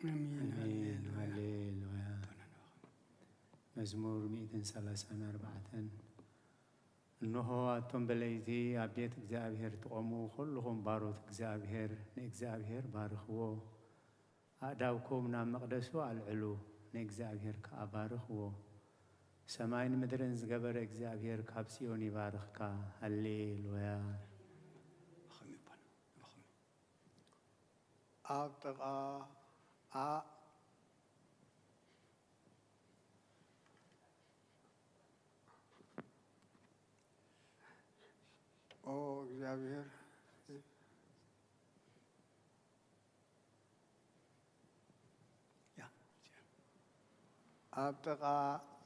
ኣሜን። ኣሜን። ሃሌሉያ። ሃሌሉያ። መዝሙር ሚእትን ሰላሳን ኣርባዕተን። እንሆ፣ ኣቶም በለይቲ ኣብ ቤት እግዚኣብሔር ትቖሙ፣ ኩልኹም ባሮት እግዚኣብሔር፣ ንእግዚኣብሔር ባርኽዎ። ኣእዳውኩም ናብ መቕደሱ ኣልዕሉ፣ ንእግዚኣብሔር ከኣ ባርኽዎ። ሰማይን ምድርን ዝገበረ እግዚኣብሔር ካብ ጽዮን ይባርኽካ። ሃሌሉያ። ብኸመይ ይባል? ብኸመይ? ኣብ ጥቓ ኣ ኦ እግዚኣብሔር ያ። ኣብ ጥቓ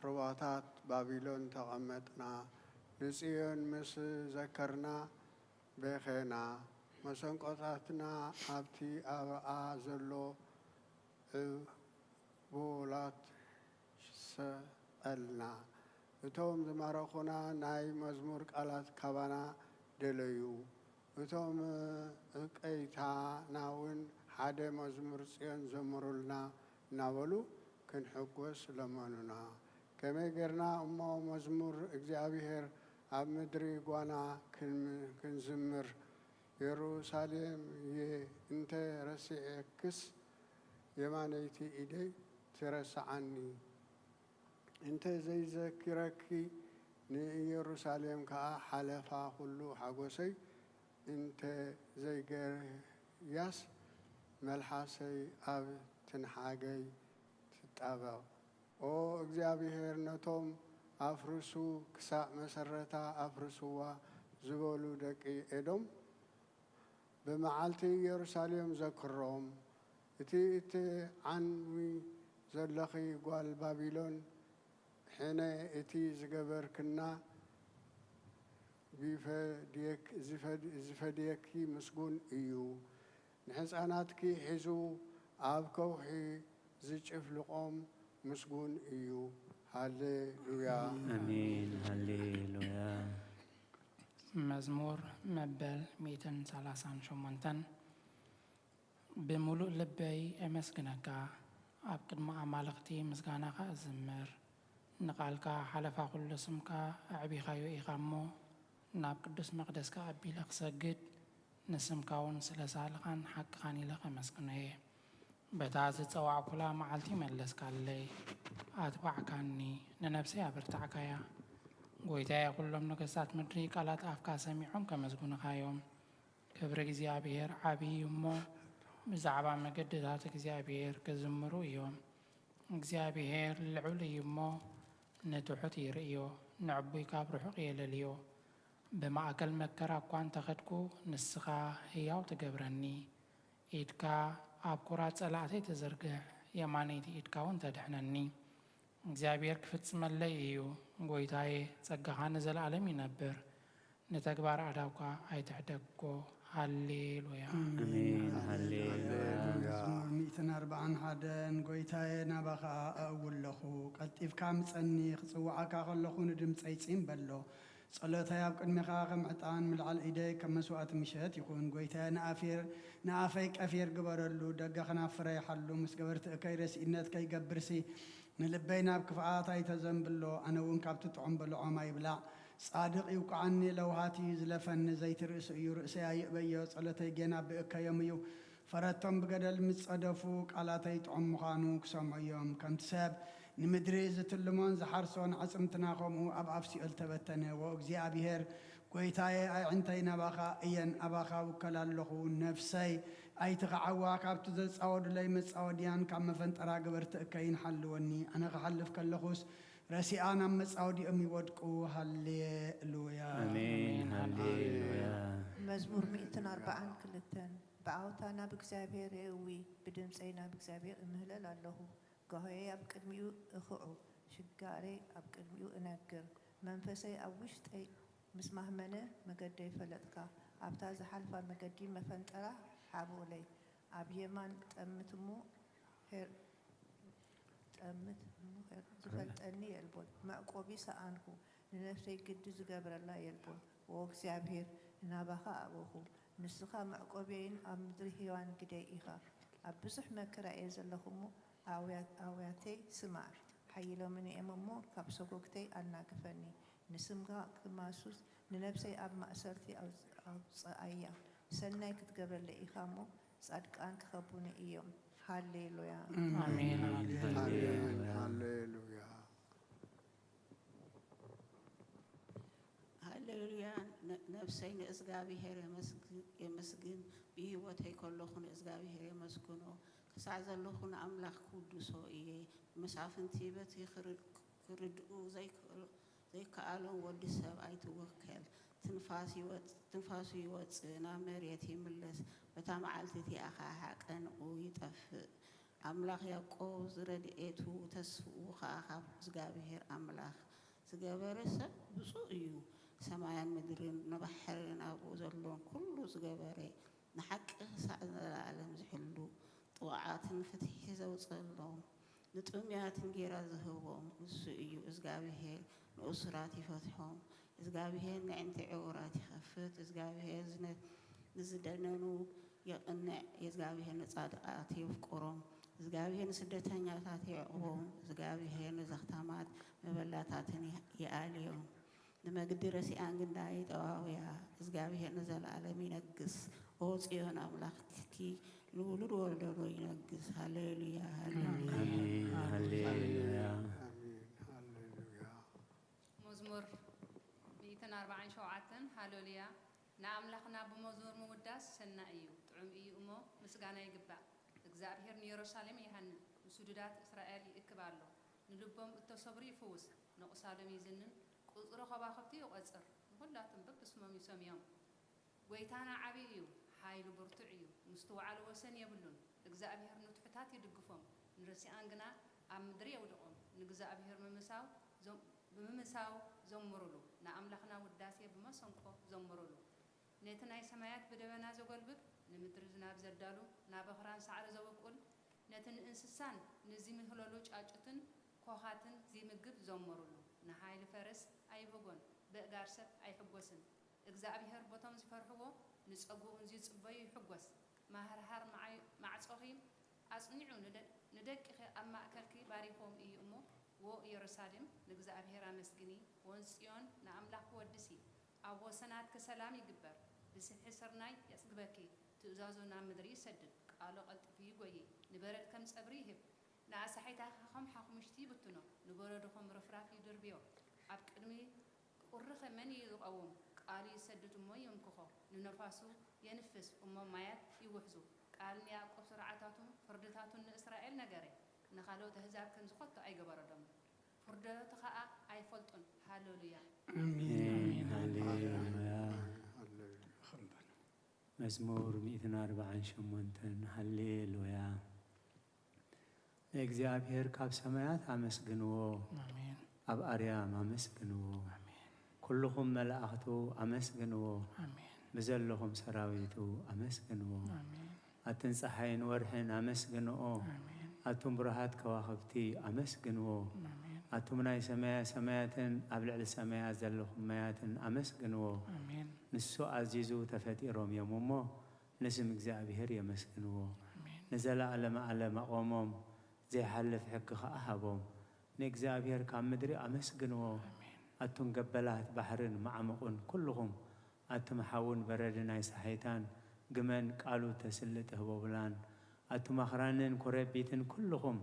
ሩባታት ባቢሎን ተቐመጥና፣ ንጽዮን ምስ ዘከርና በኼና፣ መሰንቆታትና ኣብቲ ኣብኣ ዘሎ ዕቡላት ሰቐልና። እቶም ዝማረኹና ናይ መዝሙር ቃላት ካባና ደለዩ። እቶም ዕቀይታና እውን ሓደ መዝሙር ጽዮን ዘምሩልና እናበሉ ክንሕጎስ ለመኑና። ከመይ ጌርና እሞ መዝሙር እግዚኣብሔር ኣብ ምድሪ ጓና ክን- ክንዝምር? የሩሳሌም እየ እንተ ረሲዐክስ የማነይቲ ኢደይ ትረስዓኒ። እንተ ዘይዘኪረኪ ንኢየሩሳሌም ከኣ ሓለፋ ኩሉ ሓጎሰይ እንተ ዘይገርያስ መልሓሰይ ኣብ ትንሓገይ ትጣበቕ። ኦ እግዚኣብሔር ነቶም ኣፍርሱ ክሳእ መሰረታ ኣፍርስዋ ዝበሉ ደቂ ኤዶም ብመዓልቲ ኢየሩሳሌም ዘክሮም። እቲ እትዓንዊ ዘለኺ ጓል ባቢሎን ሕነ እቲ ዝገበርክና ቢፈድየክ- ዝፈድ- ዝፈድየኪ ምስጉን እዩ። ንሕፃናትኪ ሒዙ ኣብ ከውሒ ዝጭፍልቖም ምስጉን እዩ። ሃሌሉያ። ኣሜን። ሃሌሉያ። መዝሙር መበል ሚእትን ሰላሳን ሸሞንተን። ብምሉእ ልበይ እመስግነካ፣ ኣብ ቅድሚ ኣማልኽቲ ምስጋናኻ እዝምር። ንቓልካ ሓለፋ ኩሉ ስምካ ኣዕቢኻዮ ኢኻ እሞ፣ ናብ ቅዱስ መቕደስካ ኣቢለ ክሰግድ፣ ንስምካ እውን ስለ ሳልኻን ሓቅኻን ኢለ ከመስግኖ እየ። በታ ዝጸዋዕኩላ መዓልቲ መለስካለይ፣ ኣትባዕካኒ፣ ንነብሰይ ኣበርታዕካያ። ጐይታየ፣ ኩሎም ነገስታት ምድሪ ቃላት ኣፍካ ሰሚዖም ከመስግኑኻ እዮም። ክብሪ እግዚኣብሔር ዓብዪ እዩ እሞ፣ ብዛዕባ መገድታት እግዚኣብሔር ክዝምሩ እዮም። እግዚኣብሔር ልዑል እዩ እሞ፣ ንትሑት ይርእዮ፣ ንዕቡይ ካብ ርሑቕ የለልዮ። ብማእከል መከራ እኳ እንተ ኸድኩ፣ ንስኻ ህያው ትገብረኒ። ኢድካ ኣብ ኵራት ጸላእተይ ትዝርግሕ፣ የማነይቲ ኢድካ እውን ተድሕነኒ። እግዚኣብሔር ክፍጽመለይ እዩ፣ ጐይታየ፣ ጸጋኻ ንዘለኣለም ይነብር። ንተግባር ኣእዳውካ ኣይትሕደጎ። ሃሌሉያ። ኣሜን። ሃሌሉያ። መዝሙር ሚእትን ኣርባዓን ሓደን። ጐይታየ፣ ናባኻ ኣእዊ ኣለኹ፣ ቀልጢፍካ ምጸኒ፣ ክጽውዓካ ከለኹ ንድምጸይ ጺም በሎ። ጸሎተይ ኣብ ቅድሜኻ ከም ዕጣን፣ ምልዓል ኢደይ ከም መስዋእቲ ምሸት ይኹን። ጐይታየ፣ ንኣፌር ንኣፈይ ቀፊር ግበረሉ፣ ደገ ከናፍረይ ሓሉ፣ ምስ ገበርቲ እከይ ረሲእነት ከይገብርሲ፣ ንልበይ ናብ ክፍኣት ኣይተዘንብሎ፣ ኣነ እውን ካብቲ ጥዑም በልዖም ኣይብላዕ። ጻድቕ ይውቅዓኒ፣ ለውሃት እዩ ዝለፈኒ፣ ዘይቲ ርእሱ እዩ፣ ርእሰይ ኣይእበዮ፣ ጸሎተይ ጌና ብእከዮም እዩ። ፈረቶም ብገደል ምስ ጸደፉ፣ ቃላተይ ጥዑም ምዃኑ ክሰምዑ እዮም። ከምቲ ሰብ ንምድሪ ዝትልሞን ዝሓርሶን፣ ኣዕጽምትና ኸምኡ ኣብ ኣፍ ሲኦል ተበተነ። ወእግዚኣብሔር፣ ጐይታየ፣ ኣዕንተይ ናባኻ እየን፣ ኣባኻ እውከል ኣለኹ። ነፍሰይ ኣይትኽዓዋ፣ ካብቲ ዘጻወዱለይ መጻወድያን ካብ መፈንጠራ ገበርቲ እከይን ሓልወኒ። ኣነ ክሓልፍ ከለኹስ፣ ረሲኣ ናብ መጻወዲኦም ይወድቁ። ሃሌሉያ። ኣሜን። ሃሌሉያ። መዝሙር ሚእትን ኣርባዓን ክልተን። ብዓውታ ናብ እግዚኣብሔር የእዊ፣ ብድምፀይ ናብ እግዚኣብሔር እምህለል ኣለኹ። ጋሆየይ ኣብ ቅድሚኡ እኽዑ፣ ሽጋረይ ኣብ ቅድሚኡ እነግር። መንፈሰይ ኣብ ውሽጠይ ምስ ማህመነ፣ መገደይ ፈለጥካ። ኣብታ ዝሓልፋ መገዲ መፈንጠራ ሓብኡለይ። ኣብ የማን ጠምት እሞ ሄር-፣ ጠምት እሞ ሄር-፣ ዝፈልጠኒ የልቦን። መዕቆቢ ሰኣንኩ፣ ንነፍሰይ ግዲ ዝገብረላ የልቦን። ኦ እግዚኣብሔር፣ ናባኻ ኣበኹ። ንስኻ መዕቆብየይን ኣብ ምድሪ ህያዋን ግደይ ኢኻ። ኣብ ብዙሕ መከራ እየ ዘለኹ እሞ፣ ኣውያ-፣ ኣውያተይ ስማዕ። ሓይሎምኒ እዮም እሞ፣ ካብ ሰጎግተይ ኣናግፈኒ። ንስምካ ክማሱስ፣ ንነብሰይ ኣብ ማእሰርቲ ኣውጽ-፣ ኣውጽኣያ። ሰናይ ክትገብረለይ ኢኻ እሞ፣ ጻድቃን ክኸቡኒ እዮም። ሃሌሉያ። ኣሜን። ሃሌሉያ። ሃሌሉያ። ሃሌሉያ። ነ-፣ ነፍሰይ ንእዝጋብሄር የመስግ-፣ የመስግን፣ ብህይወተይ ከለኹ ንእዝጋብሄር የመስግኖ፣ ክሳዕ ዘለኹ ንኣምላኽ ክውድሶ እየ። መሳፍንቲ በቲ ክር-፣ ክርድኡ ዘይክእሎ-፣ ዘይከኣሎም ወዲ ሰብ ኣይትወከል። ትንፋስ ይወጽ-፣ ትንፋሱ ይወጽእ፣ ናብ መሬት ይምለስ። በታ መዓልቲ እቲኣ ኸኣ ሓቀንኡ ይጠፍእ። ኣምላኽ ያዕቆብ ዝረድኤቱ ተስፍኡ ኸኣ ካብ እግዚኣብሄር ኣምላኽ ዝገበረ ሰብ ብፁዕ እዩ። ሰማያን ምድርን ንባሕርን ኣብኡ ዘሎን ኩሉ ዝገበረ፣ ንሓቂ ክሳዕ ንዘለኣለም ዝሕሉ፣ ጥዋዓትን ፍትሒ ዘውጸሎም፣ ንጥሙያት እንጌራ ዝህቦም ንሱ እዩ። እግዚኣብሄር ንእሱራት ይፈትሖም። እግዚኣብሄር ነዕንቲ ዕውራት ይኸፍት። እግዚኣብሄር ዝነ-፣ ንዝደነኑ የቕንዕ። እግዚኣብሄር ንጻድቓት የፍቅሮም። እግዚኣብሄር ንስደተኛታት የዕቑቦም። እግዚኣብሄር ንዘኽታማት መበላታትን ይኣልዮም። ንመግዲ ረሲኣን ግንዳ ይጠዋውያ። እግዚኣብሄር ንዘለኣለም ይነግስ። ኦ ጽዮን ኣምላኽኪ ንውሉድ ወለዶ ይነግስ። ሃሌሉያ፣ ሃሌሉያ። ኣሜን። ሃሌሉያ። ኣሜን። ሃሌሉያ። መዝሙር ሚእትን ኣርባዓን ሸውዓተን። ሃሌሉያ። ንኣምላኽና ብመዝሙር ምውዳስ ሰናይ እዩ፣ ጥዑም እዩ እሞ ምስጋና ይግባእ። እግዚኣብሄር ንየሩሳሌም ይሃንጽ፣ ንስዱዳት እስራኤል ይእክብ ኣሎ። ንልቦም እተሰብሩ ይፍውስ፣ ንቑሳሎም ይዝንን፣ ቁጽሪ ኸዋኽብቲ ይቖጽር፣ ንኹላቶም በብስሞም ይሰምዮም። ጐይታና ዓቢ እዩ፣ ሓይሉ ብርቱዕ እዩ፣ ምስትውዓሉ ወሰን የብሉን። እግዚኣብሄር ንትሑታት ይድግፎም፣ ንረሲኣን ግና ኣብ ምድሪ የውድቖም። ንእግዚኣብሄር ምምሳው ዘም-፣ ብምምሳው ዘምሩሉ፣ ንኣምላኽና ውዳሴ ብመሰንቆ ዘምሩሉ። ነቲ ናይ ሰማያት ብደበና ዘጎልብብ፣ ንምድሪ ዝናብ ዘዳሉ፣ ናብ ኣኽራን ሳዕሪ ዘብቁል፣ ነቲ ንእንስሳን ንዚምህለሉ ጫጩትን ኮኻትን ዚምግብ ዘምሩሉ። ንሓይሊ ፈረስ ኣይብህጎን፣ በእጋር ሰብ ኣይሕጎስን። እግዚኣብሄር በቶም ዚፈርሕዎ፣ ንጸግኡን ዚጽበዩ ይሕጎስ። ማህርሃር መዓይ-፣ ማዕጾኺ ኣጽኒዑ፣ ንደ-፣ ንደቂኺ ኣብ ማእከልኪ ባሪኽዎም እዩ እሞ፣ ዎ ኢየሩሳሌም፣ ንእግዚኣብሄር ኣመስግኒ፣ ወን ጽዮን፣ ንኣምላኽኪ ወድሲ። ኣብ ወሰናትኪ ሰላም ይግበር፣ ብስብሒ ስርናይ የጽግበኪ። ትእዛዙ ናብ ምድሪ ይሰድድ፣ ቃሉ ቀልጢፉ ይጎዪ። ንበረድ ከም ጸብሪ ይህብ፣ ንኣሳሒታኺ ከም ሓኹምሽቲ ይብትኖ። ንበረዶ ከም ርፍራፍ ይድርብዮ። ኣብ ቅድሚ ቁርኺ መን እዩ ዝቐውም? ቃሉ ይሰድድ እሞ ይእንክኾ፣ ንነፋሱ የንፍስ እሞ ማያት ይውሕዙ። ቃል ንያዕቆብ ስርዓታቱን ፍርድታቱን ንእስራኤል ነገረ። ንኻልኦት ኣህዛብ ከም ዝኸቶ ኣይገበረሎምን፣ ፍርደቱ ኸኣ ኣይፈልጡን። ሃሌሉያ። ኣሜን። ኣሜን። ሃሌሉያ። ሃሌሉያ። መዝሙር ሚእትን ኣርባዓን ሸሞንተን። ሃሌሉያ። ንእግዚኣብሔር ካብ ሰማያት ኣመስግንዎ፣ ኣሜን። ኣብ ኣርያም ኣመስግንዎ። ኣሜን። ኩልኹም መላእኽቱ ኣመስግንዎ፣ ኣሜን። ብዘለኹም ሰራዊቱ ኣመስግንዎ። ኣሜን። ኣትን ጸሓይን ወርሕን ኣመስግንኦ፣ ኣሜን። ኣቱም ብሩሃት ከዋኽብቲ ኣመስግንዎ። ኣሜን። ኣቱም ናይ ሰማያ ሰማያትን ኣብ ልዕሊ ሰማያት ዘለኹም ማያትን ኣመስግንዎ። ኣሜን። ንሱ ኣዚዙ ተፈጢሮም እዮም እሞ፣ ንስም እግዚኣብሔር የመስግንዎ። ኣሜን። ንዘለዓለመ ዓለም ኣቖሞም፣ ዘይሓልፍ ሕጊ ኸኣ ሃቦም። ንእግዚኣብሔር ካብ ምድሪ ኣመስግንዎ። ኣሜን። ኣቱም ገበላት ባሕርን መዓሙቕን ኩልኹም፣ ኣቱም ሓውን በረድን ኣይሳሐይታን፣ ግመን ቃሉ ተስልጥ ህቦብላን፣ ኣቱም ኣኽራንን ኮረቢትን ኩልኹም፣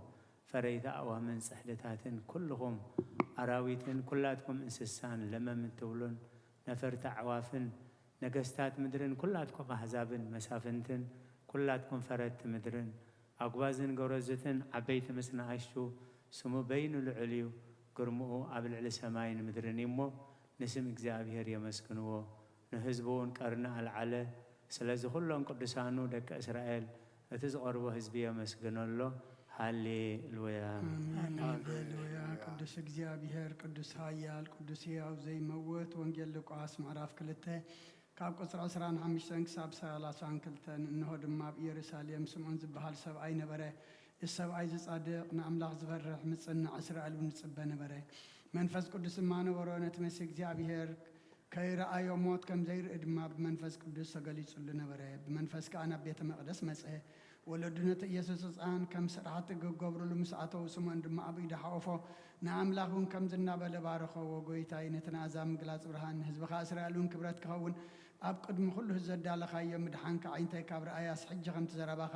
ፈረይቲ ኣእዋምን ጽሕድታትን ኩልኹም፣ ኣራዊትን ኩላትኩም እንስሳን ለመም እትብሉን ነፈርቲ ኣዕዋፍን፣ ነገስታት ምድርን ኩላትኩም ኣህዛብን መሳፍንትን፣ ኩላትኩም ፈረድቲ ምድርን፣ ኣጉባዝን ጎረዙትን፣ ዓበይቲ ምስ ንኣሽቱ፣ ስሙ በይኑ ልዑል እዩ፣ ግርምኡ ኣብ ልዕሊ ሰማይን ምድርን እዩ እሞ፣ ንስም እግዚኣብሔር የመስግንዎ። ንህዝቡ እውን ቀርኒ ኣልዓለ። ስለዚ ኩሎም ቅዱሳኑ ደቂ እስራኤል፣ እቲ ዝቐርቦ ህዝቢ የመስግኖ ኣሎ። ሃሌሉያ። ኣሜን። ሃሌሉያ። ሃሌሉያ። ቅዱስ እግዚኣብሔር፣ ቅዱስ ኃያል፣ ቅዱስ ሕያው ዘይመውት። ወንጌል ሉቃስ ምዕራፍ ክልተ ካብ ቁጽሪ ዕስራን ሓሙሽተን ክሳብ ሰላሳን ክልተን። እንሆ ድማ ኣብ ኢየሩሳሌም ስምዖን ዝበሃል ሰብኣይ ነበረ። እዚ ሰብኣይ እዚ ጻድቕ፣ ንኣምላኽ ዝፈርሕ፣ ምጽናዕ እስራኤል እውን ይጽበ ነበረ። መንፈስ ቅዱስ ድማ ነበሮ። ነቲ መሲህ እግዚኣብሔር ከይረኣዮ ሞት ከም ዘይርኢ ድማ ብመንፈስ ቅዱስ ተገሊጹሉ ነበረ። ብመንፈስ ከኣ ናብ ቤተ መቕደስ መጸ። ወለዱ ነቲ ኢየሱስ ህጻን ከም ስራሕቲ ክገብሩሉ ምስ ኣተዉ፣ ስምኦን ድማ ኣብ ኢዱ ሓቖፎ፣ ንኣምላኽ እውን ከምዚ እናበለ ባረኸዎ፣ "ጎይታይ፣ ነቲ ናእዛ ምግላጽ ብርሃን ንህዝብኻ እስራኤል እውን ክብረት ክኸውን ኣብ ቅድሚ ኩሉ ዘዳለኻዮ ምድሓንካ ኣዒንተይ ካብ ረኣያስ፣ ሕጂ ከምቲ ዘረባኻ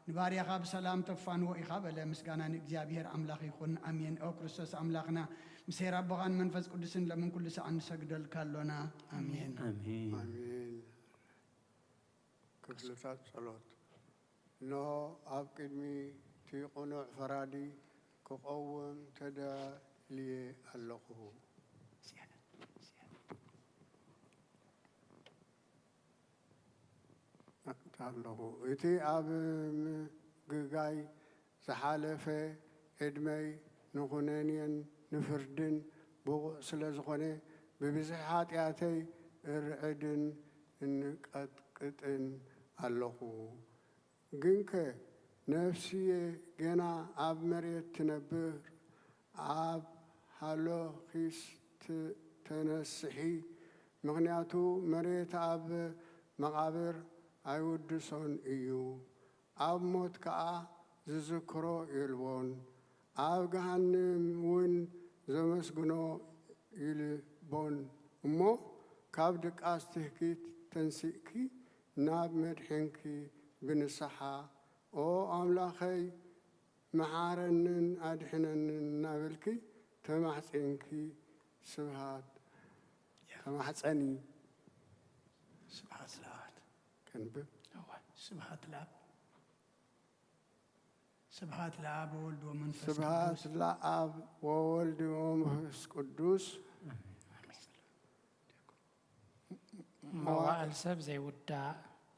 ንባርያኻ ብሰላም ተፋንዎ ኢኻ" በለ። ምስጋና ንእግዚኣብሔር ኣምላኽ ይኹን፣ ኣሜን። ኦ ክርስቶስ ኣምላኽና፣ ምስ ኄር ኣቦኻን መንፈስ ቅዱስን ለምን ኩሉ ሰዓት ንሰግደልካ ኣሎና። ኣሜን። ኣሜን። ኣሜን። ክፍልታት ጸሎት። እንሆ፣ ኣብ ቅድሚ እቲ ቅኑዕ ፈራዲ ክቐውም ተዳልየ ኣለኹ። ኣለኹ። እቲ ኣብ ምግጋይ ዝሓለፈ ዕድመይ ንኹነኔን ንፍርድን ብቑዕ ስለ ዝኾነ፣ ብብዝሒ ሓጢኣተይ እርዕድን እንቀጥቅጥን ኣለኹ። ግንከ ነፍስየ ገና ኣብ መሬት ትነብር፣ ኣብ ሃሎኺስ ት-፣ ተነስሒ፣ ምኽንያቱ መሬት ኣብ መቓብር ኣይውድሶን እዩ፣ ኣብ ሞት ከኣ ዝዝክሮ የልቦን፣ ኣብ ገሃንም እውን ዘመስግኖ ይልቦን። እሞ ካብ ድቃስ ትህኪት ተንሲእኪ ናብ መድሕንኪ ብንስሓ፣ "ኦ ኣምላኸይ፣ መሓረንን ኣድሕነንን" እናበልኪ ተማሕጺንኪ ስብሃት ተማሕጸኒ። ስብሃት ለኣብ። ከንብብ። እወ፣ ስብሃት ለኣብ። ስብሃት ለኣብ ወወልድ ወመንፈስ ስብሃት ቅዱስ። ለኣብ ወወልድ ወመንፈስ ቅዱስ። ኣሜን። መዋእል ሰብ ዘይውዳእ፣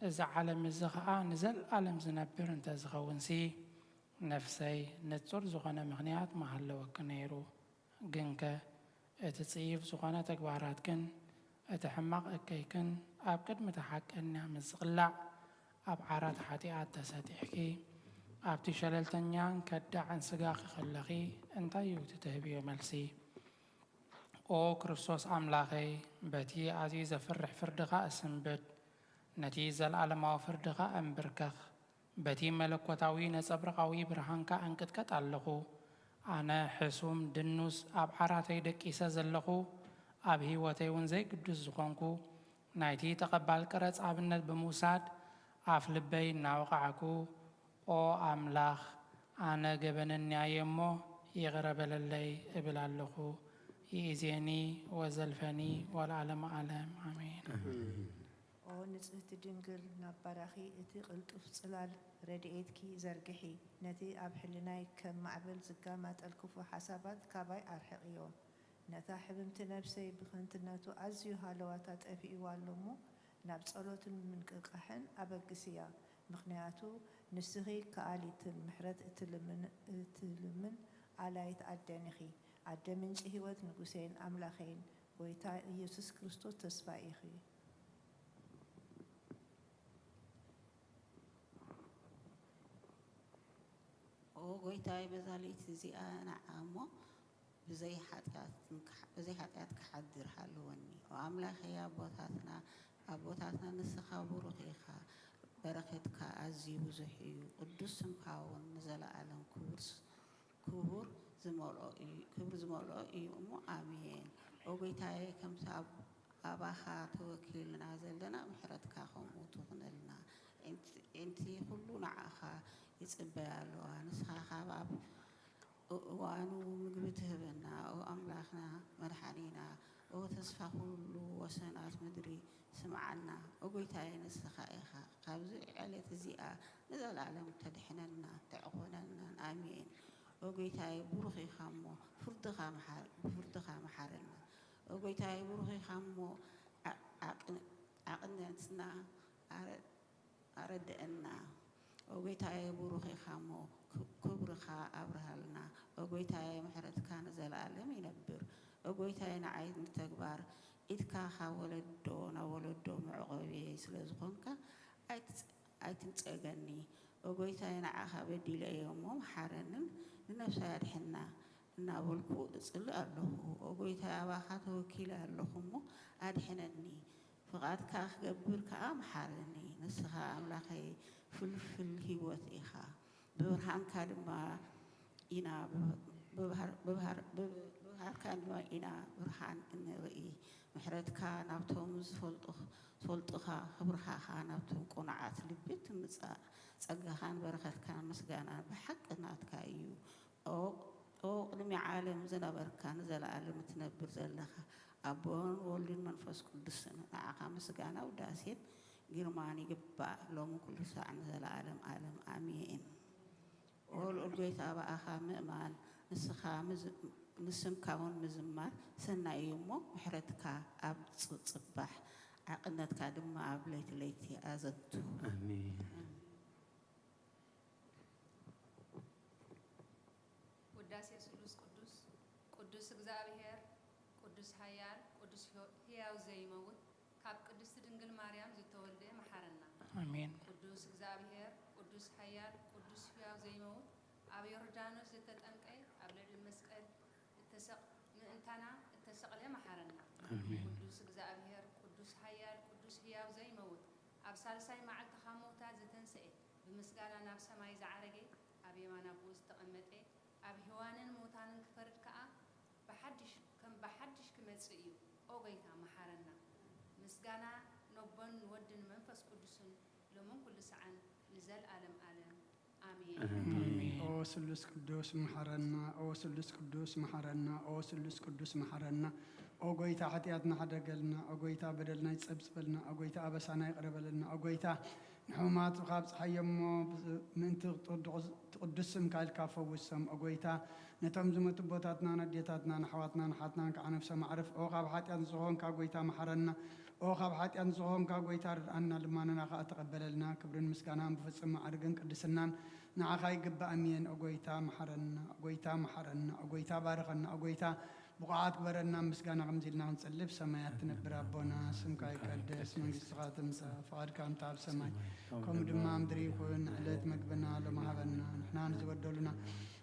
እዚ ዓለም እዚ ኸኣ ንዘለኣለም ዝነብር እንተ ዝኸውንሲ፣ ነፍሰይ፣ ንጹር ዝኾነ ምኽንያት ምሃለወኪ ነይሩ። ግንከ፣ እቲ ጽዩፍ ዝኾነ ተግባራትክን እቲ ሕማቕ እከይክን ኣብ ቅድሚ እቲ ሓቀኛ ምስ ዝቕላዕ፣ ኣብ ዓራት ሓጢኣት ተሰጢሕኪ፣ ኣብቲ ሸለልተኛን ከዳዕን ስጋኺ ከለኺ፣ እንታይ እዩ እቲ ትህብዮ መልሲ? ኦ ክርስቶስ ኣምላኸይ፣ በቲ ኣዝዩ ዘፍርሕ ፍርድኻ እስንብድ፣ ነቲ ዘለኣለማዊ ፍርድኻ እምብርከኽ። በቲ መለኮታዊ ነጸብራቓዊ ብርሃንካ እንቅጥቀጥ ኣለኹ። ኣነ ሕሱም ድኑስ ኣብ ዓራተይ ደቂሰ ዘለኹ፣ ኣብ ህይወተይ እውን ዘይግዱስ ዝኾንኩ፣ ናይቲ ተቐባል ቅረጽ ኣብነት ብምውሳድ ኣፍ ልበይ እናወቓዕኩ፣ ኦ ኣምላኽ፣ ኣነ ገበነኛ'የ እሞ ይቕረ በለለይ እብል ኣለኹ። ይእዜኒ ወዘልፈኒ ወለዓለመ ዓለም። ኣሜን። ኦ ንጽህቲ ድንግል፣ ናብ ባራኺ እቲ ቅልጡፍ ጽላል ረድኤትኪ ዘርግሒ። ነቲ ኣብ ሕልናይ ከም ማዕበል ዝጋማጠል ክፉ ሓሳባት ካባይ ኣርሕቕዮ። ነታ ሕብምቲ ነፍሰይ ብኸንትነቱ ኣዝዩ ሃለዋታ ጠፊእዋ ኣሎ እሞ፣ ናብ ጸሎትን ምንቅቃሕን ኣበግስያ። ምኽንያቱ ንስኺ ከኣሊትን ምሕረት እትልምን፣ እትልምን ኣላይት ኣደን ኢኺ። ኣደ ምንጪ ህይወት፣ ንጉሴን ኣምላኸይን፣ ጎይታ ኢየሱስ ክርስቶስ ተስፋ ኢኺ። ኦ ጎይታይ፣ በዛ ለይቲ እዚኣ ንዓ እሞ ብዘይ ሓጢኣት ንክሓ-፣ ብዘይ ሓጢኣት ክሓድር ሃልወኒ። ኦ ኣምላኸይ፣ ኣቦታትና፣ ኣቦታትና፣ ንስኻ ብሩኽ ኢኻ፣ በረኸትካ ኣዝዩ ብዙሕ እዩ። ቅዱስ ስምካ እውን ንዘለኣለም ክቡር ስ-፣ ክቡር ዝመልኦ እዩ፣ ክብሪ ዝመልኦ እዩ እሞ፣ ኣሜን። ኦ ጎይታየ፣ ከምቲ ኣብ ኣባኻ ተወኪልና ዘለና፣ ምሕረትካ ከምኡ ትኹነልና። ኣዒንቲ፣ ኣዒንቲ ኩሉ ንዓኻ ይጽበያ ኣለዋ። ንስኻ ካብ ኣብ እ-፣ እዋኑ ምግቢ ትህበና። ኦ ኣምላኽና መድሓኒና፣ ኦ ተስፋ ኩሉ ወሰናት ምድሪ፣ ስምዓና። ኦ ጎይታየ፣ ንስኻ ኢኻ ካብዚ ዕለት እዚኣ ንዘለኣለም ተድሕነና፣ ተዕቑበናን። ኣሜን። ኦ ጎይታየ፣ ብሩኽ ኢኻ እሞ ፍርድኻ መሓር-፣ ብፍርድኻ መሓረና። ኦ ጎይታየ፣ ብሩኽ ኢኻ እሞ ዓ-፣ ዓቕን-፣ ዓቕነትና ኣረ-፣ ኣረድእና። ኦ ጎይታየ፣ ብሩኽ ኢኻ እሞ ክ-፣ ክብርኻ ኣብርሃልና። ኦ ጎይታየ፣ ምሕረትካ ንዘለኣለም ይነብር። ኦ ጎይታየ፣ ንዓይ ንተግባር ኢድካ ካብ ወለዶ ናብ ወለዶ መዕቆብየይ ስለ ዝኾንካ ኣይትጽ-፣ ኣይትንጸገኒ። ኦ ጎይታየ፣ ንዓኻ በዲለ እየ እሞ መሓረንን ንነፍሰይ ኣድሕና እናበልኩ እጽሊ ኣለኹ። ኦ ጎይታየ፣ ኣባኻ ተወኪለ ኣለኹ እሞ ኣድሕነኒ። ፍቓድካ ክገብር ከኣ መሓረኒ። ንስኻ ኣምላኸይ ፍልፍል ህይወት ኢኻ። ብብርሃንካ ድማ ኢና፣ ብብሃር-፣ ብብሃር-፣ ብብሃርካ ድማ ኢና ብርሃን እንርኢ። ምሕረትካ ናብቶም ዝፈልጡ-፣ ዝፈልጡኻ፣ ክብርኻ ናብቶም ቅኑዓት ልቢ ትምጻእ። ጸጋኻን በረኸትካን ምስጋናን ብሓቂ ናትካ እዩ። ኦ፣ ኦ ቅድሚ ዓለም ዝነበርካ፣ ንዘለኣለም እትነብር ዘለኻ፣ ኣቦን ወልድን መንፈስ ቅዱስን፣ ንዓኻ ምስጋና ውዳሴን ግርማን ይግባእ፣ ሎምን ኩሉ ሳዕ ንዘለኣለም ኣለም ኣሜን። ኦ ልዑል ጎይታ፣ ብኣኻ ምእማን፣ ንስኻ ምዝ-፣ ንስምካ እውን ምዝማር ሰናይ እዩ እሞ፣ ምሕረትካ ኣብ ጽ-፣ ጽባሕ፣ ሓቅነትካ ድማ ኣብ ለይቲ ለይቲ ኣዘንቱ። ኣሜን። ውዳሴ ስሉስ ቅዱስ። ቅዱስ እግዚኣብሔር፣ ቅዱስ ኃያል፣ ቅዱስ ሕያው ዘይመውት፣ ካብ ቅድስቲ ድንግል ማርያም ዝተወልደ መሓረና። ኣሜን። ቅዱስ እግዚኣብሔር፣ ቅዱስ ኃያል፣ ቅዱስ ሕያው ዘይመውት፣ ኣብ ዮርዳኖስ ዝተጠምቀ፣ ኣብ ልዕሊ መስቀል እተሰቕ-፣ ምእንታና እተሰቕለ መሓረና። ኣሜን። ቅዱስ እግዚኣብሔር፣ ቅዱስ ኃያል፣ ቅዱስ ሕያው ዘይመውት፣ ኣብ ሳልሳይ መዓልቲ ካብ ምውታት ዝተንስኤ፣ ብምስጋና ናብ ሰማይ ዝዓረገ፣ ኣብ የማን ኣቦኡ ዝተቐመጠ፣ ኣብ ሕያዋንን ምውታንን ክፈርድ ከኣ ብሓድሽ፣ ከም ብሓድሽ ክመጽእ እዩ። ኦ ጐይታ፣ መሓረና። ምስጋና ነቦን ወድን መንፈስ ቅዱስን ሎምን ኩሉ ሰዓን ንዘልኣለም ኣለም። ኣሜን። ኣሜን። ኦ ስሉስ ቅዱስ መሓረና፣ ኦ ስሉስ ቅዱስ መሓረና፣ ኦ ስሉስ ቅዱስ መሓረና። ኦ ጐይታ፣ ሓጢኣትና ሓደገልና፣ ኦ ጐይታ፣ በደልና ይጸብጽበልና፣ ኦ ጐይታ፣ ኣበሳና ይቕረ በለልና፣ ኦ ጐይታ፣ ንሕሙማት ካብ ጸሓይ እሞ ምእንቲ ትቕድስ-፣ ትቕዱስ ስምካ ኢልካ ፈውሶም። ኦ ጐይታ፣ ነቶም ዝመቱ ኣቦታትናን ኣዴታትናን ኣሕዋትናን ኣሓትናን ከዓ ነፍሶም ኣዕርፍ። ኦ ካብ ሓጢኣት ንዝኾንካ ጐይታ መሓረና። ኦ ካብ ሓጢኣት ንዝኾንካ ጐይታ ርድኣና፣ ልማናና ከዓ ተቐበለልና። ክብርን ምስጋናን ብፍጹም መዓርግን ቅድስናን ንዓኻ ይግባእ። ኣሜን። ኦ ጐይታ መሓረና፣ ኦ ጐይታ መሓረና፣ ኦ ጐይታ ባርኸና፣ ኦ ጐይታ ብቑዓት ግበረና። ምስጋና ከምዚ ኢልና ክንጸልይ፣ ብሰማያት ትነብር ኣቦና፣ ስምካ ይቀደስ፣ መንግስትኻ ትምጻእ፣ ፍቓድካ ከምቲ ኣብ ሰማይ ከምኡ ድማ ኣብ ምድሪ ይኹን። ዕለት መግብና ሎም ሃበና። ንሕና ንዝበደሉና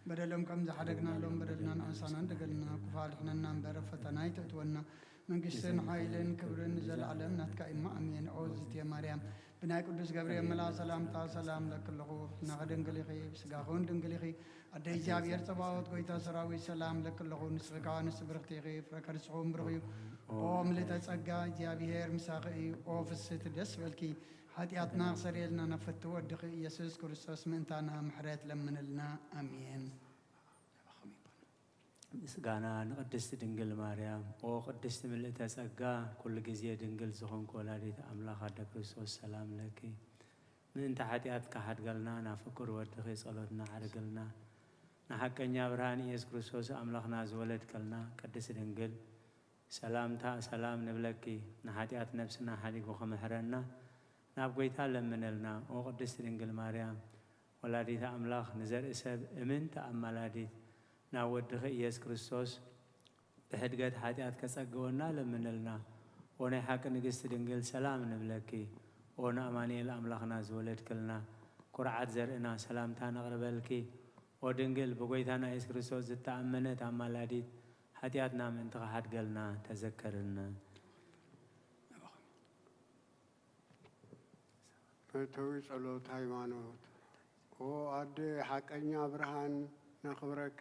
በደሎም ከም ዝሓደግናሎም በደልና ንኣንሳና፣ እንደገልና ክፉእ ኣድሕነና እምበር፣ ፈተና ኣይተእትወና። መንግስትን ሓይልን ክብርን ንዘለኣለም ናትካ እሞ፣ ኣሜን። ኦ ዝትየ ማርያም፣ ብናይ ቅዱስ ገብርኤል መልኣክ ሰላምታ ሰላም እለኪ ኣለኹ። ብሕልናኺ ድንግል ኢኺ፣ ብስጋኺ እውን ድንግል ኢኺ። ኣደ እግዚኣብሔር ጸባኦት፣ ጐይታ ሰራዊት፣ ሰላም እለኪ ኣለኹ። ንስኺ ከኣ ንስቲ ብርኽቲ ኢኺ፣ ፍረ ከርስኺ እውን ብሩኽ እዩ። ኦ ምልእተ ጸጋ፣ እግዚኣብሔር ምሳኺ እዩ። ኦ ፍስሕቲ ደስ በልኪ፣ ሓጢኣትና ክሰርየልና ናብ ፍትው ወድኺ ኢየሱስ ክርስቶስ ምእንታና ምሕረት ለምንልና። ኣሜን። ምስጋና ንቅድስቲ ድንግል ማርያም። ኦ ቅድስቲ ምልእተ ጸጋ፣ ኩሉ ግዜ ድንግል ዝኾንኪ ወላዲት ኣምላኽ ኣደ ክርስቶስ፣ ሰላም ለኪ። ምእንቲ ሓጢኣት ክሓድገልና፣ ናብ ፍቁር ወድኺ ጸሎትና ዓርግልና። ንሓቀኛ ብርሃን ኢየሱስ ክርስቶስ ኣምላኽና ዝወለድከልና ቅድስቲ ድንግል፣ ሰላምታ ሰላም ንብለኪ። ንሓጢኣት ነፍስና ሓዲጉ ክምሕረና፣ ናብ ጐይታ ለምነልና። ኦ ቅድስቲ ድንግል ማርያም፣ ወላዲተ ኣምላኽ፣ ንዘርኢ ሰብ እምንቲ ኣማላዲት፣ ናብ ወድኺ ኢየሱስ ክርስቶስ ብሕድገት ሓጢኣት ከጸግወና ለምነልና። ኦ ናይ ሓቂ ንግስቲ ድንግል፣ ሰላም ንብለኪ። ኦ ንኣማኑኤል ኣምላኽና ዝወለድክልና፣ ኩርዓት ዘርእና፣ ሰላምታ ነቕርበልኪ። ኦ ድንግል፣ ብጐይታና ኢየሱስ ክርስቶስ ዝተኣመነት ኣማላዲት፣ ሓጢኣትና ምእንቲ ክሓድገልና ተዘከርና። መእተዊ ጸሎት ሃይማኖት። ኦ ኣደ ሓቀኛ ብርሃን ነኽብረኪ።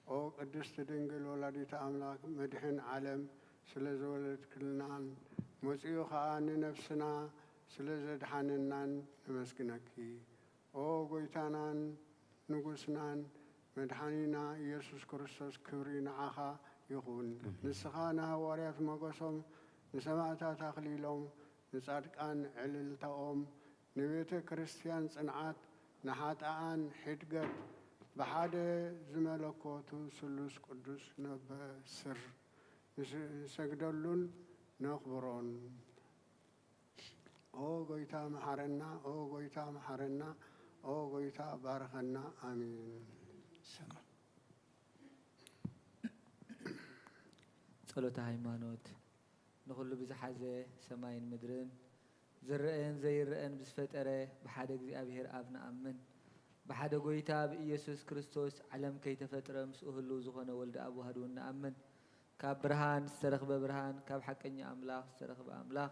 ኦ ቅድስቲ ድንግል ወላዲተ ኣምላክ፣ መድሕን ዓለም ስለ ዘወለድክልናን መጺኡ ኸኣ ንነፍስና ስለ ዘድሓነናን ነመስግነኪ። ኦ ጐይታናን ንጉስናን መድሓኒና ኢየሱስ ክርስቶስ፣ ክብሪ ንዓኻ ይኹን። ኣሜን። ንስኻ ንሃዋርያት ሞገሶም፣ ንሰማእታት ኣኽሊሎም፣ ንጻድቃን ዕልልታኦም፣ ንቤተ ክርስቲያን ጽንዓት፣ ንሓጥኣን ሕድገት፣ ብሓደ ዝመለኮቱ ስሉስ ቅዱስ ነበስር፣ ንስ-፣ ንሰግደሉን ነኽብሮን። ኦ ጐይታ መሓረና፣ ኦ ጐይታ መሓረና፣ ኦ ጐይታ ባርኸና። ኣሜን። ሰማ-፣ ጸሎተ ሃይማኖት። ንኹሉ ብዝሓዘ ሰማይን ምድርን፣ ዝረኣን ዘይረኣን ብዝፈጠረ ብሓደ እግዚኣብሔር ኣብ ንኣምን። ብሓደ ጐይታ ብኢየሱስ ክርስቶስ ዓለም ከይተፈጥረ ምስኡ ህልው ዝኾነ ወልደ ኣብ ዋህድ እውን ንኣምን። ካብ ብርሃን ዝተረኽበ ብርሃን፣ ካብ ሓቀኛ ኣምላኽ ዝተረኽበ ኣምላኽ፣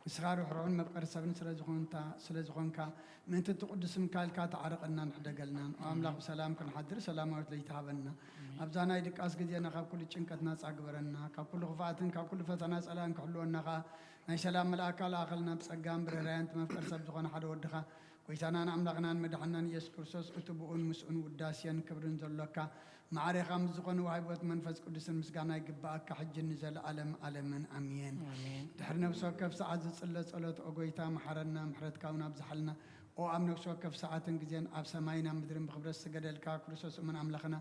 ንስኻ ርሕሩሕን መፍቀሪ ሰብን ስለ ዝኾንካ፣ ምእንቲ እቲ ቅዱስ ስምካ ኢልካ ተዓረቐናን ሕደገልናን። ኦ ኣምላኽ፣ ብሰላም ክንሓድር ሰላማዊት ለይቲ ሃበና። ኣብዛ ናይ ድቃስ ግዜና ካብ ኩሉ ጭንቀት ናጻ ግበረና። ካብ ኩሉ ክፍኣትን ካብ ኩሉ ፈተና ጸላእን ክሕልወና ከኣ ናይ ሰላም መልኣካ ለኣኸልና። ብጸጋን ብርህራየን እቲ መፍቀሪ ሰብ ዝኾነ ሓደ ወድኻ፣ ጎይታናን ኣምላኽናን መድሓናን ኢየሱስ ክርስቶስ፣ እቲ ብኡን ምስኡን ውዳሴን ክብርን ዘሎካ፣ ማዕሬኻ ምስ ዝኾነ ዋህቦት መንፈስ ቅዱስን ምስጋና ይግብኣካ፣ ሕጂ ንዘለኣለም ኣለምን። ኣሜን። ኣሜን። ድሕሪ ነፍሲ ወከፍ ሰዓት ዝጽለ ጸሎት፣ ኦ ጎይታ፣ መሓረና፣ ምሕረትካ እውን ኣብዝሓልና። ኦ ኣብ ነፍሲ ወከፍ ሰዓትን ግዜን ኣብ ሰማይን ኣብ ምድርን ብኽብረት ዝስገደልካ ክርስቶስ እሙን ኣምላኽና፣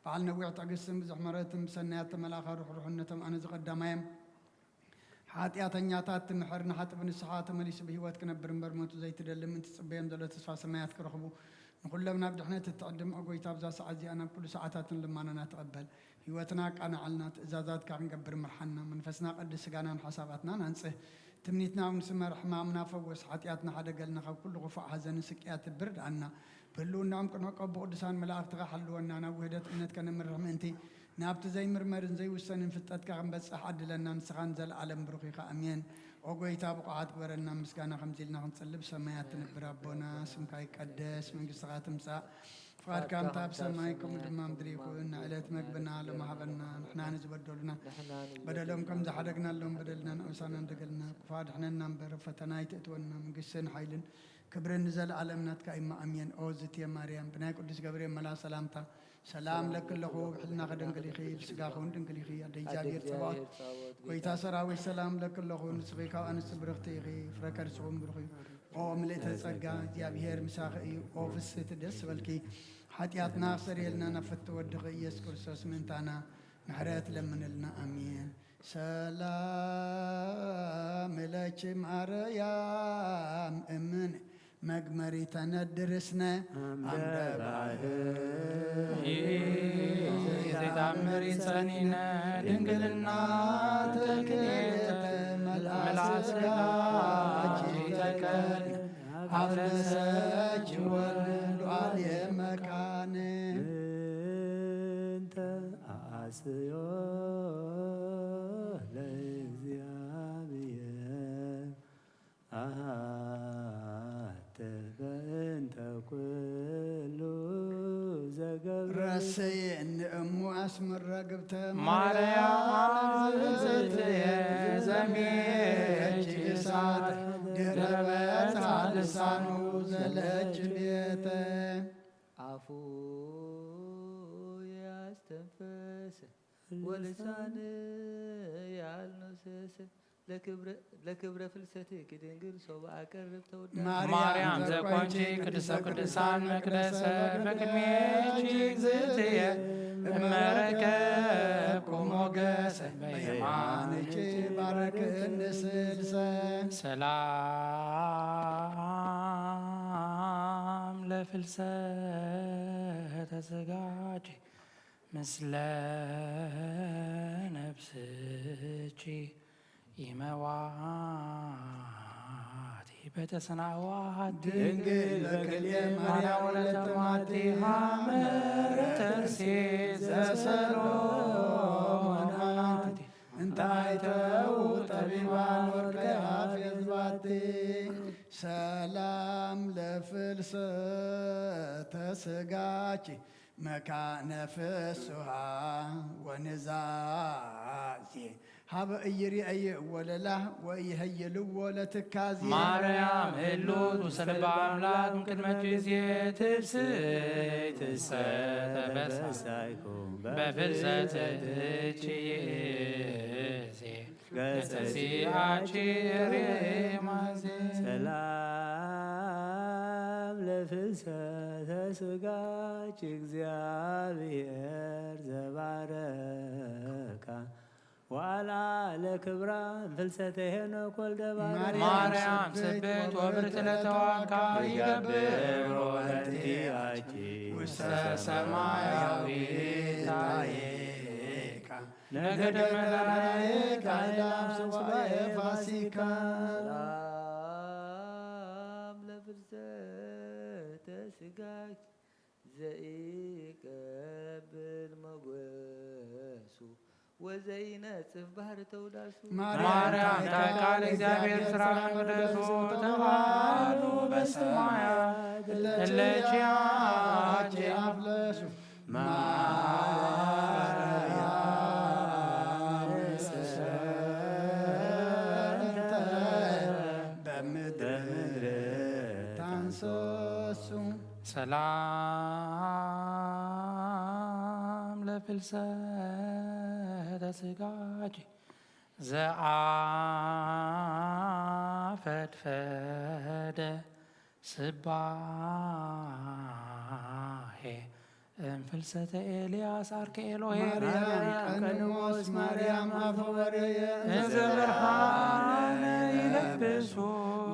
በዓል ነዊሕ ትዕግስትን ብዙሕ ምሕረትን ብሰናያት ተመልኣኻ ርሕሩሕነቶም ኣነ ዝቐዳማዮም ሓጢኣተኛታት ትምሕር፣ ንሓጥእ ብንስሓ ተመሊሱ ብህይወት ክነብር እምበር፣ ሞቱ ዘይትደሊ ምእንቲ ትጽበዮም ዘሎ ተስፋ ሰማያት ክረኽቡ፣ ንኹሎም ናብ ድሕነት እትዕድም፣ ኦ ጎይታ፣ ኣብዛ ሰዓት እዚኣ ናብ ኩሉ ሰዓታትን ልማናና ተቐበል። ህይወትና ኣቃንዓልና፣ ትእዛዛትካ ክንገብር ምርሓና። መንፈስና ቀድስ፣ ስጋናን ሓሳባትናን ኣንጽህ። ትምኒትና እውን ስመር፣ ሕማምና ፈወስ፣ ሓጢኣትና ሓደገልና፣ ካብ ኩሉ ክፉእ ሓዘንን ስቅያትን ብርድኣና። ብህልውናኦም ቅድሚ ቀቡ ቅዱሳን መላእኽትኻ ሓልወና፣ ናብ ውህደት እምነት ከነምርሕ ምእንቲ፣ ናብቲ ዘይምርመርን ዘይውሰንን ፍልጠትካ ክንበጽሕ ዓድለና፣ ንስኻ ንዘለኣለም ብሩኽ ኢኻ። ኣሜን። ኦ ጎይታ፣ ብቑዓት ግበረና፣ ምስጋና ከምዚ ኢልና ክንጽሊ፣ ብሰማያት ትነብር ኣቦና፣ ስምካ ይቀደስ፣ መንግስትኻ ትምጻእ፣ ፍቓድካ እንተ ኣብ ሰማይ ከምኡ ድማ ምድሪ ይኹን። ንዕለት መግብና ሎሚ ሃበና፣ ንሕና ንዝበደሉና በደሎም ከም ዝሓደግናሎም በደልና ንኣምሳና ንደገልና፣ ክፉእ ኣድሕነና እምበር፣ ፈተና ኣይተእትወና፣ መንግስትን ሓይልን ክብርን ንዘለኣለም ናትካ እማ፣ ኣሜን። ኦ ዝትየ ማርያም፣ ብናይ ቅዱስ ገብርኤል መልኣኽ ሰላምታ ሰላም ለኪ ኣለኹ፣ ብሕልናኺ ድንግል ኢኺ፣ ብስጋኺ እውን ድንግል ኢኺ። ኣደ እግዚኣብሔር ጸባኦት፣ ጎይታ ሰራዊት ሰላም ለኪ ኣለኹ፣ ንስኺ ካብ ኣንስቲ ብርኽቲ ኢኺ፣ ፍረ ከርስኺ እውን ብሩኽ እዩ። ኦ ምልእተ ጸጋ፣ እግዚኣብሔር ምሳኺ እዩ። ኦ ፍስሕቲ ደስ በልኪ፣ ሓጢኣትና ክሰርየልና ናብ ፍትሒ ወድኺ ኢየሱስ ክርስቶስ ምእንታና ምሕረት ለምንልና። ኣሜን። ሰላም ለኪ ማርያም እምን መግመሪ ተነድርስነ ኣምደ ባህር። ይህ ተአምር ይጸኒነ ድንግልና ተክሌተ መልአክ ስጋኪ ተቀድመ አፍለሰኪ ወልድ ሉዓል የመካን። እንተ አስዮ ለእግዚአብሔር አሐተ በእንተ ኩሉ ዘገብር። ረሰየ እንእሙ አስምረ ግብተ ማርያም ማርያም እግዝእትየ ዘሜኪ እሳት ድረበት ልሳኑ ዘለኪ ቤተ። አፉ ያስተንፈሰ ወልሳን ያልነሰሰ ለክብረ ፍልሰትኪ ድንግል ሶበ አቀርብ ተወዳሰ። ማርያም ዘኮንኪ ቅድስተ ቅዱሳን መቅደሰ በቅድሜኪ እግዝእትየ እመ ረከብኩ ሞገሰ በየማንኪ ባረክኒ ስልሰ። ሰላም ለፍልሰተ ስጋኪ ምስለ ነፍስኪ ኢመዋቲ በተስናዋት ድንግል በክልኤ ማርያም ወለተ ማቲ ሃመረ ተርሴ ዘሰሎሞን አንቲ እንታይ ተዉ ጠቢባን ወርቀ አፌዝ ባቲ። ሰላም ለፍልሰተ ስጋኪ መካነ ፍስሃ ወንዛዜ ሀበ ኢይርአየ ወለላ ወኢይሀይልዎ ለትካዜ። ማርያም ህሉት ውስተ ልበ አምላክ እምቅድመ ጊዜ ትብስይ ትሰተበሳይኩ በፍልሰትኪ ይእዜ ገጸ ሲአኪ ሬማዜ። ሰላም ለፍልሰተ ስጋኪ እግዚአብሔር ዘባረካ ዋላ ለክብራ ፍልሰተ ሄኖክ ወልደ ባርያ። ማርያም ስብሕት ወብርት ለተዋካ ይገብር ወበርቲአኪ ውስተ ሰማያዊት ታይካ ነገደ መላእክት አእላፍ ሱባኤ ፋሲካ። ሰላም ለፍልሰተ ስጋኪ ዘኢቀብል መጎሱ ወዘይነጽፍ ባህሪ ተውዳሱ። ማርያም ታይካ ለእግዚኣብሔር ጽርሐ መቅደሱ ተባህሉ በሰማያት እለኪ አፍለሱ። ማርያም በምድር ታንሶሱ። ሰላም ለፍልሰተ ስጋኪ ዘአፈድፈደ ስባሄ እምፍልሰተ ኤልያስ አርከ ኤሎሄ። ማርያም ቀንሞስ ማርያም አፈወርየ እንዘ ብርሃነ ይለብሱ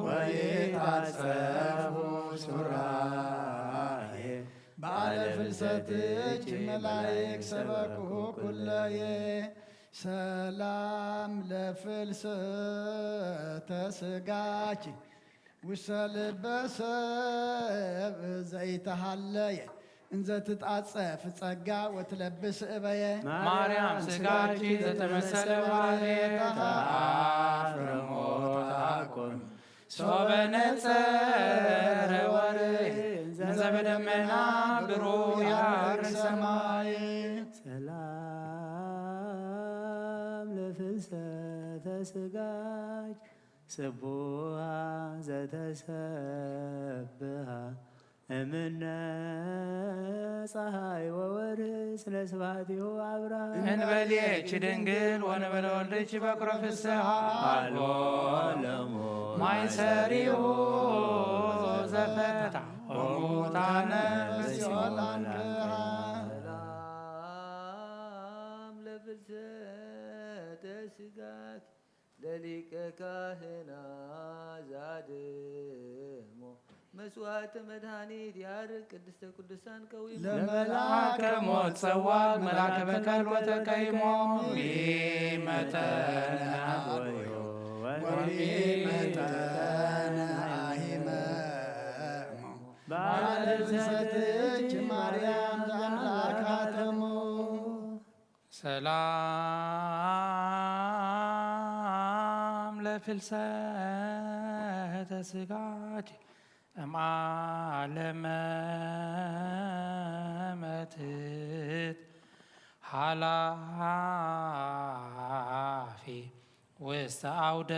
ወይታጸፉ ሱራሄ። ባለ ፍልሰትኪ መላእክ ሰበክሁ ኩለየ። ሰላም ለፍልሰተ ስጋኪ ውሰ ልበ ሰብ ዘይተሃለየ። እንዘ ትጣጸፍ ጸጋ ወትለብስ እበየ። ማርያም ስጋኪ ዘተመሰለ ባህርየ ተአፍርሞ ተአኮኑ። ሶበ ነጸረ ወርህ እንዘ በደመና ብሩህ ያርግ ሰማይ። ሰላም ለፍልሰተ ስጋኪ ጽቡሃ ዘተሰብሃ እምነ ጸሃይ ወወርህ ስነ ስብሐቲሁ አብርሃም። እንበልየኪ ድንግል ወንበለ ወልድኪ በኩረ ፍስሐ አልቦ ለሞ ማይሰሪሁ ዘፈታ ወሙታነ በሲኦል አንክሐ። ሰላም ለፍልሰተ ስጋኪ ለሊቀ ካህና ዛድሞ መስዋዕተ መድኃኒት ያርግ ቅድስተ ቅዱሳን ቀዊሞ። ለመልአከ ሞት ጸዋግ መልአከ በቀል ወተቀይሞ። ሚመጠነ አጎዮ ወሚመጠነ አሂመሞ። ባለ ፍልሰትኪ ማርያም ለአምላክ አተሞ። ሰላም ለፍልሰተ ስጋኪ እምዓለመ መትት ሓላፊ ውስተ አውደ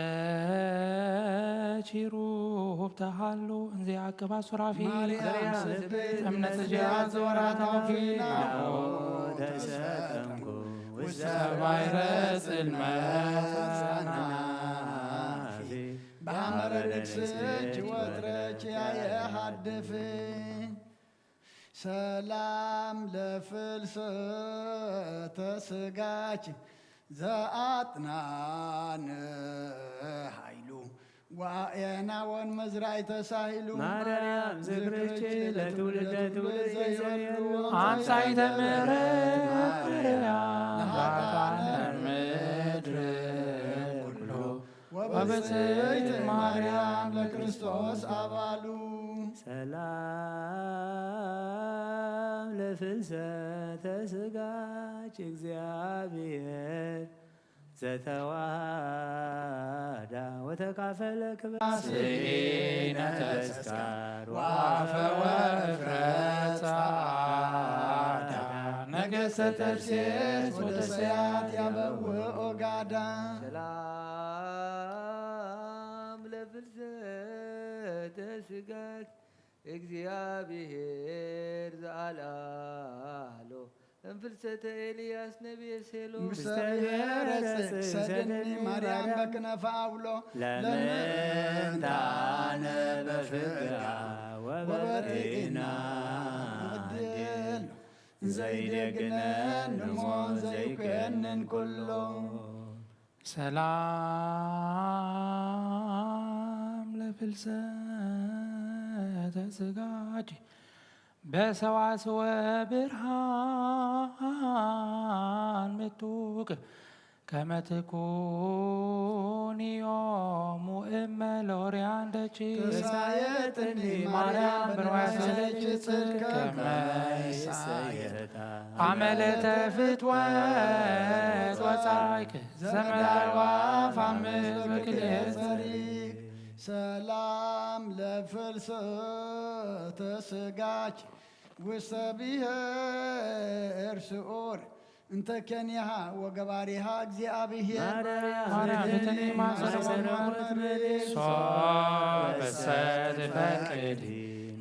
ኪሩብ ተሃሉ እንዘ ያዕቅባ ሱራፊ። ማርያም ስብሕት እምነ ጽጌ ዘወርሃ ታውፊ ናሁ ተሰጠምኩ ውስተ ባሕረ ጽልመት ጸናፊ። በሐመረ ንግስኪ ወትረኪ ያየሃድፍ። ሰላም ለፍልሰተ ስጋኪ ዘአጥናን ኃይሉ ወአየናወን መዝራዕተ ሳሂሉ። ማርያም ዝክርኪ ለትውልደ ትውልድ ዘይዘሉ። አምሳይተ ምሕረት ማርያም ራፋነ ምድር ኩሉ ወብፅዕት ማርያም ለክርስቶስ አባሉ። ሰላም ለፍልሰተ ስጋኪ እግዚአብሔር ዘተዋህዳ ወተካፈለ ክብር። ስኢነ ተስካር ወአፈ ወእፍረት ጸዓዳ ነገሰ ተርሴስ ወደሰያት ያበውኦ ጋዳ። ሰላም ለፍልሰተ ስጋኪ እግዚአብሔር ዘአልዓሎ እምፍልሰተ ኤልያስ ነቢየ ሴሎ። ምስለ ብሔረ ጽድቅ ሰድኒ ማርያም በክነፈ አውሎ። ለምንታነ በፍቅራ ወበርኢና ወበርኢና ንዕድል ዘይደግነን ንሞ ዘይኮንን ኩሎ። ሰላም ለፍልሰተ ስጋኪ በሰዋስወ ብርሃን ምጡቅ ከመ ትኩኒ ዮሙ እመ ለኦርያን ተሳየጥኒ ማርያም ብንዋይ ሰለች ጽድቅ ከመይ ሰየጣ። አመለተ ፍትወት ወጻይክ ዘመዳዋ ፋምስ በክልኤ ጸሪግ። ሰላም ለፍልሰተ ስጋች ውስተ ብሔር ስዑር እንተ ኬንያሃ ወገባሪሃ እግዚአብሔር። ማርያም ፍትኒ ማሰሮ ወመርመሪ። ሶበሰ ትፈቅዲ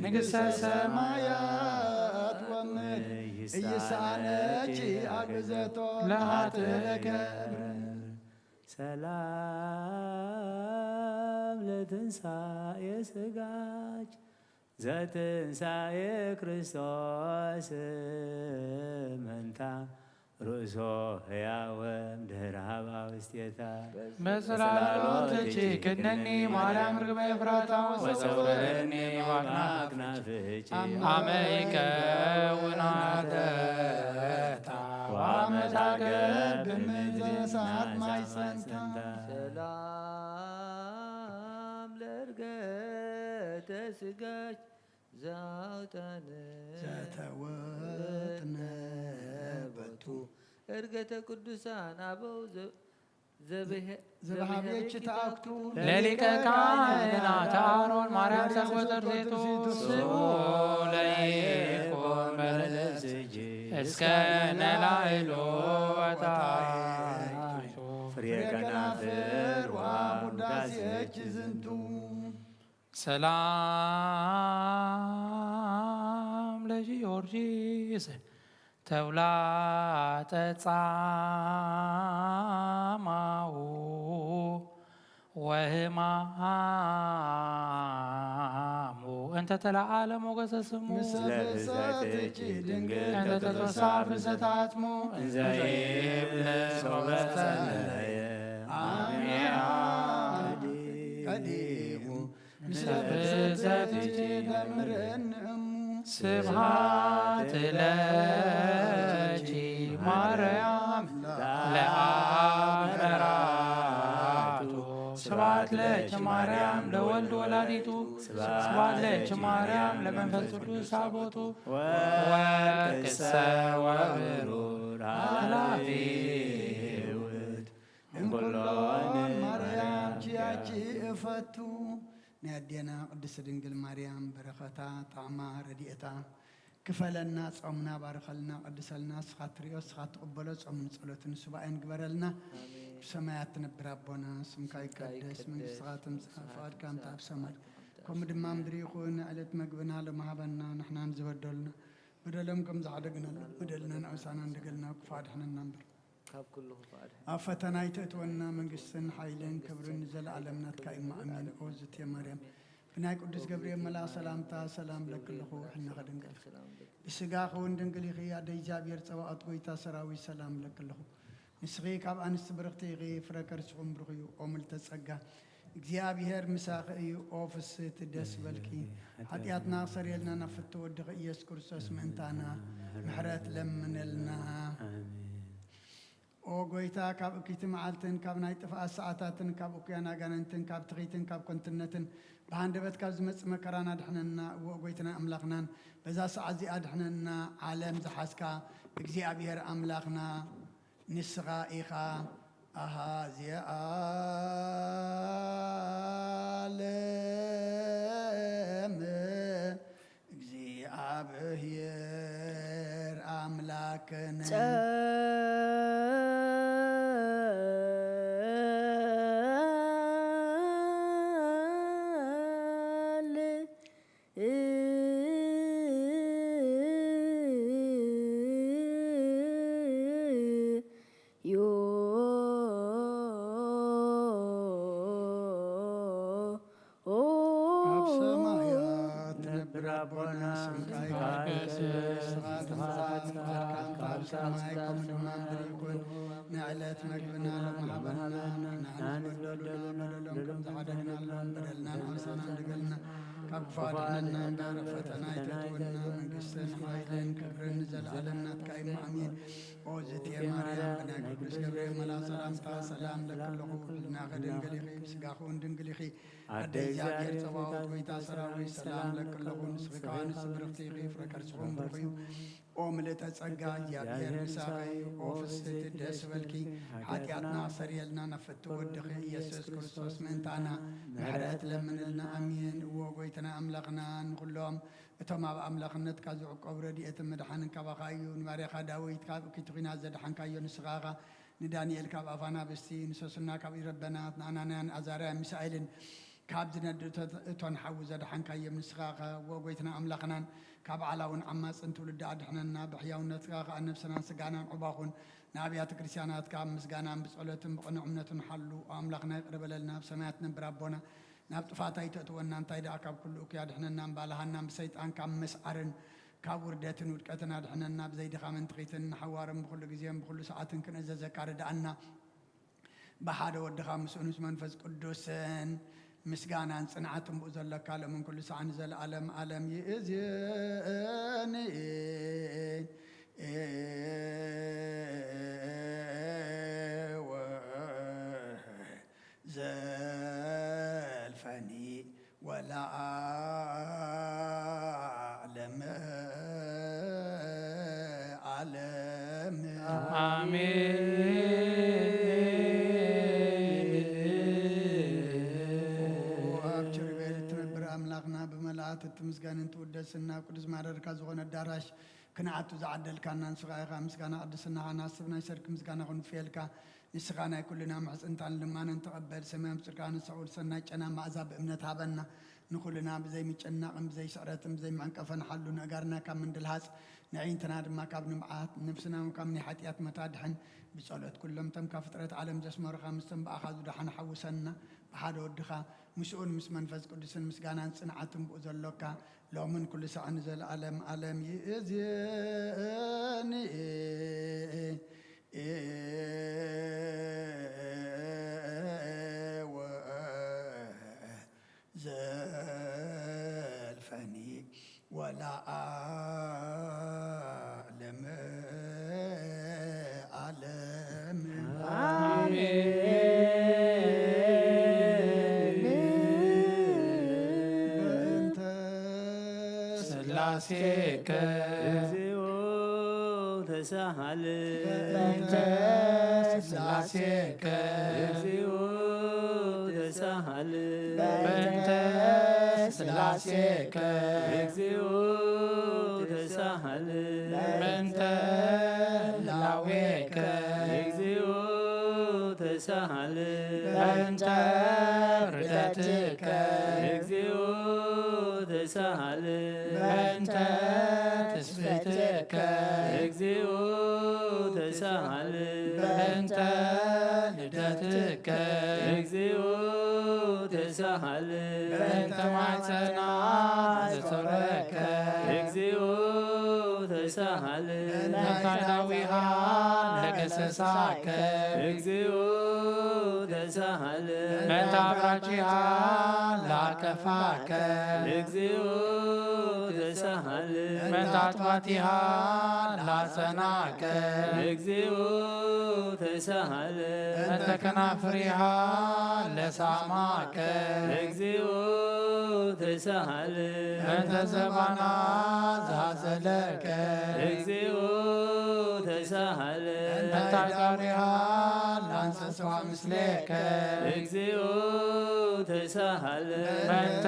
ንግሥተ ሰማያት ወምድር ኢይሳነኪ አግዘቶ ለኃጥእ ገብር። ሰላም ለትንሳኤ ስጋች ዘትንሳኤ ክርስቶስ መንታ ርእሶ ሕያወም ድህረ ሀባ ውስቴታ። በጽላሎትኪ ክነኒ ማርያም ርግበ ኤፍራታ ወሰውረኒ ዋግና አክናፍኪ። አመ ይከውን አተታ ወአመ ታገብ ምድር እሳት ማይጸንታ። ሰላም ለእርገተ ስጋች ዘአውጠነ ዘተወጥነ በቱ። እርገተ ቅዱሳን አበው ዘ-፣ ዘብሄ-፣ ዘብሃቤች ዘብሄቤች ተአክቱ። ለሊቀ ካህናት አሮን ማርያም ሰግወ ተርሴቱ። ስሙ ለይኩን በለለስጂ እስከ ነላይሎ ወታይቱ። ፍሬ ከናፍር ወአብ ውዳሴኪ ዝንቱ። ሰላም ለጊዮርጊስ ተውላጠ ጻማሁ ወህማሙ እንተ ተለዓለ ሞገሰ ስሙ። ምስለ ፍልሰትኪ ድንግል እንተ ተተሳ ፍልሰታትሙ እንዘ ይብል ሶበ ጸለየ አሜን። ቀዲሙ ምስለ ፍልሰትኪ ደምረን እሙ። ስብሐት ለኪ ማርያም ለአብ መራቱ። ስብሐት ለኪ ማርያም ለወልድ ወላዲቱ። ስብሐት ለኪ ማርያም ለመንፈስ ቅዱስ አቦቱ። ወርቅሰ ወብሩር ኃላፊ ውእቱ እምኩሎን ማርያም ኪያኪ እፈቱ። ናይ ኣዴና ቅድስት ድንግል ማርያም በረኸታ፣ ጣዕማ፣ ረድኤታ ክፈለና፣ ጾምና ባርኸልና፣ ቀድሰልና። ንስኻ ትሪኦ፣ ንስኻ ትቕበሎ ጾምን ጸሎትን ሱባኤን ግበረልና። ኣሜን። ብሰማያት ትነብር ኣቦና፣ ስምካ ስምካ ይቀደስ፣ ይቀደስ፣ መንግስትኻ ትምጻእ፣ መንግስትኻ ፍቓድካ ትምጻእ፣ ከምታ ኣብ ሰማይ ፍቓድካ ከምታ ኣብ ከምኡ ድማ ሰማይ። ምድሪ ይኹን። ዕለት መግብና ሎሚ ሃበና፣ ንሕናን ዝበደሉና በደሎም ከም ዝሓደግና በደልና ንኣውሳና እንደገልና ክፉ ኣድሕነና እምበር ካብ ኩሉ ክፉእ ኣድሕነና። ኣብ ፈተና ኣይተእትወና፣ መንግስትን ሓይልን ክብርን ንዘለኣለም ናትካ እዩ። ኣሜን። ኦ ዝትየ ማርያም፣ ብናይ ቅዱስ ገብርኤል መልኣኽ ሰላምታ ሰላም እብለኪ ኣለኹ፣ ሕልናኺ ድንግል፣ ብስጋኺ እውን ድንግል ኢኺ። ኣደ እግዚኣብሔር ጸባኦት፣ ጎይታ ሰራዊት፣ ሰላም እብለኪ ኣለኹ። ንስኺ ካብ ኣንስቲ ብርኽቲ ኢኺ፣ ፍረ ከርስኹም ብሩኽ እዩ። ኦ ምልዕተ ጸጋ፣ እግዚኣብሔር ምሳኺ እዩ። ኦ ፍስህቲ፣ ደስ በልኪ። ሓጢኣትና ክሰርየልና ናብ ፍትው ወድኺ ኢየሱስ ክርስቶስ ምእንታና ምሕረት ለምነልና። ኣሜን። ኦ ጎይታ፣ ካብ እክይቲ መዓልትን ካብ ናይ ጥፍኣት ሰዓታትን ካብ እኩያን ኣጋንንትን ካብ ትኺትን ካብ ከንቱነትን ብሃንደበት ካብ ዝመጽእ መከራና ኣድሕነና። እወ ጎይትናን ኣምላኽናን፣ በዛ ሰዓት እዚኣ ኣድሕነና። ዓለም ዝሓዝካ እግዚኣብሔር ኣምላኽና ንስኻ ኢኻ። ኣሃዜ ዓለም እግዚኣብሔር ኣምላክነ። ጸል ዮ ኣብ ሰማያት ትነብር ኣቦና፣ ስምካ ይቀደስ፣ መንግስትኻ ትምጻእ፣ ፍቓድካ ከምታ ኣብ ሰማይ ከምኡ ድማ ምድሪ ይኹን። ንዕለት መግብና ሎሚ ሃበና፣ ንሕና ንዝበደሉና በደሎም ከም ዝሓደግናሎም በደልና ንሓምሳና እንደገልና፣ ካብ ክፉእ ኣድሕነና እምበር፣ ኣብ ፈተና ኣይተእትወና፣ መንግስትን ሓይልን ክብርን ንዘለኣለም ናትካ እዩ። ኣሜን። ኦ ዝቴ ማርያም፣ ብናይ ቅዱስ ገብርኤል መልኣኽ ሰላምታ ሰላም ለኪ ኣለኹ። ሕልናኺ ድንግል ኢኺ፣ ብስጋኺ እውን ድንግል ኢኺ። ኣደ እግዚኣብሔር ጸባኦት፣ ጎይታ ሰራዊት፣ ሰላም ለኪ ኣለኹ። ንስኺ ከኣ ንስቲ ብርኽቲ ኢኺ፣ ፍረ ከርስኺ እውን ብሩኽ እዩ። ኦ ምልእተ ጸጋ፣ እግዚኣብሔር ምሳኺ እዩ። ኦ ፍስሕቲ፣ ደስ ይበልኪ። ሓጢኣትና ኣሰርየልና፣ ናብ ፍትው ወድኺ ኢየሱስ ክርስቶስ ምእንታና ምሕረት ለምንልና። ኣሜን። እዎ ጎይታና ኣምላኽና፣ ንኹሎም እቶም ኣብ ኣምላኽነትካ ዝዕቆቡ ረድኤትን ምድሓንን ካባኻ እዩ። ንባርያኻ ዳዊት ካብ እኪት ኲናት ዘድሓንካዮ ንስኻ ኢኻ። ንዳንኤል ካብ ኣፍ ኣናብስቲ፣ ንሶስና ካብ ኢድ ረበናት፣ ንኣናንያን ኣዛርያን ሚሳኤልን ካብ ዝነድድ እቶን ሓዊ ዘድሓንካዮም ንስኻ ኢኻ። እዎ ጎይታና ኣምላኽናን ካብ ዓላውን ዓማጽን ትውልዲ ኣድሕነና። ብሕያውነትካ ከኣ ነብስናን ስጋናን ዑባኹን ንኣብያተ ክርስቲያናትካ ኣብ ምስጋናን ብጸሎትን ብቕኑዕ እምነትን ሓሉ። ኣምላኽና ይቕረ በለልና። ኣብ ሰማያት ነብር ኣቦና፣ ናብ ጥፋት ኣይተእትወና፣ እንታይ ደኣ ካብ ኩሉ እኩይ ኣድሕነና፣ እምባልሃና ብሰይጣን ካብ ምስዓርን ካብ ውርደትን ውድቀትን ኣድሕነና። ብዘይ ድኻምን ትኺትን ንሓዋርን ብኹሉ ግዜን ብኹሉ ሰዓትን ክንእዘዘካ ርድኣና። ብሓደ ወድኻ ምስኡን ምስ መንፈስ ቅዱስን ምስጋናን ጽንዓትን ብኡ ዘለካ ሎምን ኩሉ ሰዓን ንዘለኣለም ዓለም ይእዝን። ዘልፈኒ ወለዓለመ ዓለም። ኣሜን። ኣብ ኪሩቤል እትነብር ኣምላኽና፣ ብመላእክት እትምስገንን ትውደስን፣ ናብ ቅዱስ ማደርካ ዝኾነ ኣዳራሽ ክንኣቱ ዝዓደልካና ንስኻ ኢኻ። ምስጋና ቅድስናኻ ንሓስብ፣ ናይ ሰርክ ምስጋና ክንፍየልካ። ንስኻ ናይ ኩልና ምሕጽንታን ልማንን ተቐበል። ሰማያዊ ብጽርካ ንሰውር ሰናይ ጨና መኣዛ ብእምነት ሃበና። ንኹልና ብዘይ ምጭናቕን ብዘይ ስዕረትን ብዘይ መዕንቀፈን ሓሉ። ነእጋርና ካብ ምንድልሃጽ፣ ነዒንትና ድማ ካብ ንብዓት፣ ነብስና እውን ካብ ናይ ሓጢኣት መታድሕን። ብጸሎት ኩሎም እቶም ካብ ፍጥረት ዓለም ዘስመሩኻ፣ ምስቶም ብኣኻ ዝደሓኑ ሓውሰና። ብሓደ ወድኻ ምስኡን ምስ መንፈስ ቅዱስን ምስጋናን ጽንዓትን ብኡ ዘሎካ፣ ሎምን ኩሉ ሳዕ ንዘለኣለም ዓለም ይእዝን። ወዘልፈኒ ወለዓለመ ዓለም። ኣሜን። በእንተ ስላሴከ። እግዚኦ ተሳሃል። በእንተ ስላሴከ። እግዚኦ ተሳሃል። በእንተ ስላሴከ። እግዚኦ ተሳሃል። በእንተ ህላዌከ። እግዚኦ ተሳሃል። በእንተ ርደትከ። እግዚኦ ተሳሃል። በእንተ ትስብእትከ። እግዚኦ ተሳሃል። በእንተ ልደትከ። እግዚኦ ተሳሃል። በእንተ ማሕፀና ዘሰረከ። እግዚኦ ተሳሃል። በእንተ ዳዊሃ ለገሰሳከ። እግዚኦ ተሳሃል። በእንተ አብራኪሃ ላቀፋከ። እግዚኦ ተሳሃል። በእንተ አጥባቲሃ ላጸናከ። እግዚኦ ተሳሃል። በእንተ ከናፍሪሃ ለሳማከ። እግዚኦ ተሳሃል። በእንተ ዘባና ዛዘለከ። እግዚኦ ተሳሃል። በእንተ አጋሪሃ ላንሰስዋ ምስሌከ። እግዚኦ ተሳሃል። በእንተ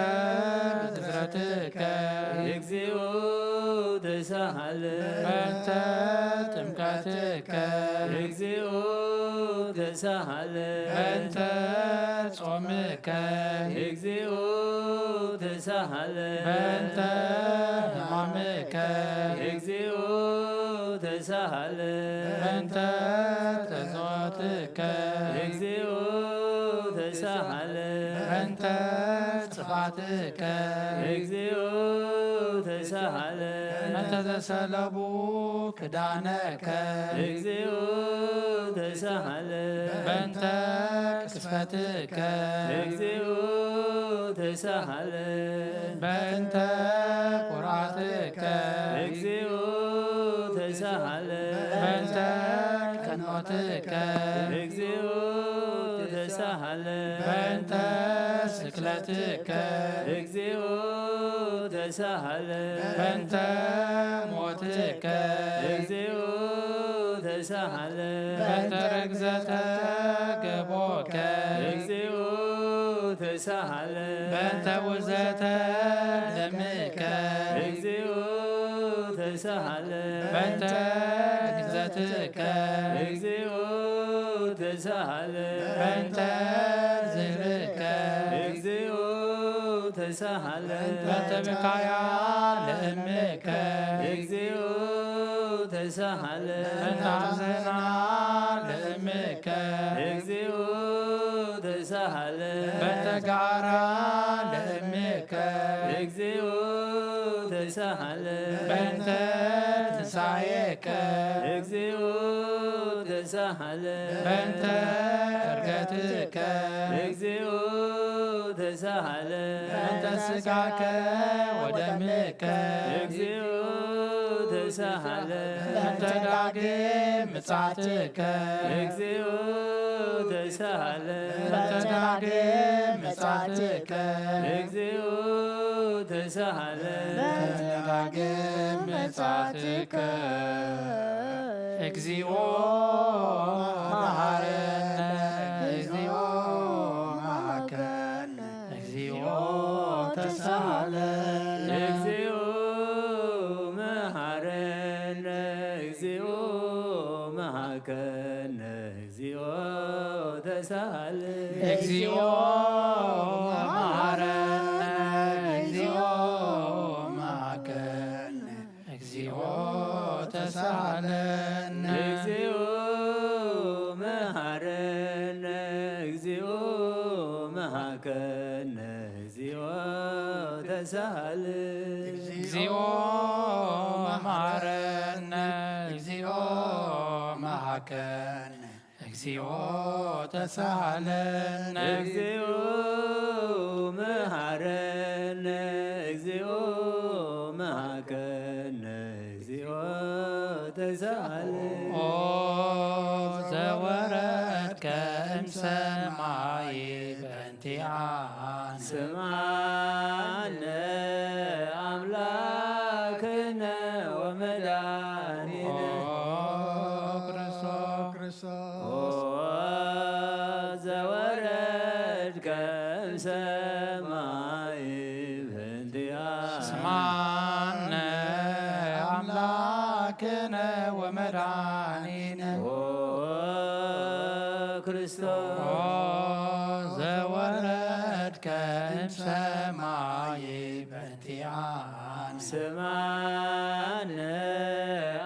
ግዝረትከ። እግዚኦ ተሳሃል። በእንተ ጥምቀትከ። እግዚኦ ተሳሃል። በእንተ ጾምከ። እግዚኦ ተሳሃል። በእንተ ሕማምከ። እግዚኦ ተሳሃል። በእንተ ተጸወትከ። እግዚኦ ተሳሃል። በእንተ ጽፋትከ። እግዚኦ ተሳሃል። በእንተ ዘሰለቡ ክዳነከ። እግዚኦ ተሳሃል። በእንተ ቅስፈትከ። እግዚኦ ተሳሃል። በእንተ ቁርአትከ። እግዚኦ ተሳሃል። በእንተ ሞትከ እግዚኦ ተሳሃለ በእንተ ስቅለትከ እግዚኦ ተሳሃለ በእንተ ሞትከ እግዚኦ ተሳሃለ በእንተ ርግዘተ ገቦከ እግዚኦ ተሳሃለ በእንተ ውዘተ ደምከ እግዚኦ ተሳሃለ በእንተ ግዘትከ እግዚኦ ተሳሃለ በእንተ ዝብከ እግዚኦ ተሳሃለ በእንተ ብካያ ለእምከ እግዚኦ ተሳሃለ በእንተ ሐዘና ለእምከ እግዚኦ ተሳሃለ በእንተ ጋራ ለእምከ እግዚኦ ተሳሃለ በእንተ ትንሳኤከ እግዚኦ ተሳሃለ በእንተ እርገትከ እግዚኦ ተሳሃለ በእንተ ስጋከ ወደምከ እግዚኦ ተሳሃለ በእንተ ዳግም ምጻትከ እግዚኦ ተሳሃለ በእንተ ዳግም ምጻትከ እግዚኦ ተሳሃለ በእንተ ዳግም ምጻትከ እግዚኦ መሐረነ እግዚኦ መሐከነ እግዚኦ ተሳሃለነ እግዚኦ መሐረነ እግዚኦ መሐከነ እግዚኦ ተሳሃለነ እግዚኦ መሐረነ እግዚኦ መሐከነ እግዚኦ ተሳሃለነ እግዚኦ መሐረነ እግዚኦ መሐከነ እግዚኦ ተሳሃለነ እግዚኦ መሐረነ እግዚኦ መሐከነ እግዚኦ ተሳሃለነ እግዚኦ መሐረነ እግዚኦ መሐከነ እግዚኦ ተሳሃለነ ኦ ዘወረድከ እምሰማይ በእንቲኣነ ስምዓነ ኣምላክነ ወመድኃኒነ ኦ ክርስቶስ ኦ ዘወረድከ እምሰማይ በእንቲኣነ ስምዓነ ኣምላክነ ወመድኃኒነ ኦ ክርስቶስ ኦ ዘወረድከ እምሰማይ በእንቲኣነ ስምዓነ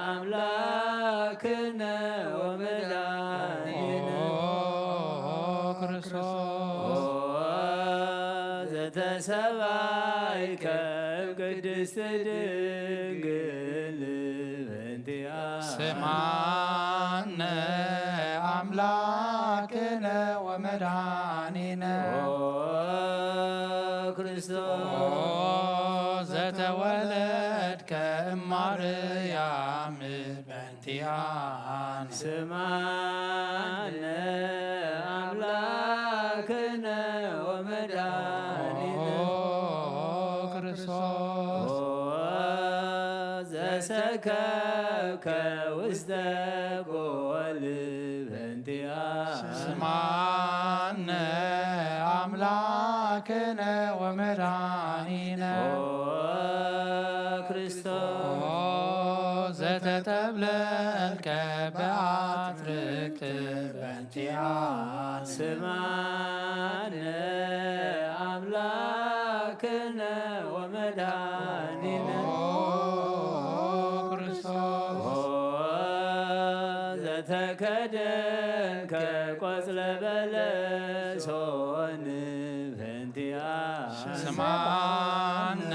ኣምላክነ ወመድኃኒነ ኦ ክርስቶስ ኦ ዘተሰባይከ እምቅድስት ድንግል በእንቲኣነ ስምዓነ ኣምላክነ ወመድኃኒነ ኦ ክርስቶስ ኦ ዘተወለድከ እማርያም በእንቲኣነ ስምዓነ ኣምላክነ ወመድኃኒነ ኦ ክርስቶስ ኦ ዘሰከብከ ውስተ ጎል በእንቲኣነ ስምዓነ ኣምላክነ ወመድኃኒነ ኦ ክርስቶስ ኦ ዘተጠብለልከ በአትርክት በእንቲኣነ ስምዓነ ኣምላክነ ወመድኃኒነ ኦ ክርስቶስ ኦ ዘተከደንከ ቆጽለ በለስ ሆን በእንቲኣነ ስምዓነ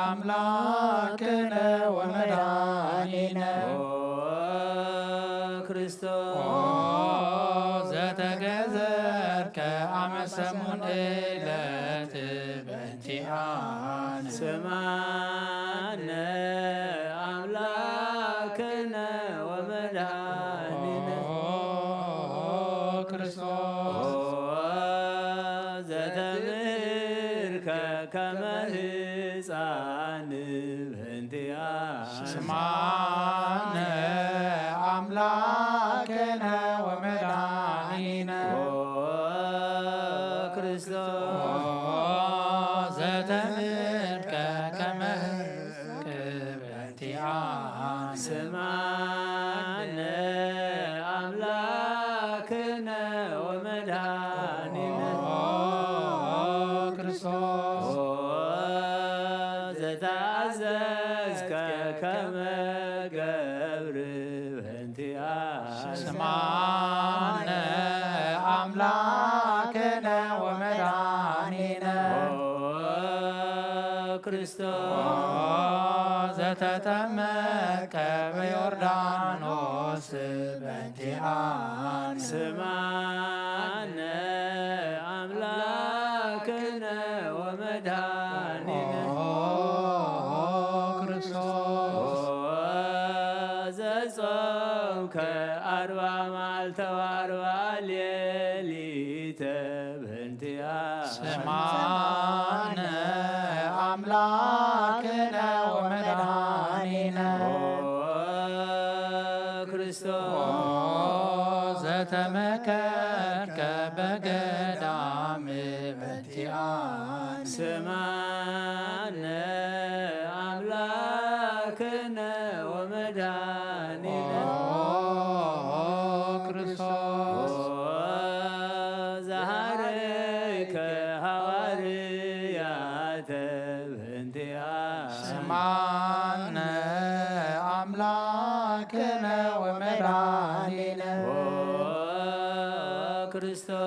ኣምላክነ ወመድኃኒነ ኦ ክርስቶስ ኦ ዘተገዘርከ ኣመ ሰሙን ዕለት በእንቲኣነ ስምዓነ ኣምላክነ ወመድኃኒነ ኦ ከመ ህፃን በእንቲኣ ስማነ ኣምላክነ ወመድኃኒነ ኦ ክርስቶስ ዘተምልከ ከመ ህፃን በእንቲኣነ ስማነ ኣምላክነ ወመድኃኒነ ኦ ክርስቶስ ኦ ዘተኣዘዝከ ከመ ገብር በእንቲኣ ስማነ ኣምላክነ ወመድኃኒነ ኦ ክርስቶስ ዘተጠመቀ በዮርዳኖስ በእንቲኣነ ስማነ ኣምላክነ ወመድኃኒነ ኦ ክርስቶስ ዘጾምከ ኣርባ መዓልተ ወኣርባ ሌሊተ በእንቲኣ ስማነ ኣምላክነ ወመድኃኒነ ኦ ክርስቶስ ዘተመከርከ በገዳም በእንቲኣነ ስማነ ኣምላክነ ወመድኃኒነ ኦ ክርስቶስ ዘሃረይከ ሃዋርያተ በእንቲኣ ስማነ ኣምላክነ ወመድኃኒነ ኦ ክርስቶስ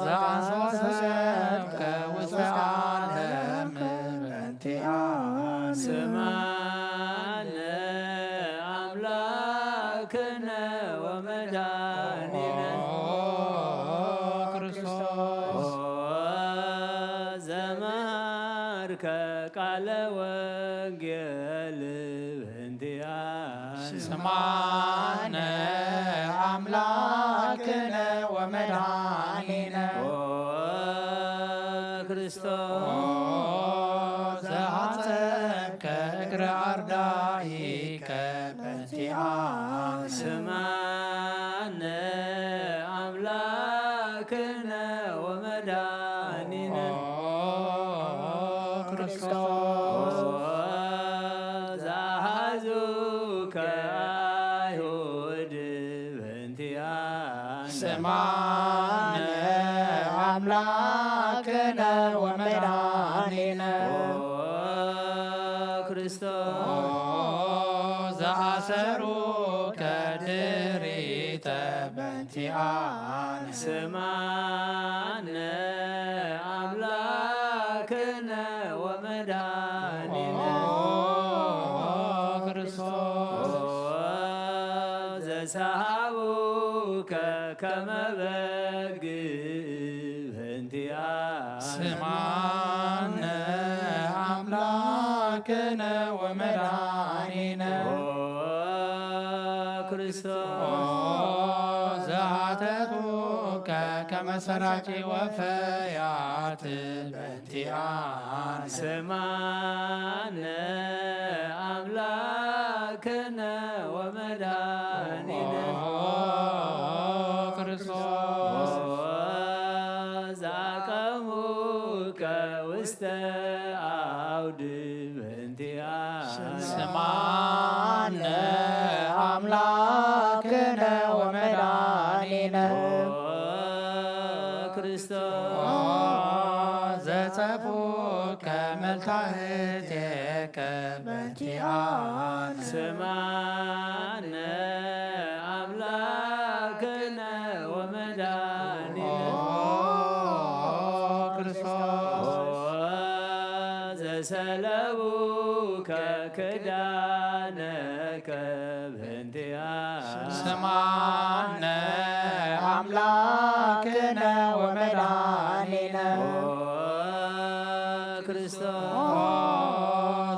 ዘአንበሰብከ ውስተ ዓለም በእንቲኣነ ስማነ ኣምላክነ ወመድኃኒነ ኦ ክርስቶስ ዘመሃርከ ቃለ ወንጌል በእንቲኣ ስማነ ኣምላክነ ወመድኃኒነ ኦ ክርስቶስ ዘሐጸብከ እግረ አርዳኢከ በእንቲኣነ ስማነ ኣምላክነ ወመድኃኒነ ኦ ክርስቶስ ዘአሐዙከ አይሁድ በእንቲኣነ ስማነ ኣምላክነ ወመድኃኒነ ኦ ክርስቶስ ዘአሰሩከ ድሪተ በእንቲኣነ ስማነ ኣምላክነ ወመድኃኒነ ኦ ክርስቶስ ዘሰሃቡከ ከመ በግ በእንቲኣ ስማነ አምላክነ ወመድኃኒነ ኦ ክርስቶስ ዘአተቱከ ከመ ሰራቂ ወፈያት በእንቲኣነ ስማነ አምላክነ ወመድኃኒነ ኦ ክርስቶስ ዘአቀሙከ ውስተ አውድ በእንቲኣ ስማነ አምላክነ ወመድኃኒነ ኦ ክርስቶስ ዘጸፉከ መልታህቴከ በእንቲኣነ ስማነ አምላክነ ወመድኃኒነ ኦ ክርስቶስ ዘሰለቡከ ክዳነከ በእንቲኣ ስማነ አምላክነ ወመድኃኒነ ኦ ክርስቶስ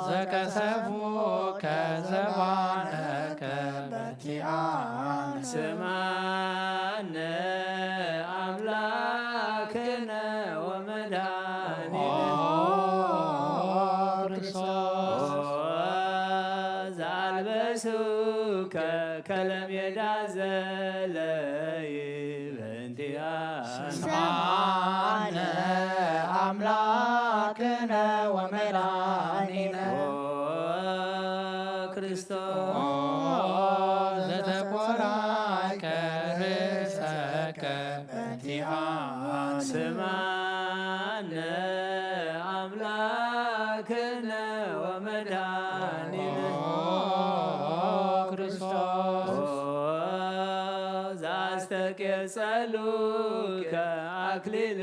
ዘቀሰፉከ ዘባነከ በእንቲኣነ ስማነ አምላክነ ወመድኃኒነ ኣምላክነ ወመድኃኒነ። ኦ ክርስቶስ ኦ ዘተቆራይከ ርእሰከ በእንቲኣነ። ስማነ ኣምላክነ ወመድኃኒነ። ኦ ክርስቶስ ኦ ዘአስተቄጸሉከ አክሊለ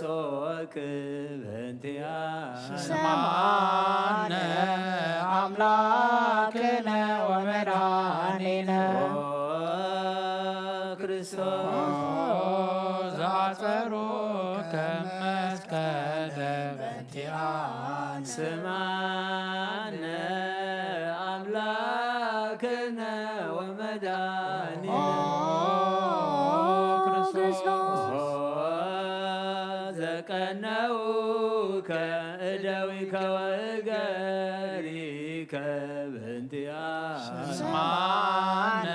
ሶክ በእንቲኣነ። ስማነ ኣምላክነ ወመድኃኒነ። ኦ ክርስቶስ ኦ ዘአጸሩከ መስቀለ በእንቲኣነ። ስማነ ኣምላክነ ወመድኃኒነ። ኦ ክርስቶስ ኦ ዘቀነውከ እደዊከ ወእገሪከ በእንቲኣነ። ስማነ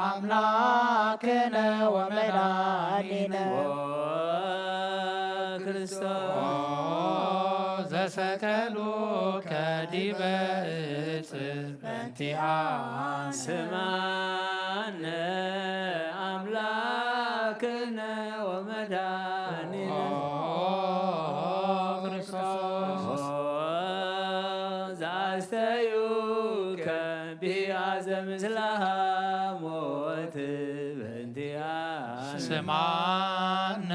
ኣምላክነ ወመድኃኒነ። ኦ ክርስቶስ ኦ ዘሰቀሉከ ዲበ እጽ በእንቲኣነ። ስማነ ኣምላክነ ወመድኃኒነ። ኦ ክርስቶስ ኦ ዘአስተዩከ ቢያዘ ምስለ ሐሞት በእንቲኣነ። ስማነ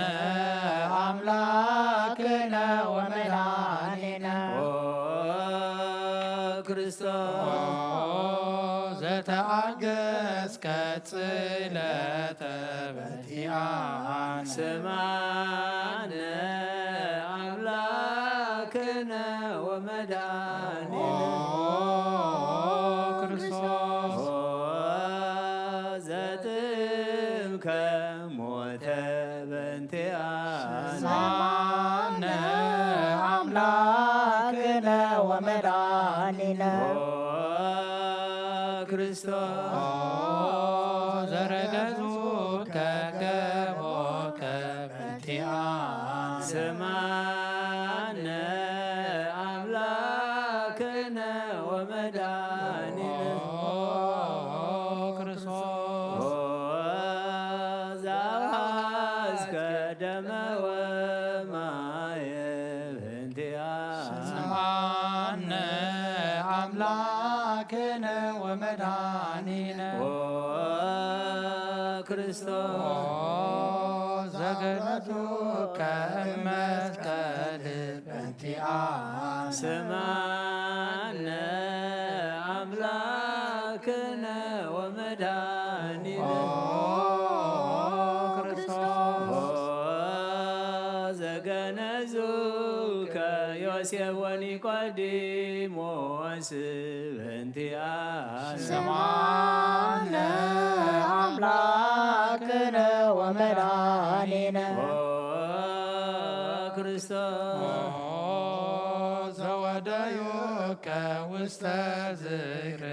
ኣምላክነ ወመድኃኒነ። ኦ ክርስቶስ ኦ ዘተአገስከ ጽለተ በእንቲኣነ። ስማነ ኣምላክነ ወመድኃኒነ። ኦ ክርስቶስ ኦ ዘጥምከ ሞተ በእንቲኣነ። ስማነ ኣምላክነ ወመድኃኒነ። ኦ ክርስቶስ ኦ ዘረገጹከ ገቦከ በእንቲኣነ። ስማነ ኣምላክነ ወመድኃኒነ። ኦ ክርስቶስ ኦ ዘአፍሰስከ ደመ ወማየ በእንቲኣነ። ስማነ ኣምላክነ ወመድኃኒነ። ኦ ክርስቶስ ኦ ዘገነዙከ መስቀል በእንቲኣነ። ስማነ ኣምላክነ ወመድኃኒነ። ኦ ክርስቶስ ኦ ዘገነዙከ ዮሴፍ ወኒቆዲሞስ በእንቲኣነ። ስማነ ኣምላክነ ወመድኃኒነ። ኦ ክርስቶስ ኦ ዘወደዩከ ውስተ ዝክር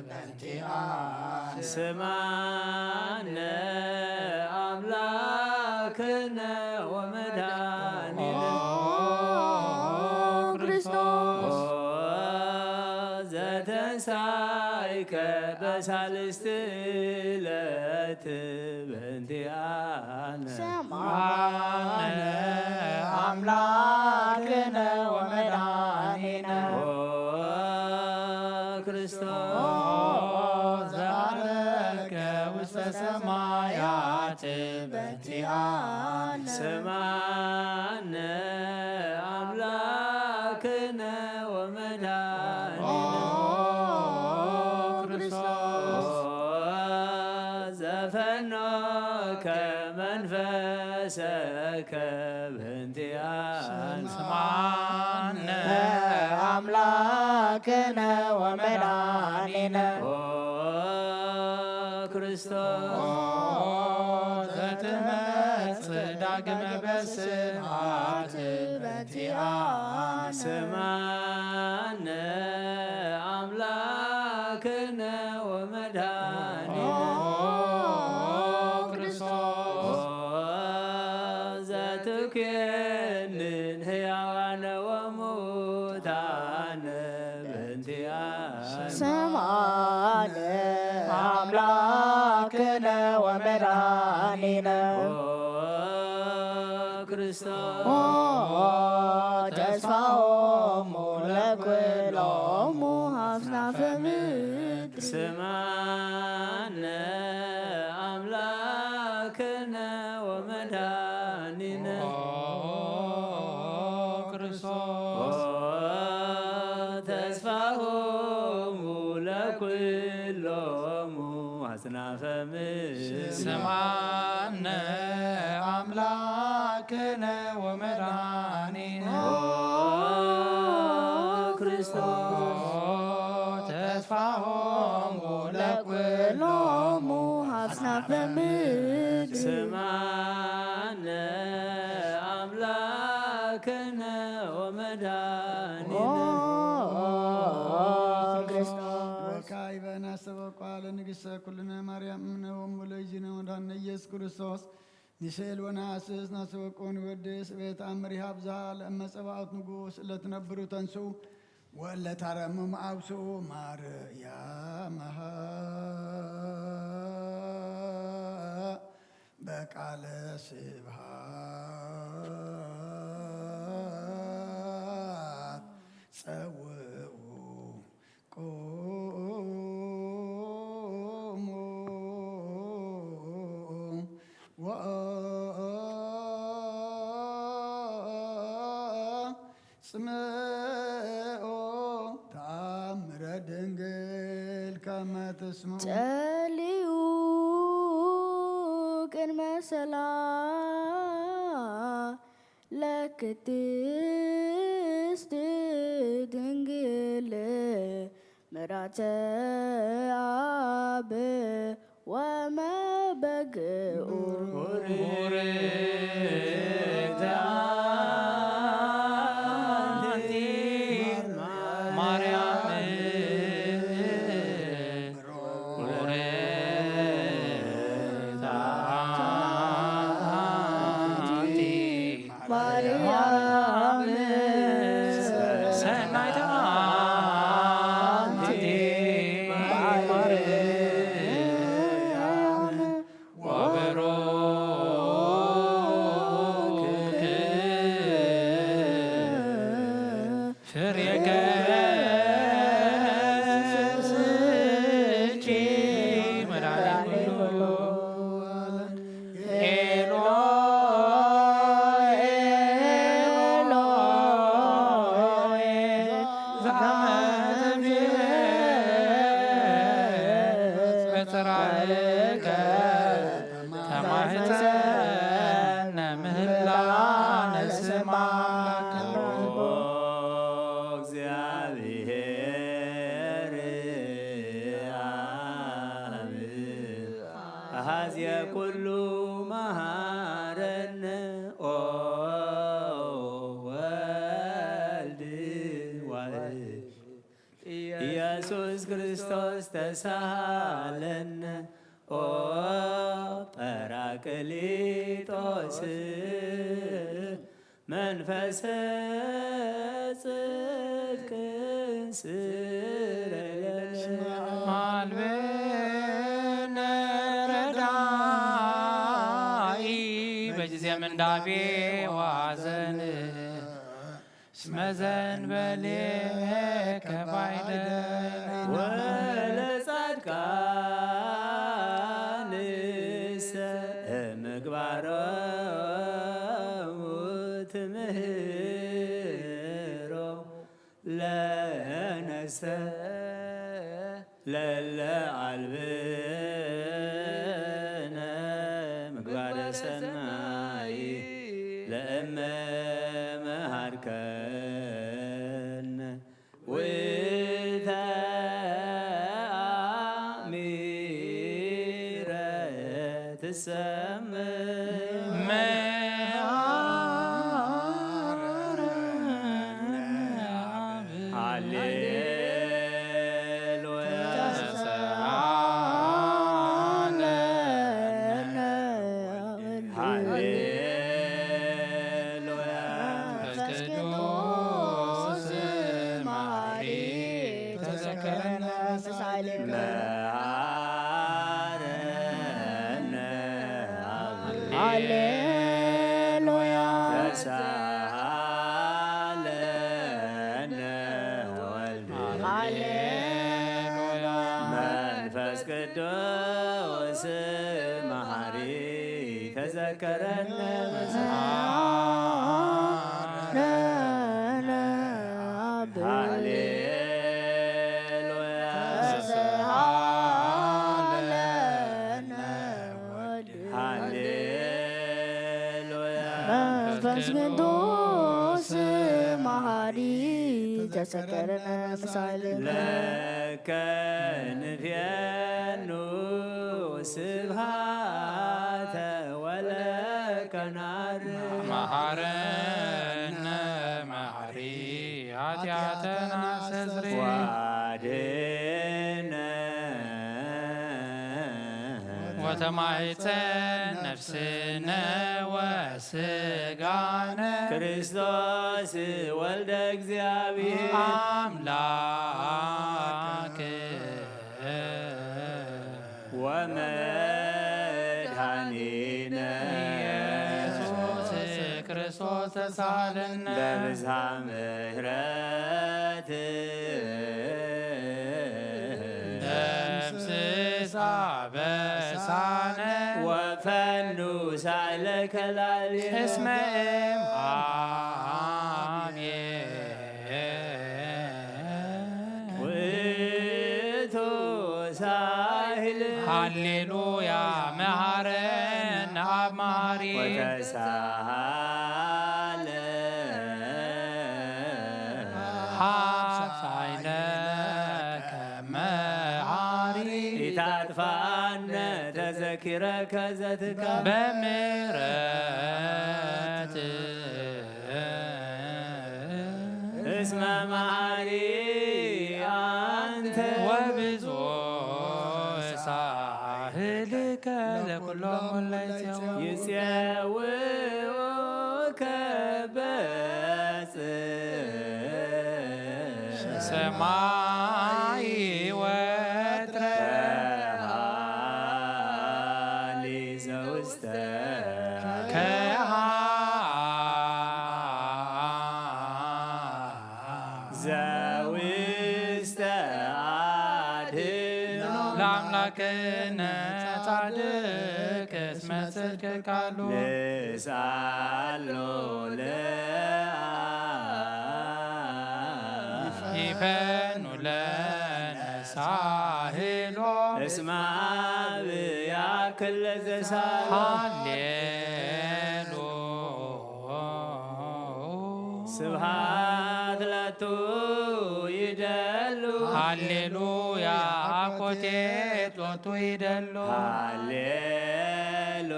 በእንቲኣነ። ስማነ ኣምላክነ ወመድኃኒነ። ኦ ክርስቶስ ኦ ዘተንሳይከ በሳልስት ዕለት በእንቲኣነ። ስማነ ኣምላክነ ወመድኃኒነ። ኦ ክርስቶስ ኦ ዘዐረገ ውስተ ሰማያት በእንቲኣነ። ስማነ ኣምላክነ ወመድኃኒነ። ኦ ክርስቶስ ኦ ዘፈኖከ መንፈሰከ በእንቲኣነ። ስማነ ኣምላክነ ወመድኃኒነ። ኦ ክርስቶስ ኦ ዘትመጽእ ዳግመ በስብሐት በእንቲኣነ። ስማነ ኣምላክነ ወመድኃኒነ። ኦ ክርስቶስ ኦ ትኩንን ህያዋነ ወሙታነ በእንቲኣነ። ስምዓነ ኣምላክነ ወመድኃኒነ። ኦ ክርስቶስ። ኦ ተስፋሆሙ ለኩሎሙ አጽናፈ ምድር። ስምዓነ ኣምላክነ ወመድኃኒነ። ኦ ክርስቶስ። ኦ ተስፋሆሙ ለኩሎሙ አጽናፈ ምድር። ስምዓነ ኣምላክነ ወመድኃኒነ። ኦ ክርስቶስ። ኦ ተስፋሆሙ ለኩሎሙ አጽናፈ ምድር። ስምዓነ ኣምላክነ ወመድኃኒነ። ኦ ክርስቶስ። ወካዕበ ናስተበቋ ለንግሥተ ኩልነ ማርያም እምነ ወእሙ ለእግዚእነ ወመድኃኒነ ኢየሱስ ክርስቶስ። ንስእል ወነሐስስ ናስተበቁ ንወድስ እበ ተአምር ይሃብዛ ለእመ ጸባኦት ንጉሥ እለ ትነብሩ ተንሱ ወእለ ታረምም አብሱ ማርያም በቃለ ስብሃት ጸውኡ ቁሙ ወአጽምዑ ተአምረ ድንግል ከመ ትስምዑ። ጸልዩ ቅድመ ሰላ ለክትስት ድንግል ምራተ አብ ወመበግኡ። ቡርክት አንቲ ማርያም። ቡርክት አንቲ ማርያም። ሰናይት አንቲ ማርያም። ወበሮክ ፍሬ ከርስኪ መድኃኒት ኩሉ። ኤሎሄ ኤሎሄ ዛመ ትቤ በጽራርከ ተማህፀነ ምህላ ነስማ። ኦ እግዚአብሔር አብ አሐዜ ኩሉ መሐረነ። ኦ ወልድ ዋሕድ ኢየሱስ ክርስቶስ ተሳሃለነ። ኦ ጳራቅሊጦስ መንፈሰ ጽድቅ ስረይ ለነ። አልብነ ረዳኢ በጊዜ ምንዳቤ ወሐዘን እስመ ዘእንበሌከ ባይደ ወለጻድቃንሰ ምግባሮሙ ትምህሮ ለነሰ ለለ አልብነ ምግባረ ሰናይ ለእመ መሃርከነ ወተአሚረ ትሰምዕ። ሃሌሉያ። ሃሌ ሳሃለነ ወልድ ሃሌሉያ። መንፈስ ቅዱስ መሐሪ ተዘከረነ። ሃሌሉያ። ሃሌሉያ። መንፈስ ቅዱስ መሐሪ ተዘከረነ ምሳሌ ለከ ንፌኑ ስብሃተ ወለከ ናር መሐረነ መሐሪ ኃጢአተና ሰስሪ ዋድነ ወተማይፀን ነፍስነ ወስጋነ ክርስቶስ ወልደ እግዚአብሔር አምላክ ወመድኃኒነ ኢየሱስ ክርስቶስ ተሳለነ ለብዝሃ ምሕረት ደምስሳ በሳነ ወፈኑ ሳይለ ከላሊ እስመ እምሃቤ ውእቱ ሳይል ሃሌሉያ መሐረነ አብ መሐሪ ወተሳሃለ ኃይለ ከመ ሐሪ ኢታጥፋነ ተዘኪረከ ዘትካ በምሕረት እስመ መሐሪ አንተ ወብዙ ሳህልከ ለኩሎም ለይጼው ይጼውከ በጽ ሰማይ ወትረ ተሃሊ ዘውስተ ከሃ ዘውስተ አድኖ ለአምላክነ ጻድቅ እስመ ጽድቅ ቃሉ ንስአሎ ለአብ ይፈኑ ለነ ሳህሎ እስመ አብ ያክል ለዘሳሎ ሃሌሉ ስብሐት ለቱ ይደሉ ሃሌሉያ አኮቴት ሎቱ ይደሉ ሃሌሉ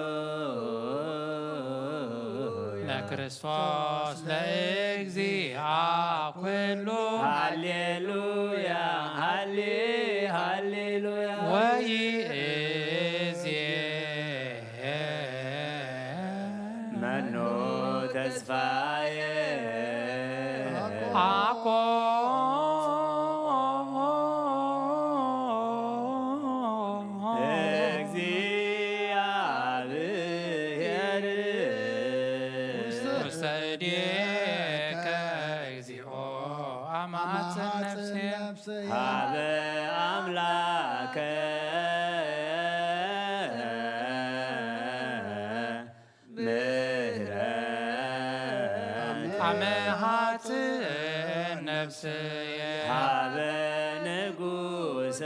ለክርስቶስ ለእግዚአ ኩሉ ሃሌሉያ ሃሌ ሃሌሉያ ወይእዜ መኑ ተስፋዬ አኮ እግዚአብሔር ውስተ እዴከ እግዚኦ አማጽን ነፍሴ ሀበ አምላከ ምሕረት አመ ሀጽእ ነፍስየ ሀበ ንጉሰ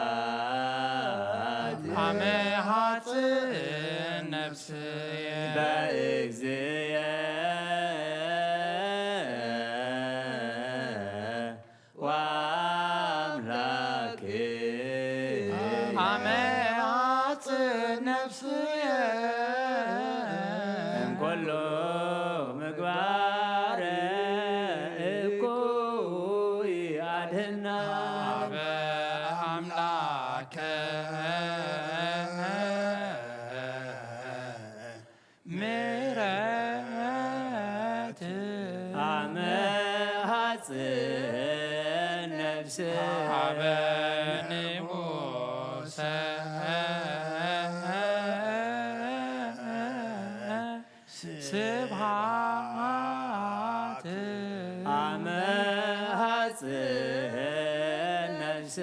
ስብሐት አመ ሀጽእ ነፍስየ በእግዚየ ወአምላኬ አመ አጽእ ነፍስየ እምኩሉ ምግባር እኩይ አድህና አበ አምላከ ምሕረት አመ ሐጽን ነፍስ አበ ንጉሰ ስብሃት ኣመሃጽን ነፍስ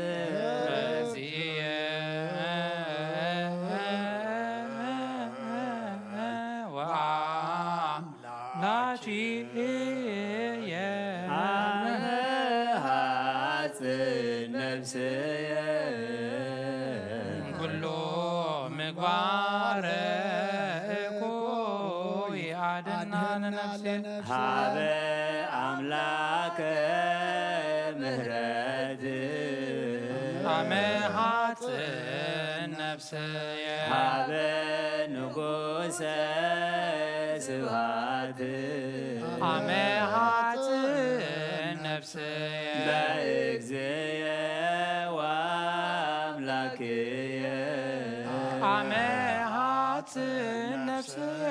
መሲየ ወአምላኪየ ኣመሃጽን ነፍስየ ኩሉ ምግባር እኩይ ኣድህና ለነፍስየ ሃበ ኣምላከ ምህረት ኣመሃጽን ነፍስየ ሃበ ንጉሰ ስብሃት ኣመሃጽን ነፍስየ በእግዚየ ወአምላክየ ኣመሃጽን ነፍስየ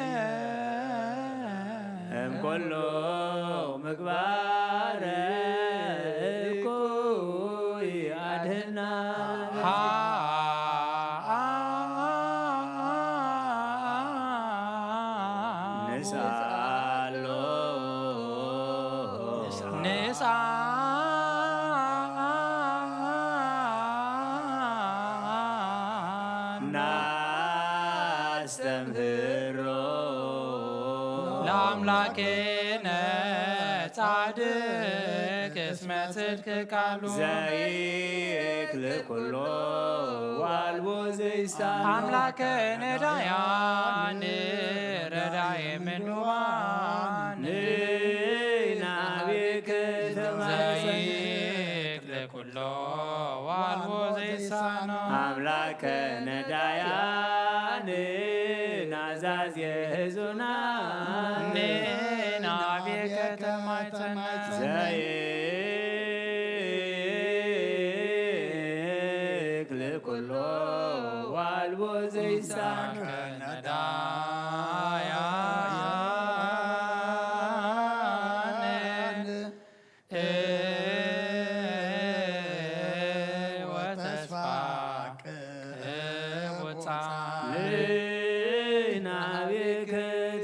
እምኩሉ ምግባር እኩይ ኣድህና ንስኣሎ ንስኣሎ ናስተምህሮ ለአምላኬነ ጻድቅ እስመ ጽድቅ ቃሉ ዘይክል ኩሎ ዋልቦ ዘይሳኖ ኣምላከነ ዳያን ረዳየ ምንዱባን ንናቤከ ተማይጸን ዘይክል ኩሎ ዋልቦ ዘይሳኖ ኣምላከነ ዳያን ናዛዝ የህዙናን ንናቤከ ተማይጸን ዘይክል ኩሎ ዋልቦ ዘይሳኖ ነዳያን ወተስፋ ቅቡጻን ናቤከ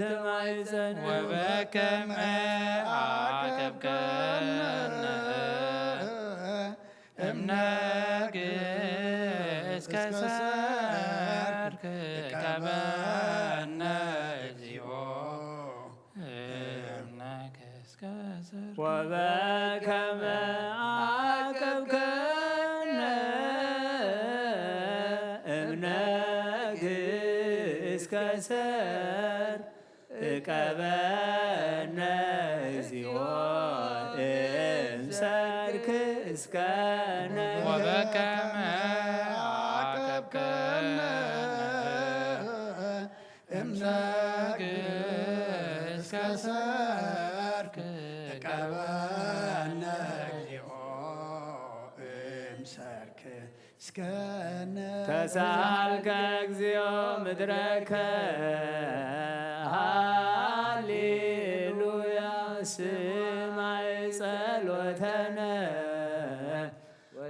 ተማይጸን ወበከመ አቀብከነ እምነግ እስከ ሰርክ ቀበነ እግዚኦ እምነግ እስከ ሰርክ ወበከመ አቀብከነ እምነግ እስከ ሰር እቀበነ እግዚኦ እምሰርክ እስከነ ወበከመ አቀብከነ እምነግ እስከ ሰርክ ቀበነ እግዚኦ እምሰርክ እስከነ ተሳልከ እግዚኦ ምድረከ ሃሌሉያ ስማይ ጸሎተነ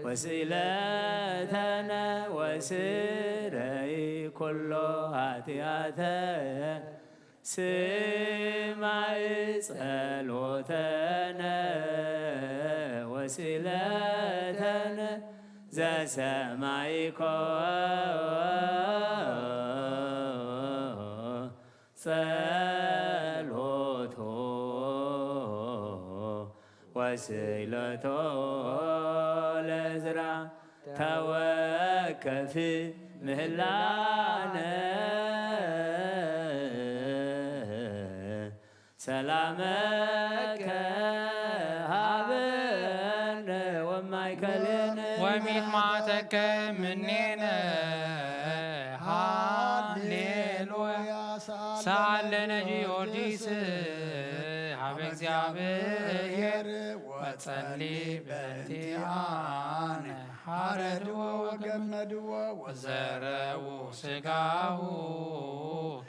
ወስእለተነ ወስረይ ኩሎ ኃጢአተ ስማይ ጸሎተነ ወስእለተነ ዘሰማይኮ ጸሎቶ ወስእለቶ ለዝራ ተወከፍ ምህላነ ሰላመከ ሃበነ ወማይከሌነ ወሚጥማተከ ምኔነ ሃሌሉያ ሳለነ ጊዮርጊስ ሀበ እግዚአብሔር ወጸሊ በእንቲአነ ሓረድዎ ወገመድዎ ወዘረዉ ስጋሁ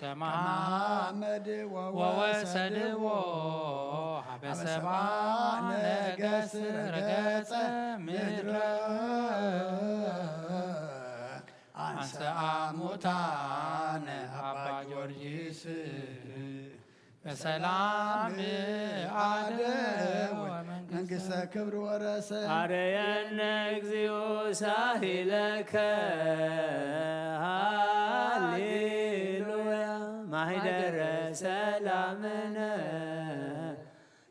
ከመ ሓመድ ወወሰድዎ ሀበ ሰብአ ነገስት ረገጸ ምድረ አንሰአ ሙታነ አባ ጊዮርጊስ በሰላም አደወ መንግስተ ክብር ወረሰ። አረየነ እግዚኦ ሳሂለከ ሃሌሉያ ማህደረ ሰላምነ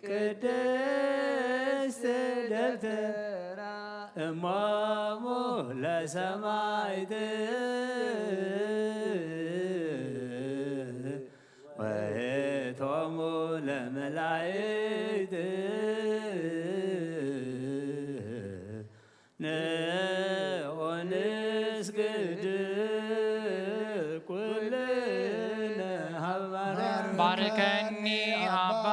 ቅድስት ደብተራ እሞሙ ለሰማይት ወእቶሙ ለመላእክት ንዑ ንስግድ ኩልነ ሀበ ማርያም። ባርከኒ አባ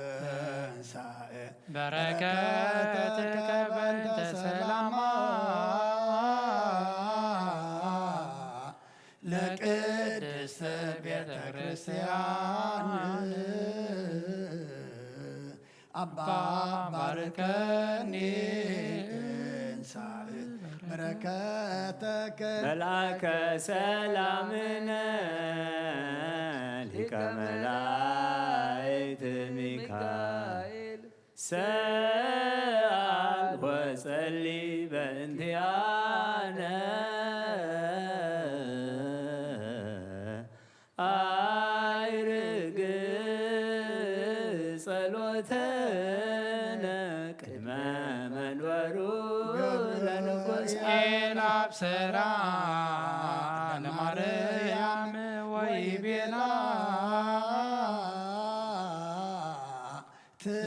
እንሳኤ በረከትከ በእንተ ሰላማ ለቅድስት ቤተ ክርስቲያን አባ ባርከኒ እንሳኤ በረከተከ መልአከ ሰላምነ ሊቀ መላእክት ሚካኤል ሰአል ወጸሊ በእንቲአነ አይርግ ጸሎተነ ቅድመ መንበሩ ለንጉስ ኤል አብሰራ ለማርያም ወይቤላ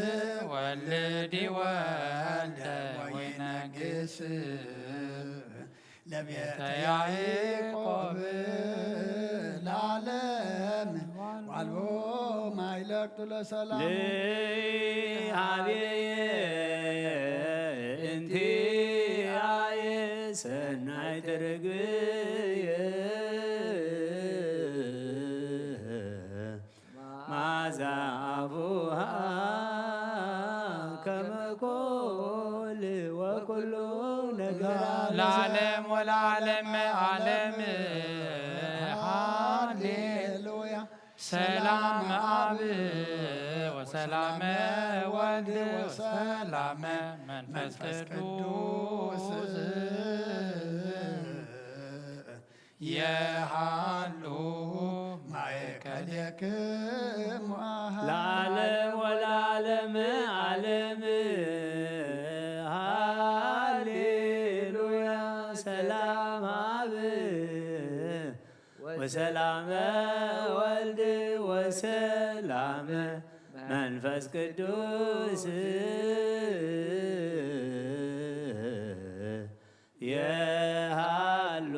ትወልዲ ወልደ ወይነግስ ለቤተ ያዕቆብ ለዓለም ዋልቦ ማይለቅቱ ለሰላም ለሃቤየ እንቲአየ ሰናይ ትርግብየ ማዛ አፉሃ ከመ ኮል ወኩሉ ነገራ ለዓለም ወለዓለም ዓለም። ሃሌሉያ። ሰላም አብ ወሰላም ወልድ ወሰላም መንፈስ ቅዱስ የሃሉ ማእከሌክሙ አሃ ለዓለም ወለዓለም ዓለም። ሃሌሉያ። ሰላም አብ ወሰላመ ወልድ ወሰላመ መንፈስ ቅዱስ የሃሉ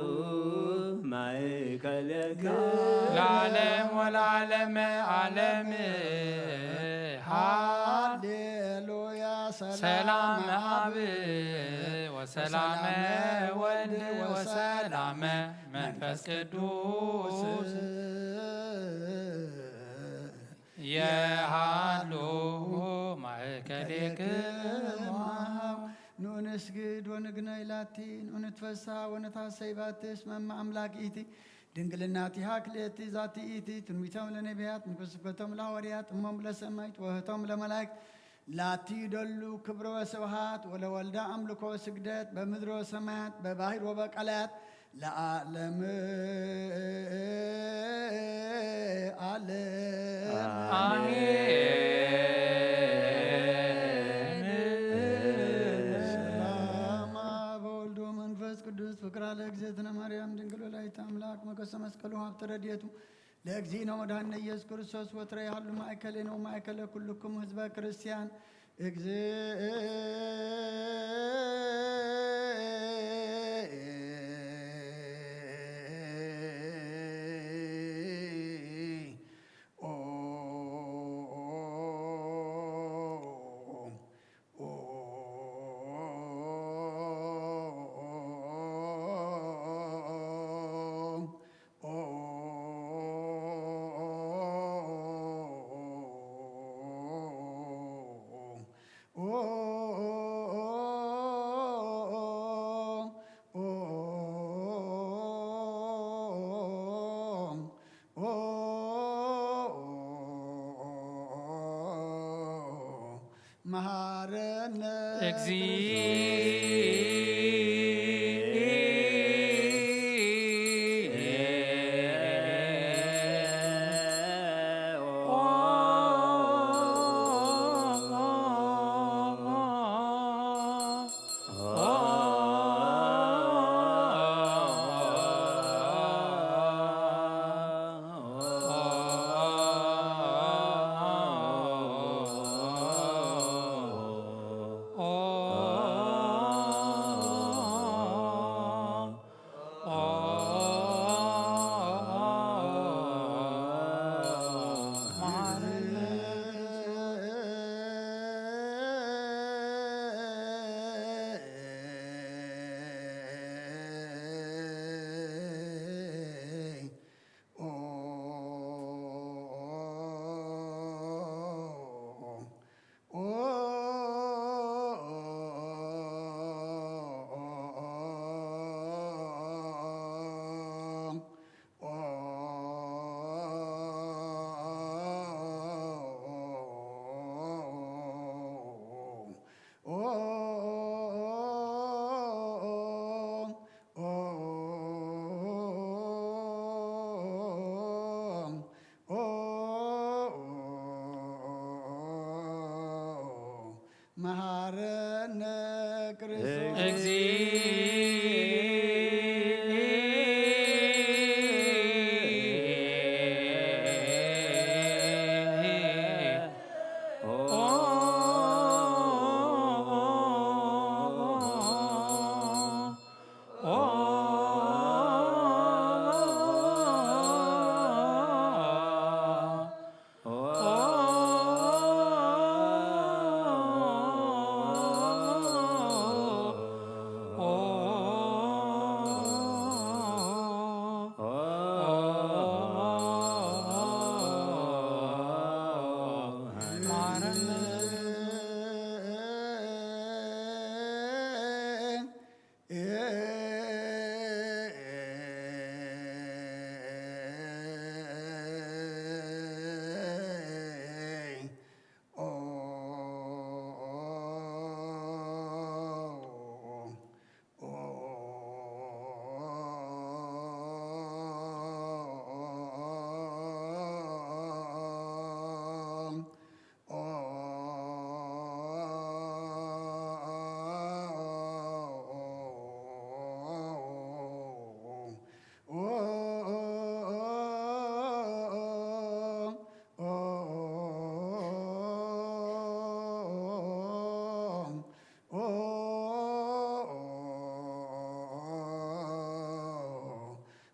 ማእከሌክሙ ለዓለም ወለዓለም ዓለም። ሃሌሉያ። ሰላም አብ ወሰላመ ወልድ ወሰላመ መንፈስ ቅዱስ የሃሉ ማእከሌክሙ። ንዑ ንስግድ ወንግነይ ላቲ፣ ንዑ ንትፈሳ ወነታሰይ ባቲ፣ እስመ እመ አምላክ ኢቲ፣ ድንግልናቲሃ ክልኤቲ ዛቲ ኢቲ፣ ትንቢቶም ለነቢያት፣ ንስብከቶም ለሐዋርያት፣ እሞም ለሰማይት፣ ወህቶም ለመላእክት፣ ላቲ ይደሉ ክብረ ወስብሃት፣ ወለወልዳ አምልኮ ስግደት፣ በምድር ወሰማያት፣ በባህር ወበቀላያት፣ ለዓለም ዓለም። አሜን። ሰላም አብ ወወልድ ወመንፈስ ቅዱስ ፍቅራ ለእግዝእትነ ማርያም ድንግል ወላዲተ አምላክ ሞገሰ መስቀሉ ሀብተ ረድኤቱ ለእግዚእነ ወመድኃኒነ ኢየሱስ ክርስቶስ ወትረ ያህሉ ማእከሌነ ወማእከለ ኩልክሙ ህዝበ ክርስቲያን እግዝእ መሃረነ እግዚእ መሃረነ ክርስቶስ።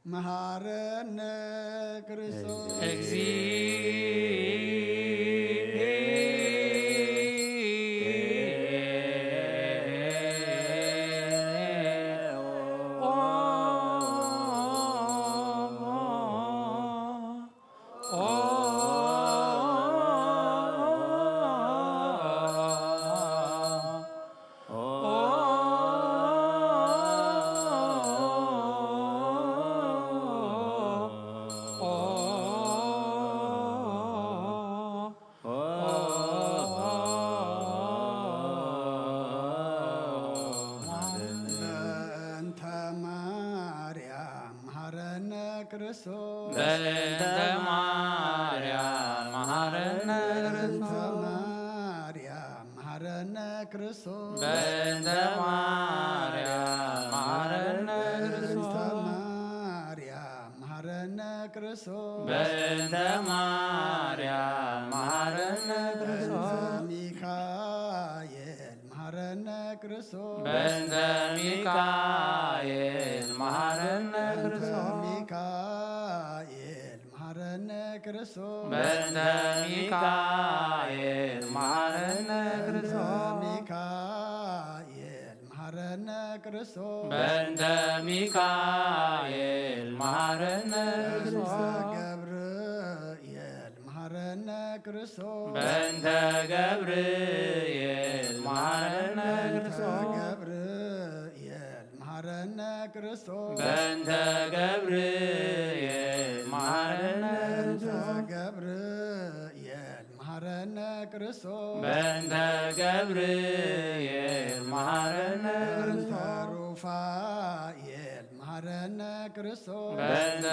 መሃረነ ክርስቶስ። በእንተ ማርያም መሃረነ ክርስቶስ። በእንተ ማርያም መሃረነ በእንተ ክርስቶስ። ማርያም መሃረነ ክርስቶስ። በእንተ ማርያም መሃረነ በእንተ ክርስቶስ። ማርያም መሃረነ ክርስቶስ። በእንተ ማርያም መሃረነ በእንተ ክርስቶስ። ሚካኤል መሃረነ ክርስቶስ። በእንተ ሚካኤል መሃረነ በእንተ ክርስቶስ። ሚካኤል መሃረነ ክርስቶስ። በእንተ ሚካኤል መሃረነ በእንተ ክርስቶስ። ሚካኤል መሃረነ ክርስቶስ። በእንተ ሚካኤል መሃረነ በእንተ ክርስቶስ። ገብርኤል መሃረነ ክርስቶስ። በእንተ ገብርኤል መሃረነ በእንተ ክርስቶስ። ገብርኤል መሃረነ ክርስቶስ። በእንተ ገብርኤል መሃረነ በእንተ ክርስቶስ። ገብርኤል መሃረነ ክርስቶስ በእንተ ገብርኤል መሐረነ በእንተ ሩፋኤል መሐረነ ክርስቶስ በእንተ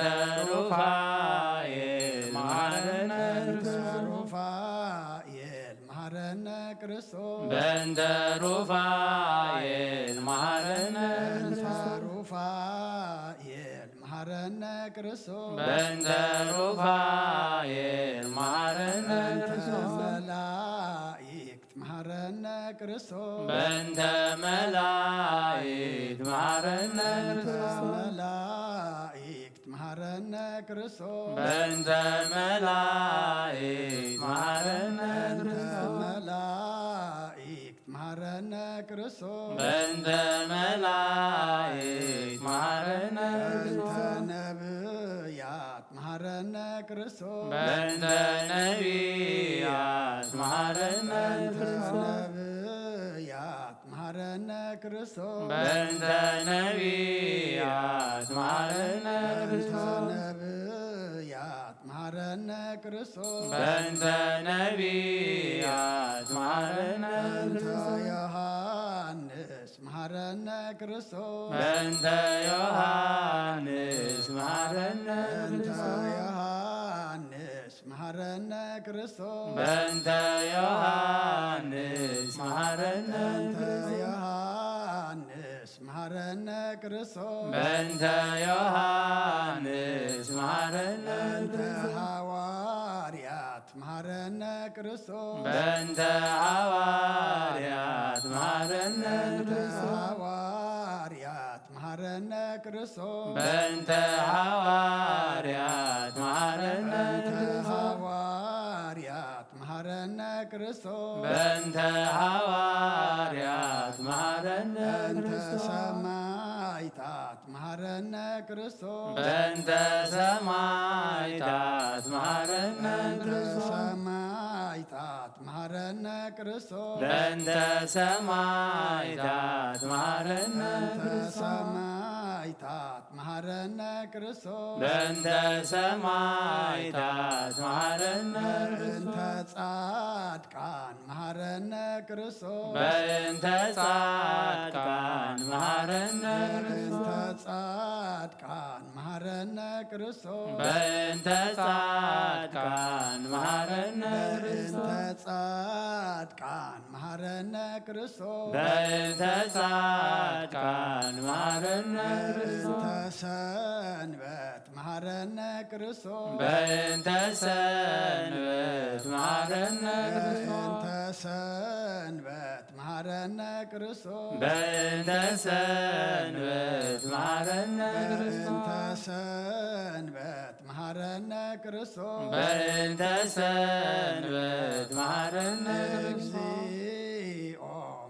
ሩፋኤል መሐረነ በእንተ ሩፋኤል መሐረነ ክርስቶስ በእንተ ሩፋኤል መሐረነ በእንተ ሩፋኤል መሐረነ ክርስቶስ በእንተ ሩፋኤል መሐረነ በእንተ ክርስቶስ መላእክት መሐረነ ክርስቶስ በእንተ መላእክት መሐረነ በእንተ ክርስቶስ መላእክት መሐረነ ክርስቶስ በእንተ መላእክት መሐረነ በእንተ ክርስቶስ መላእክት መሐረነ ክርስቶስ በእንተ መላእክት መሐረነ በእንተ ነብያት መሐረነ ክርስቶስ በእንተ ነቢያት መሐረነ በእንተ ክርስቶስ ነብያት መሐረነ ክርስቶስ በእንተ ነቢያት መሐረነ በእንተ ክርስቶስ ነብያት መሐረነ ክርስቶስ በእንተ ነቢያት መሐረነ በእንተ ክርስቶስ ዮሐንስ መሐረነ ክርስቶስ በእንተ ዮሐንስ መሐረነ በእንተ ክርስቶስ ዮሐንስ መሐረነ ክርስቶስ በእንተ ዮሐንስ መሐረነ በእንተ ክርስቶስ ዮሐንስ መሐረነ ክርስቶስ በእንተ ዮሐንስ መሐረነ በእንተ ክርስቶስ ሐዋርያት መሐረነ ክርስቶስ በእንተ ሐዋርያት መሐረነ በእንተ ክርስቶስ ሐዋርያት መሐረነ ክርስቶስ በእንተ ሐዋርያት መሐረነ በእንተ ክርስቶስ ሐዋርያት መሐረነ ክርስቶስ በእንተ ሐዋርያት መሐረነ በእንተ ክርስቶስ ሰማዕታት መሐረነ ክርስቶስ በእንተ ሰማዕታት መሐረነ በእንተ ክርስቶስ ሰማዕታት መሐረነ ክርስቶስ በእንተ ሰማዕታት መሐረነ በእንተ ክርስቶስ ሰማዕታት መሐረነ ክርስቶስ በእንተ ሰማዕታት መሐረነ በእንተ ክርስቶስ ጻድቃን መሐረነ ክርስቶስ በእንተ ጻድቃን መሐረነ በእንተ ክርስቶስ ጻድቃን መሐረነ ክርስቶስ በእንተ ጻድቃን መሐረነ በእንተ ክርስቶስ ጻድቃን መሐረነ ክርስቶስ በእንተ ጻድቃን መሐረነ በእንተ ክርስቶስ ሰንበት መሐረነ ክርስቶስ በእንተ ሰንበት መሐረነ ክርስቶስ በእንተ ሰንበት መሐረነ ክርስቶስ በእንተ ሰንበት መሐረነ ክርስቶስ በእንተ ሰንበት መሐረነ ክርስቶስ በእንተ ሰንበት መሐረነ ክርስቶስ እግዚኦ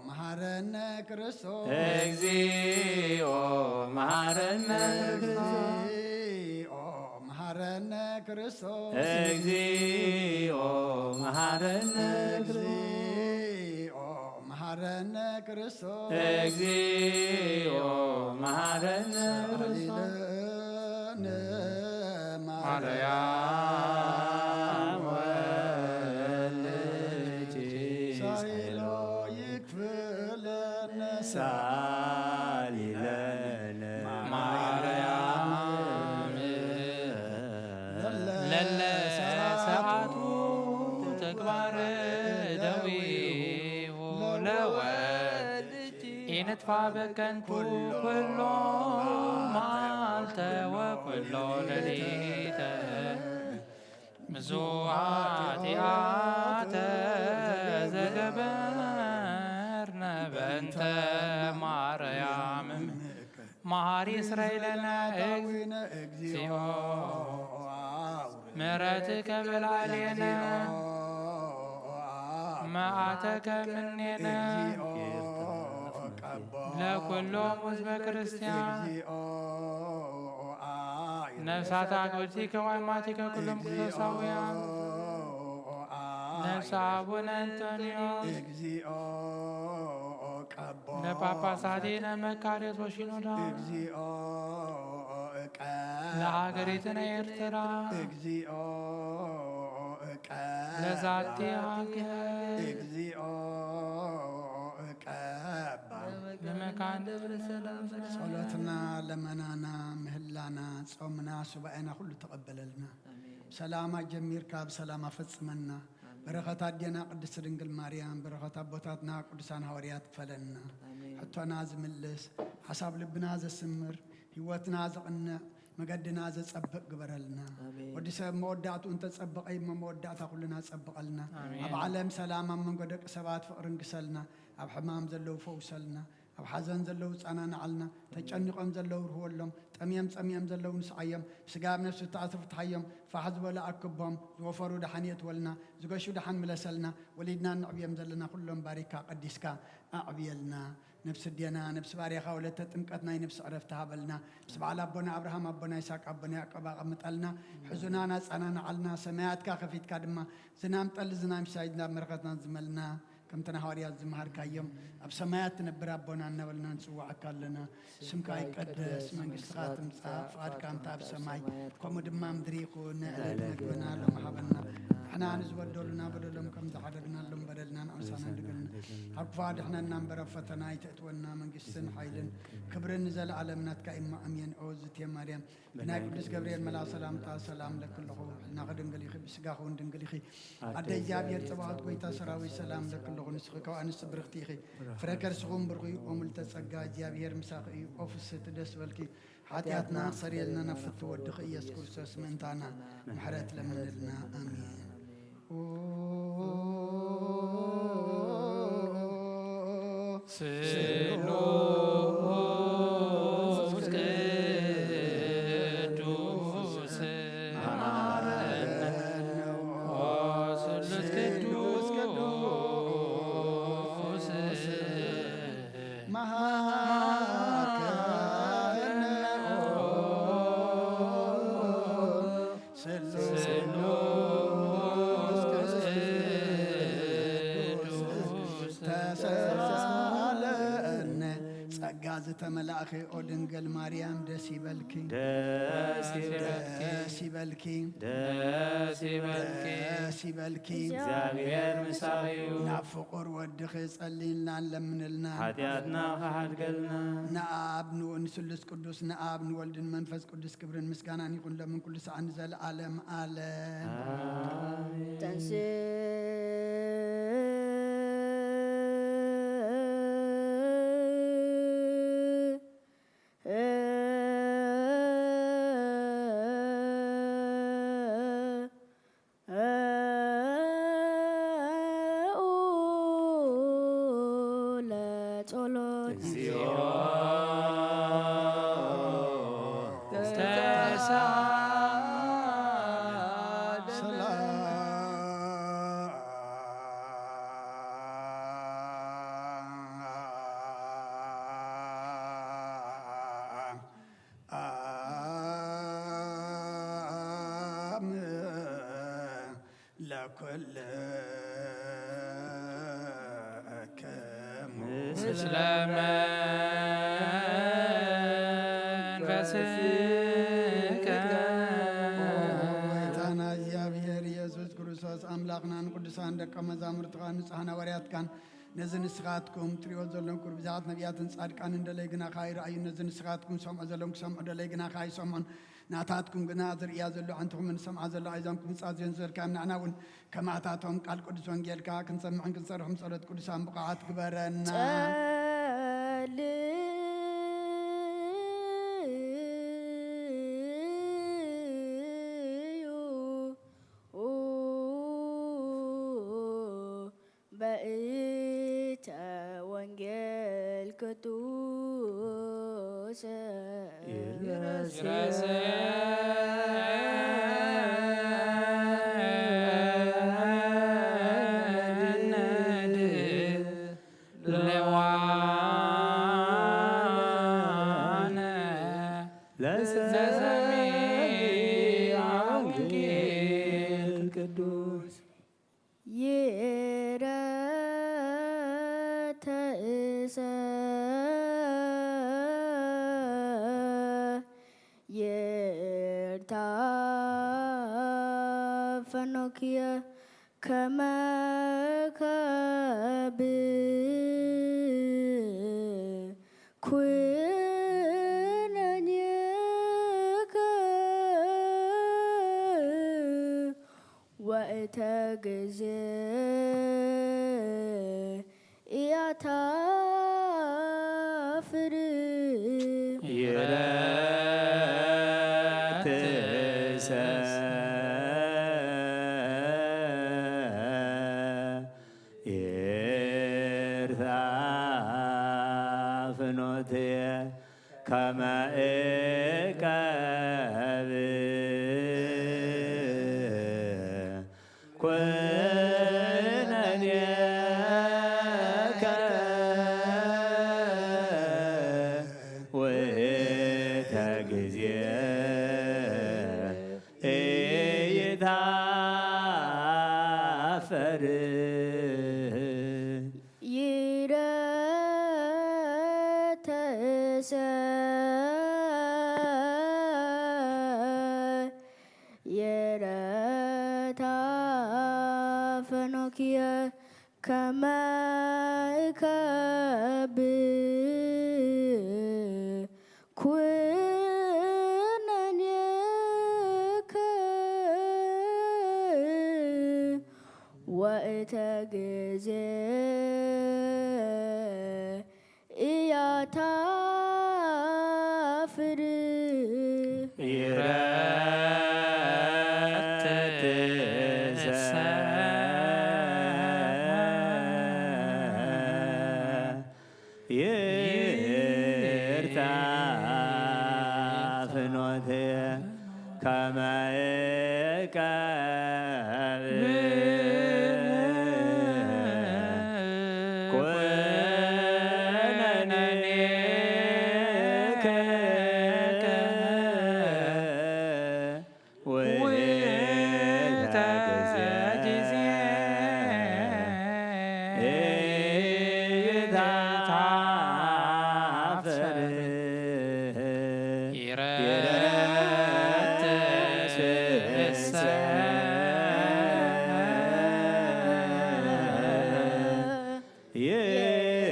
መሐረነ ክርስቶስ እግዚኦ መሐረነ ክርስቶስ እግዚኦ መሐረነ ክርስቶስ እግዚኦ መሐረነ ክርስቶስ እግዚኦ መሐረነ ክርስቶስ እግዚኦ መሐረነ ክርስቶስ ሰአሊ ለነ ማርያም ማርያም ወልድኪ ሳይሎ ይክፍለነ ሳሊ ለነ ማርያም ለለ ሰዓቱ ተግባር ደዊሁ ለወልድ ኢንጥፋ በከንቱ ኩሎ መዓልተ ወኩሎ ሌሊተ ብዙ ኃጢአተ ዘገበርነ በእንተ ማርያም መሐሪ እስራኤለነ እግዚኦ ምሕረትከ በላዕሌነ መዓተከ ምኔነ ለኩሎም ህዝበ ክርስቲያን ነፍሳት አግብርቲከ ወአማቲከ ኩሎም ክርስቶሳውያን ነፍሰ አቡነ እንጦንዮስ ለጳጳሳቲነ መካርዮስ ወሺኖዳ ለሀገሪትነ ኤርትራ ለዛቲ ሀገር እግዚኦ እቀባ ለመካን ደብረ ሰላም ጸሎትና፣ ለመናና፣ ምህላና፣ ጾምና፣ ሱባኤና ኩሉ ተቐበለልና። ሰላማ ጀሚርካ ብሰላም ኣፈጽመና። በረኸት ኣዴና ቅድስት ድንግል ማርያም፣ በረኸት ኣቦታትና ቅዱሳን ሃዋርያት ክፈለና። ሕቶና ዝምልስ፣ ሓሳብ ልብና ዘስምር፣ ህይወትና ዘቕንዕ፣ መገድና ዘጸብቕ ግበረልና። ወዲ ሰብ መወዳእትኡ እንተጸበቐ እሞ መወዳእታ ኩልና ጸብቐልና። ኣብ ዓለም ሰላም፣ ኣብ መንጎ ደቂ ሰባት ፍቕሪ እንግሰልና። ኣብ ሕማም ዘለዉ ፈውሰልና። ኣብ ሓዘን ዘለዉ ጻናንዓልና። ተጨኒቖም ዘለዉ ርህወሎም። ጠምዮም ጸሚኦም ዘለዉ ንስዓዮም። ብስጋ ኣብ ነፍሲ እተኣስሩ ፍትሓዮም። ፋሕ ዝበሉ ኣክቦም። ዝወፈሩ ደሓን የእትወልና። ዝገሹ ደሓን ምለሰልና። ወሊድና እነዕብዮም ዘለና ኩሎም ባሪካ ቀዲስካ ኣዕብየልና። ነብሲ ኣዴና፣ ነብሲ ባርያኻ ወለተ ጥምቀት ናይ ነብሲ ዕረፍቲ ሃበልና። ምስ በዓል ኣቦና ኣብርሃም፣ ኣቦና ይስሐቅ፣ ኣቦና ያዕቆብ ኣቐምጠልና። ሕዙናና ጻናንዓልና። ሰማያትካ ከፊትካ ድማ ዝናም ጠሊ፣ ዝናም ሲሳይ ናብ በረኸትና ዝመልና። ከምቲ ንሃዋርያት ዝመሃርካዮም፣ ኣብ ሰማያት ትነብር ኣቦና እናበልና ንጽውዓካ ኣለና። ስምካ ይቀደስ፣ መንግስትኻ ትምጻእ፣ ፍቓድካ እንተ ኣብ ሰማይ ከምኡ ድማ ምድሪ ይኹን። ንዕለት መግብና ሎም ሃበና። ንሕና ንዝበደሉና በደሎም ከም ዝሓደግናሎም በደልና ንኣምሳና ድገልና። ካብ ክፉእ ኣድሕነና እምበር ኣብ ፈተና ኣይተእትወና። መንግስትን ሓይልን ክብርን ንዘለኣለም ናትካ እሞ ኣሜን። ኦ ዝቴ ማርያም ብናይ ቅዱስ ገብርኤል መልኣኽ ሰላምታ ሰላም ለኪ ኣለኹ። ብሕልናኺ ድንግል ኢኺ፣ ብስጋኺ እውን ድንግል ኢኺ። ኣደ እግዚኣብሔር ጸባኦት ጎይታ ሰራዊት ሰላም ለኪ ኣለኹ። ንስኺ ካብ ኣንስቲ ብርኽቲ ኢኺ። ፍረ ከርስኺ እውን ብሩኽ እዩ። ኦ ምልዕተ ጸጋ እግዚኣብሔር ምሳኺ እዩ። ኦ ፍስህቲ ደስ በልኪ። ሓጢኣትና ክሰርየልና ናብ ፍትው ወድኺ ኢየሱስ ክርስቶስ ምእንታና ምሕረት ለምንልና። ኣሜን። ስሉስ ቅዱስ መሐረነ። ኦ ስሉስ ቅዱስ መሐረነ። ስሉስ ቅዱስ ተሳለነ። ጸጋ ዝተመላእኺ ኦ ድንግል ማርያም ደስ ይበልኪ። ደስ ይበልኪ። ደስ ይበልኪ። ደስ ይበልኪ። ደስ ይበልኪ። እግዚኣብሔር ምሳኺ እዩ። ናብ ፍቑር ወድኺ ጸልይልና ለምንልና። ሓጢኣትና ክሓድገልና። ንኣብ ንስሉስ ቅዱስ ንኣብ ንወልድን መንፈስ ቅዱስ ክብርን ምስጋናን ይኹን ሎምን ኩሉ ሰዓት ንዘለኣለም ኣለም። ኣሜን። ተንስ ለጸሎት እግዚኦ ሰላም ለኩልክሙ ምስለ መንፈስከ። ጎይታና እግዚኣብሔር ኢየሱስ ክርስቶስ ኣምላኽናን ቅዱሳን ደቀ መዛሙርትኻን ንጹሓን ሃዋርያትካን ነዚ ንስኻትኩም ትሪኦ ዘለኩም ብዛት ነቢያትን ጻድቃንን ደለይ ግና ከኣ ይረኣዩ። ነዚ ንስኻትኩም ሰምዖ ዘለኩም ክሰምዑ ደለይ ግና ከኣ ይሰምዑን። ናታትኩም ግና ዝርእያ ዘሎ ኣዕንትኹምን ዝሰምዓ ዘሎ ኣእዛንኩም ዝጻዝዮን ዘልካዮም ንሕና እውን ከማታቶም ቃል ቅዱስ ወንጌልካ ክንሰምዕን ክንሰርሕም ጸሎት ቅዱሳን ብቑዓት ግበረና። ጸልዩ በእንተ ወንጌል ቅዱስ ለሰሚዐ ወንጌል ቅዱስ ይርታ ፈኖክየ ከመ እከብእ ኩነኔከ ወእተ ግዜ ኢያታፍር። ይረትሰ ይርታ ፍኖትየ ከመ እቀብእ ኩነኔከ ውእተ ግዜ ኢይትሃፈር። ይረተሰ ይረታ ፈኖክየ ከመ እከብእ ኩነኔከ ወእተ ግዜ ኢያታፍር። ይረትሰ ይርታ ፍኖትየ ከመ እቀብእ ኩነኔከ ውእተ ግዜ ኢይትሃፈር። ይረትሰ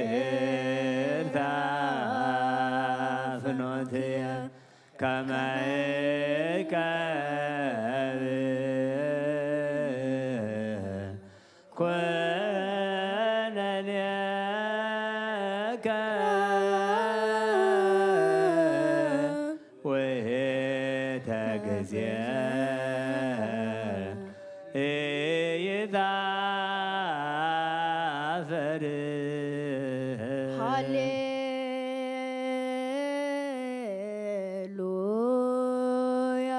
ይርታ ፍኖትየ ከመ እቀብእ ኩነኔከ ውእተ ግዜ ኢይትሃፈር። ሃሌሉያ።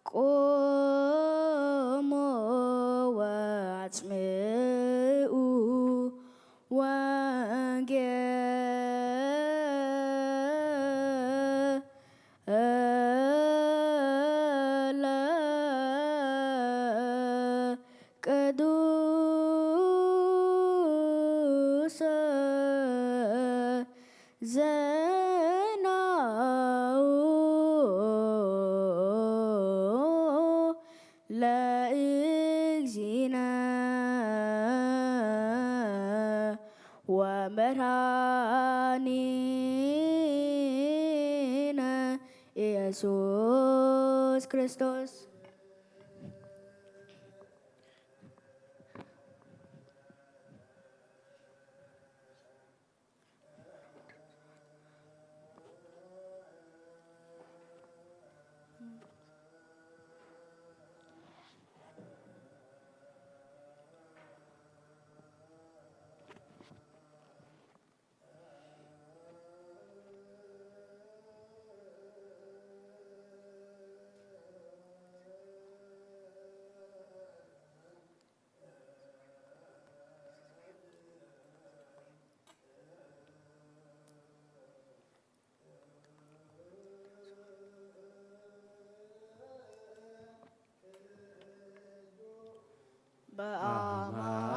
ቁሙ ወአጽምዑ ወንጌለ ቅዱሰ ዜናሁ ለእግዚእነ ወመድኃኒነ ኢየሱስ ክርስቶስ።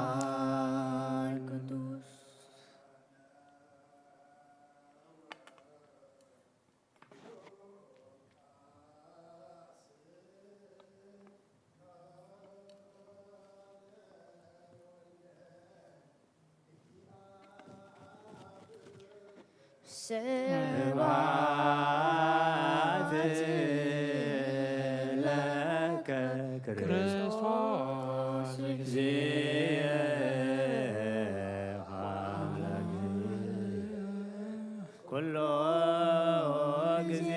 በአማን ቅዱስ። ስብሐት ለከ ክርስቶስ እግዚእ ኩሎ ግዜ።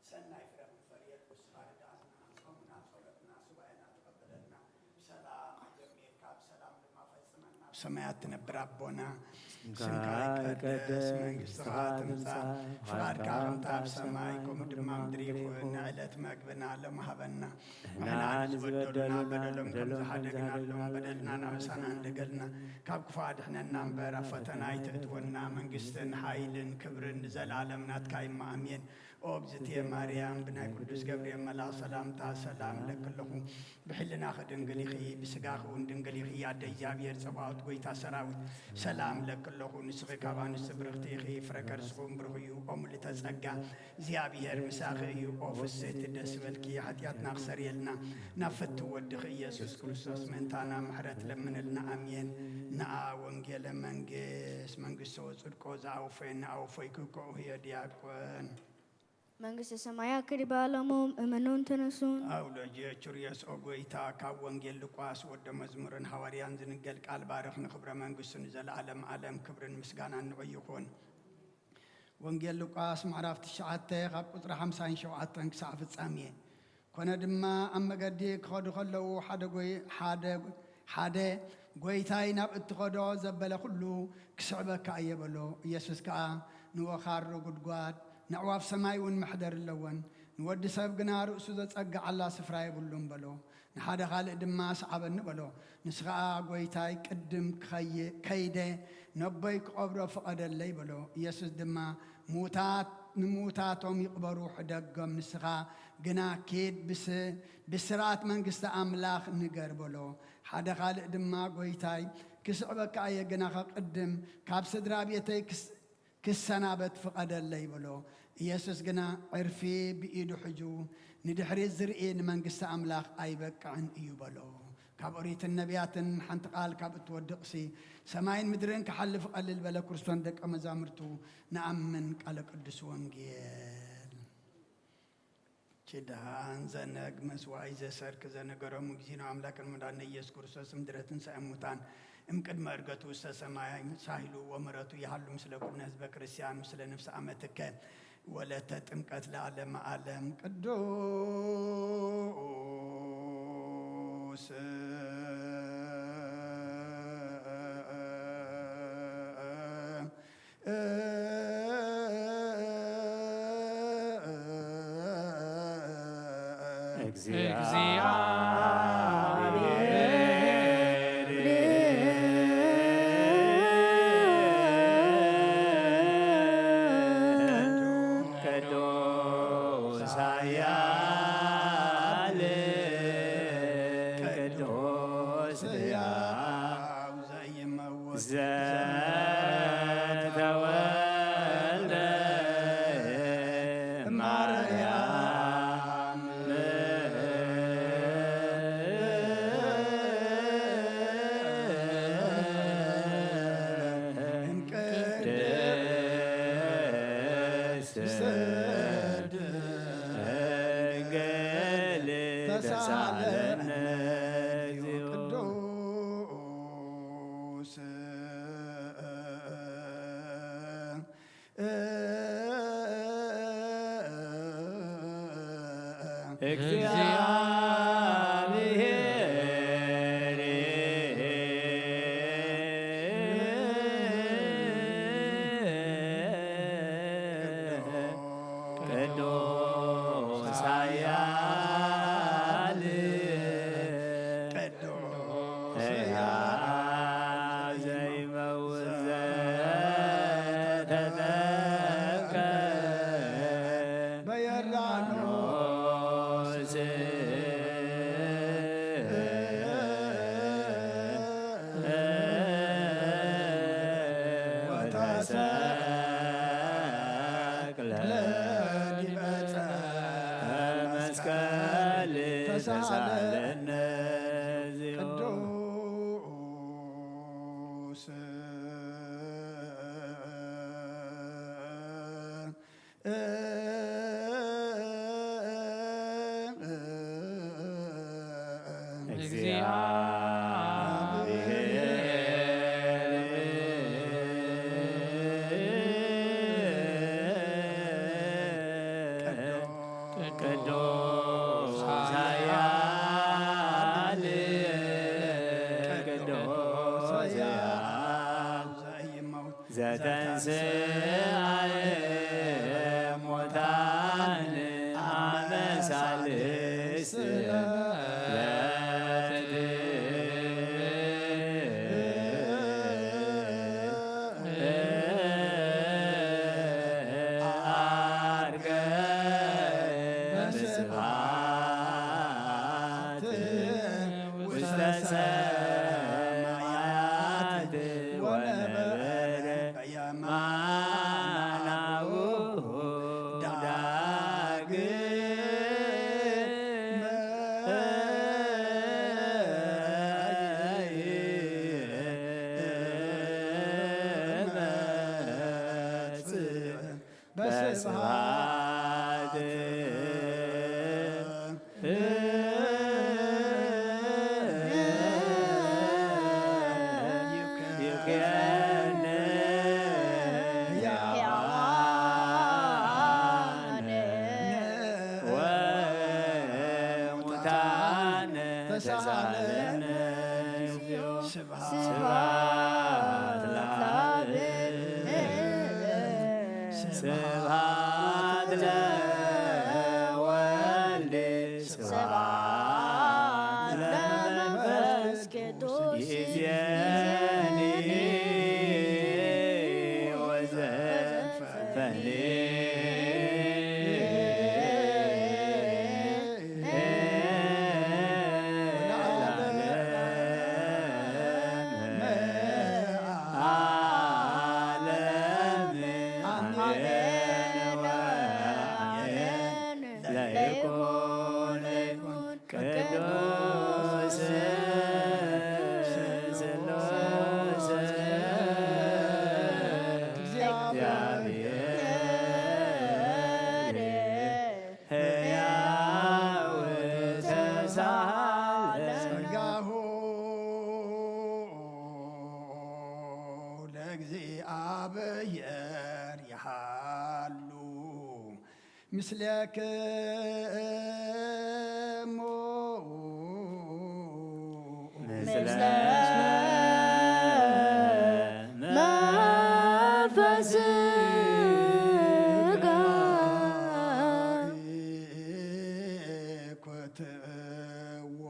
ሰናይ ፍረ ክንፈርየሉ ንስኻ ርድኣና። ጾምና፣ ጸሎትና፣ ሱባኤና ተቐበለልና። ብሰላም ኣጀሚርካ ብሰላም ድማ ፈጽመና። ኣብ ሰማያት ትነብር ኣቦና፣ ስምካ ይቀደስ፣ መንግስትኻ ትምጻእ፣ ፍቓድካ ከምታ ኣብ ሰማይ ከምኡ ድማ ምድሪ ይኹን። ንዕለት መግብና ሎም ሃበና። ንሕና ንዝበደሉና በደሎም ከም ዝሓደግናሎም በደልና ናበሳና እንደገልና፣ ካብ ክፉእ ኣድሕነና እምበር ኣብ ፈተና ኣይተእትወና። መንግስትን ሓይልን ክብርን ንዘለኣለም ናትካ እዩ። ኣሜን። ኦ እግዝእትየ ማርያም፣ ብናይ ቅዱስ ገብርኤል መልኣኽ ሰላምታ ሰላም እለኪ ኣለኹ። ብሕልናኺ ድንግል ኢኺ፣ ብስጋኺ እውን ድንግል ኢኺ። ኣደ እግዚኣብሔር ጸባኦት፣ ጐይታ ሰራዊት፣ ሰላም እለኪ ኣለኹ። ንስኺ ካብ ኣንስቲ ብርኽቲ ኢኺ፣ ፍረ ከርስኺ እውን ብሩኽ እዩ። ኦ ምልዕተ ጸጋ፣ እግዚኣብሔር ምሳኺ እዩ። ኦ ፍስሕቲ፣ ደስ ይበልኪ፣ ሓጢኣትና ክሰርየልና፣ ናብ ፍትው ወድኺ ኢየሱስ ክርስቶስ ምእንታና ምሕረት ለምንልና። ኣሜን። ነኣ ወንጌለ መንግስት፣ መንግስቶ ወጽድቆ ዘአውፈየኒ ኣውፈይኩ፣ ከኡ ህዮ ዲያቆን። መንግስተ ሰማያ ክዲባ ሎሙም እመኑን ተነሱን። ኣውሎጅየ ቹርዮስ ኦ ጐይታ፣ ካብ ወንጌል ሉቃስ ወደ መዝሙርን ሃዋርያን ዝንገል ቃል ባርኽ፣ ንኽብረ መንግስቱ ንዘለዓለም ዓለም ክብርን ምስጋናን ንዑ ይኹን። ወንጌል ሉቃስ ምዕራፍ ትሽዓተ ካብ ቁጽሪ ሓምሳን ሸውዓተን ክሳዕ ፍጻሜ። ኮነ ድማ ኣብ መገዲ ክኸዱ ከለዉ ሓደ ጐይ-፣ ሓደ፣ ሓደ፣ "ጐይታይ፣ ናብ እትኸዶ ዘበለ ኹሉ ክስዕበካ እየ" በሎ። ኢየሱስ ከኣ ንወኻሩ ጉድጓድ ነዕዋፍ ሰማይ እውን መሕደሪ ኣለወን፣ ንወዲ ሰብ ግና ርእሱ ዘጸግዓላ ስፍራ የብሉን በሎ። ንሓደ ካልእ ድማ "ስዓበኒ" በሎ። ንሱ ኸኣ "ጐይታይ፣ ቅድም ክኸይ-፣ ከይደ ነቦይ ክቐብሮ ፍቐደለይ" በሎ። ኢየሱስ ድማ "ምዉታት ንምዉታቶም ይቕበሩ፣ ሕደጎም። ንስኻ ግና ኪድ፣ ብስ-፣ ብስራት መንግስቲ ኣምላኽ ንገር" በሎ። ሓደ ካልእ ድማ "ጐይታይ፣ ክስዕበካ እየ፣ ግናኸ ቅድም ካብ ስድራ ቤተይ ክስ-፣ ክሰናበት ፍቐደለይ" በሎ። ኢየሱስ ግና ዕርፊ ብኢዱ ሒዙ፣ "ንድሕሪት ዝርኢ ንመንግስቲ ኣምላኽ ኣይበቅዕን እዩ" በሎ። ካብ ኦሪትን ነቢያትን ሓንቲ ቃል ካብ እትወድቕሲ፣ ሰማይን ምድርን ክሓልፍ ቀልል በለ። ክርስቶን ደቀ መዛሙርቱ ንኣምን። ቃለ ቅዱስ ወንጌል። ኪዳን ዘነግ መስዋይ ዘሰርክ ዘነገሮም እግዚእነ አምላክን መድኃኒነ ኢየሱስ ክርስቶስ እምድረ ትንሣኤ ሙታን እምቅድመ ዕርገቱ ውስተ ሰማይ ሳህሉ ወምሕረቱ ይሃሉ ምስለ ኩልነ ህዝበ ክርስቲያን ምስለ ነፍስ አመትከ ወለተ ጥምቀት ለዓለመ ዓለም። ቅዱስ እግዚአብሔር ቅዱስ ኃያል ቅዱስ ሕያው ዘይመውት ዘተወልደ ማርያም ቅድስት ድንግል ተሳለነ ቅዱስ እግዚአብሔር ቅዱስ ኃያል ቅዱስ ሕያው ዘይመውት ዘተጠምቀ በዮርዳኖስ ተሳሃለነ። ተሳሃለነ። ቅዱስ እግዚአብሔር ቅዱስ ኃያል ቅዱስ ኃያል ዘተንሥአ እሙታን አመ ሣልስት ዕለት ዐርገ በስብሐት ውስተ ሰማያት ወነበረ በየማነ አቡሁ ዳግመ ይመጽእ በስብሐት ይኩነን ሕያዋነ ወሙታነ ተሳሃለነ። ስብሐት ለአብ። ስብሐት ለወልድ። ስብሐት ለመንፈስ ቅዱስ። ይእዜኒ ወዘልፈኒ ቅዱስ ስሉስ እግዚአብሔር ሕያው ተሳለ። ጸጋሁ ለእግዚአብሔር ይሃሉ ምስሌክሙ። ምስለ መንፈስከ። ኮትዎ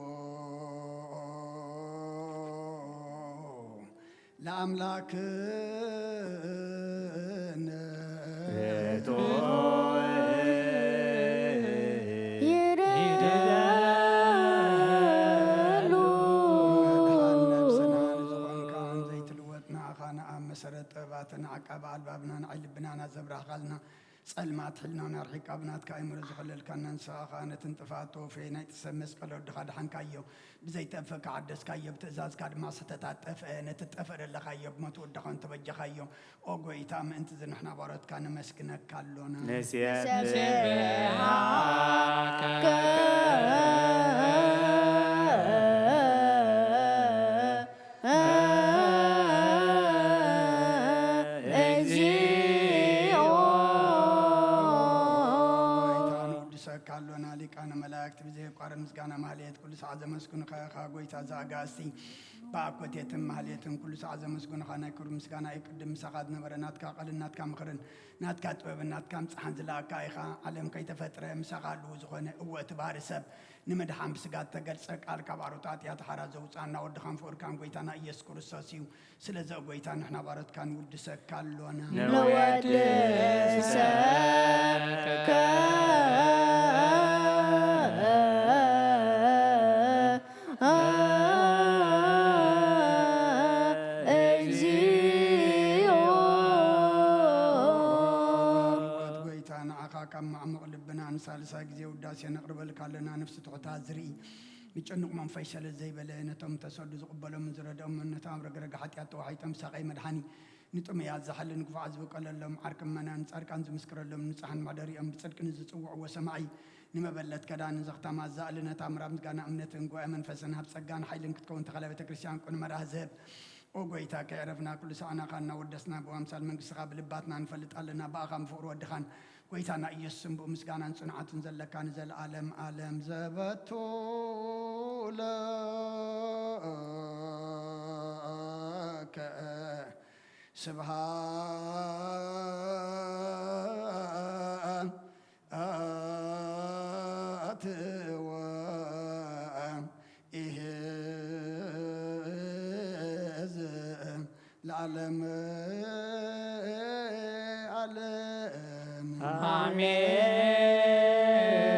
ለአምላክነ። ርቱዕ ይደሉ። መድኃን ነፍስና ንዝኾንካ ዘይትልወጥ ንኣኻ ንኣብ መሰረት ጥበባትን ዓቃቢ ኣልባብና ንዓይ ልብናና ዘብራህኻልና ጸልማት ሕልናና ኣርሒቃ ብናትካ ኣእምሮ ዝኸለልካና ንስኻ ኸኣ ነቲ ንጥፍኣት ተወፈየ ናይቲ ሰብ መስቀል ወድኻ ደሓንካዮ። ብዘይጠፍእ ከሓደስካዮ፣ ብትእዛዝካ ድማ ሰተታት ጠፍአ። ነቲ ጠፍአ ደለኻዮ ብሞት ወድኻ እንተበጀኻዮ። ኦ ጐይታ፣ ምእንቲ እዚ ንሕና ባሮትካ ነመስግነካ ኣሎና። ንሴብሐከ። እግዚኦ። ጐይታ፣ ንውድሰካ ኣሎና። ሊቃነ መላእክት ብዘየቋርጥ ምስጋና ማህሌት ኩሉ ሰዓት ዘመስግኑኻ ኢኻ። ጐይታ ዘኣጋእዝቲ፣ ብኣኮቴትን ማህሌትን ኩሉ ሰዓት ዘመስግኑኻ ናይ ክብሪ ምስጋና እዩ። ቅድም ምሳኻ ዝነበረ ናትካ ቃልን ናትካ ምኽርን ናትካ ጥበብን ናትካ ምጽሓን ዝለኣካ ኢኻ። ዓለም ከይተፈጥረ ምሳኻ ኣለዉ ዝኾነ፣ እወ፣ እቲ ባህሪ ሰብ ንምድሓን ብስጋ እተገልጸ ቃል፣ ካብ ኣሮት ኣጥያት ሓራ ዘውጽኣና ወድኻን ፍቑርካን ጐይታና ኢየሱስ ክርስቶስ እዩ። ስለዚ ኦ ጐይታ፣ ንሕና ባሮትካ ንውድሰካ ኣሎና። ንወድሰከ። እግዚኦ። ሞት ጐይታ፣ ንዓኻ ካብ ማዕሙቕ ልብና ንሳ ሳልሳይ ግዜ ውዳሴ ነቕርበልካ ኣለና። ነፍሲ ትሑታት ዝርኢ፣ ንጭኑቕ መንፈስ ሸለል ዘይበለ፣ ነቶም ተሰዱ ዝቕበሎምን ዝረድኦምን፣ ነቶም ኣብ ረግረግ ሓጢኣት ተዋሒጦም ሳቐይ መድሓኒ፣ ንጥሙያት ዝሓሊ፣ ንግፉዓት ዝበቀለሎም፣ ዓርኪ እመናን ጻድቃን ዝምስክረሎም፣ ንጹሓን መሕደሪኦም፣ ብጽድቂ ንዝጽውዕዎ ሰማዒ፣ ንመበለት ከዳን፣ ንዘኽታማት ዘኣሊ፣ ነታ ምራብ ምስጋና እምነትን ጉባኤ መንፈስን ሃብ፣ ጸጋን ሓይልን ክትከውን ተኻላ ቤተ ክርስቲያን ቅኑዕ መርሃ ዝህብ። ኦ ጎይታ፣ ከየዕረፍና ኩሉ ሰዓና ኻና ወደስና፣ ብኣምሳል መንግስትኻ ብልባትና ንፈልጥ ኣለና፣ ብኣኻን ብፍቕሪ ወድኻን ጎይታና ኢየሱስን ብኡ ምስጋናን ጽንዓትን ዘለካ ንዘለዓለም ዓለም ዘበቱ ለከ ስብሃት ወኢሄ ለዓለም ዓለም።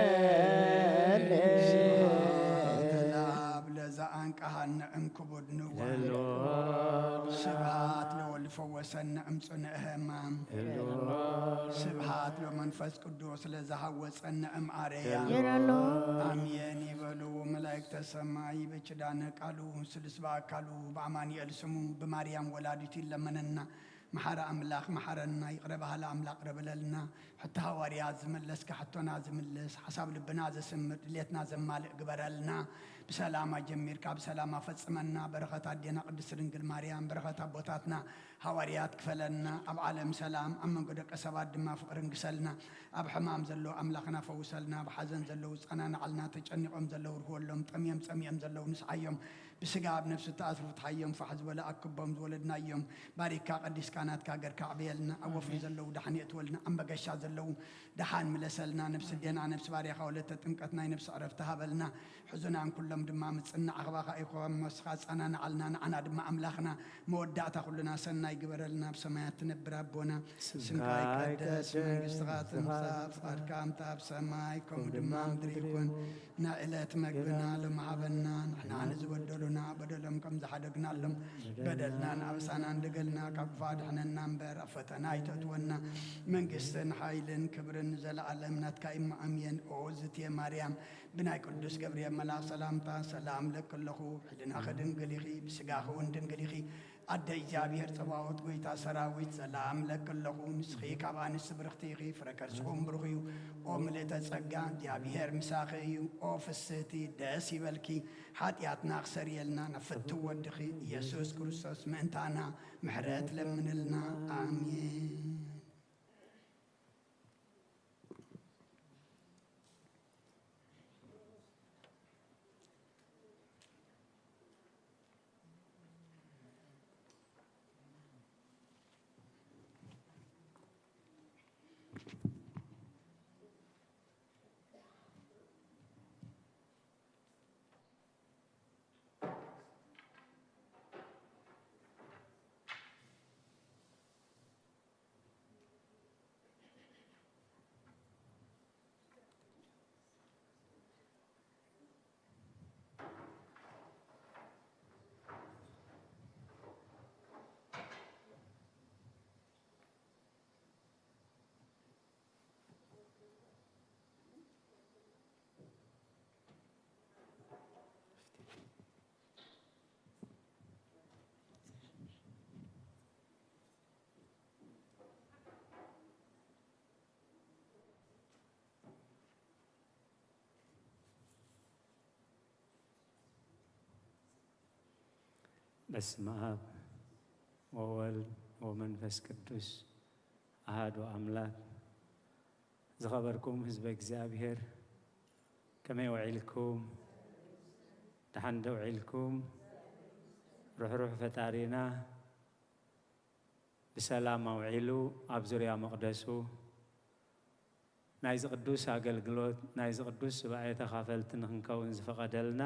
ኣሜን። ስብሐት ለአብ ለዘአንቀሐነ እምክቡድ ንዋል። ስብሐት ለወልድ ፈወሰን እምጽንዕ ሕማም። ስብሐት ለመንፈስ ቅዱስ ለዘሃወጸን እምአርያም። ኣሜን ይበሉ መላእክተ ሰማይ በኪዳነ ቃሉ ስሉስ በአካሉ በአማኑኤል ስሙ በማርያም ወላዲቱ ይለመነና። መሓሪ ኣምላኽ መሓረና፣ ይቕረ በሃሊ ኣምላኽ ይቕረ በለልና። ሕቶ ሃዋርያት ዝመለስካ ሕቶና ዝምልስ፣ ሓሳብ ልብና ዘስምር፣ ድሌትና ዘማልእ ግበረልና። ብሰላም ኣጀሚርካ ብሰላም ኣፈጽመና። በረኸት ኣዴና ቅድስት ድንግል ማርያም፣ በረኸት ኣቦታትና ሃዋርያት ክፈለልና። ኣብ ዓለም ሰላም፣ ኣብ መንጎ ደቂ ሰባት ድማ ፍቕሪ ንግሰልና። ኣብ ሕማም ዘለዉ ኣምላኽና ፈውሰልና። ኣብ ሓዘን ዘለዉ ጸናንዓልና። ተጨኒቖም ዘለዉ ርህወሎም። ጠምዮም ጸሚኦም ዘለዉ ንስዓዮም። ብስጋ ኣብ ነፍሲ እተኣስሩ ፍትሓዮም። ፋሕ ዝበለ ኣክቦም ዝወለድናዮም። ባሪካ ቀዲስካ ናትካ ገርካ ኣዕብየልና። ኣብ ወፍሪ ዘለዉ ደሓን የእትወልና። ኣብ መገሻ ዘለዉ ደሓን ምለሰልና። ነፍሲ ኣዴና፣ ነፍሲ ባርያኻ ወለተ ጥምቀት ናይ ነፍሲ ዕረፍቲ ሃበልና። ሕዙናን ኩሎም ድማ ምጽናዕ ኣኽባኻ ኢኾም። መስኻ ጸናንዓልና። ንዓና ድማ ኣምላኽና መወዳእታ ኩልና ሰናይ ግበረልና። ኣብ ሰማያት ትነብር ኣቦና፣ ስምካ ይቀደስ፣ መንግስትኻ ትምጻእ፣ ፍቓድካ ከምታ ኣብ ሰማይ ከምኡ ድማ ኣብ ምድሪ ይኹን። ናይ ዕለት መግብና ሎሚ ሃበና። ንሕና ንዝበደሉና በደሎም ከም ዝሓደግናሎም፣ በደልናን ኣበሳናን ደገልና ካብ ክፉእ ኣድሕነና እምበር፣ ኣብ ፈተና ኣይተእትወና። መንግስትን ሓይልን ክብርን ንዘለኣለም ናትካ እዩ። ኣሜን። ኦ ዝትየ ማርያም፣ ብናይ ቅዱስ ገብርኤል መልኣኽ ሰላምታ ሰላም እለኪ ኣለኹ። ሕሊናኺ ድንግል ኢኺ፣ ብስጋኺ እውን ድንግል ኢኺ። ኣደ እግዚኣብሔር ጸባኦት፣ ጎይታ ሰራዊት፣ ሰላም እለኪ ኣለኹ። ንስኺ ካብ ኣንስቲ ብርኽቲ ኢኺ፣ ፍረ ከርስኺ እውን ብሩኽ እዩ። ኦ ምልእተ ጸጋ፣ እግዚኣብሔር ምሳኺ እዩ። ኦ ፍስህቲ፣ ደስ ይበልኪ። ሓጢኣትና ክሰርየልና፣ ናብ ፍትው ወድኺ ኢየሱስ ክርስቶስ ምእንታና ምሕረት ለምንልና። ኣሜን። በስመ አብ ወወልድ ወመንፈስ ቅዱስ አሐዱ አምላክ። ዝኸበርኩም ህዝበ እግዚኣብሔር፣ ከመይ ውዒልኩም? ደሓን ዶ ውዒልኩም? ርሕሩሕ ፈጣሪና ብሰላም ኣውዒሉ ኣብ ዙርያ መቕደሱ ናይዚ ቅዱስ ኣገልግሎት፣ ናይዚ ቅዱስ ሱባኤ ተኻፈልቲ ንኽንከውን ዝፈቐደልና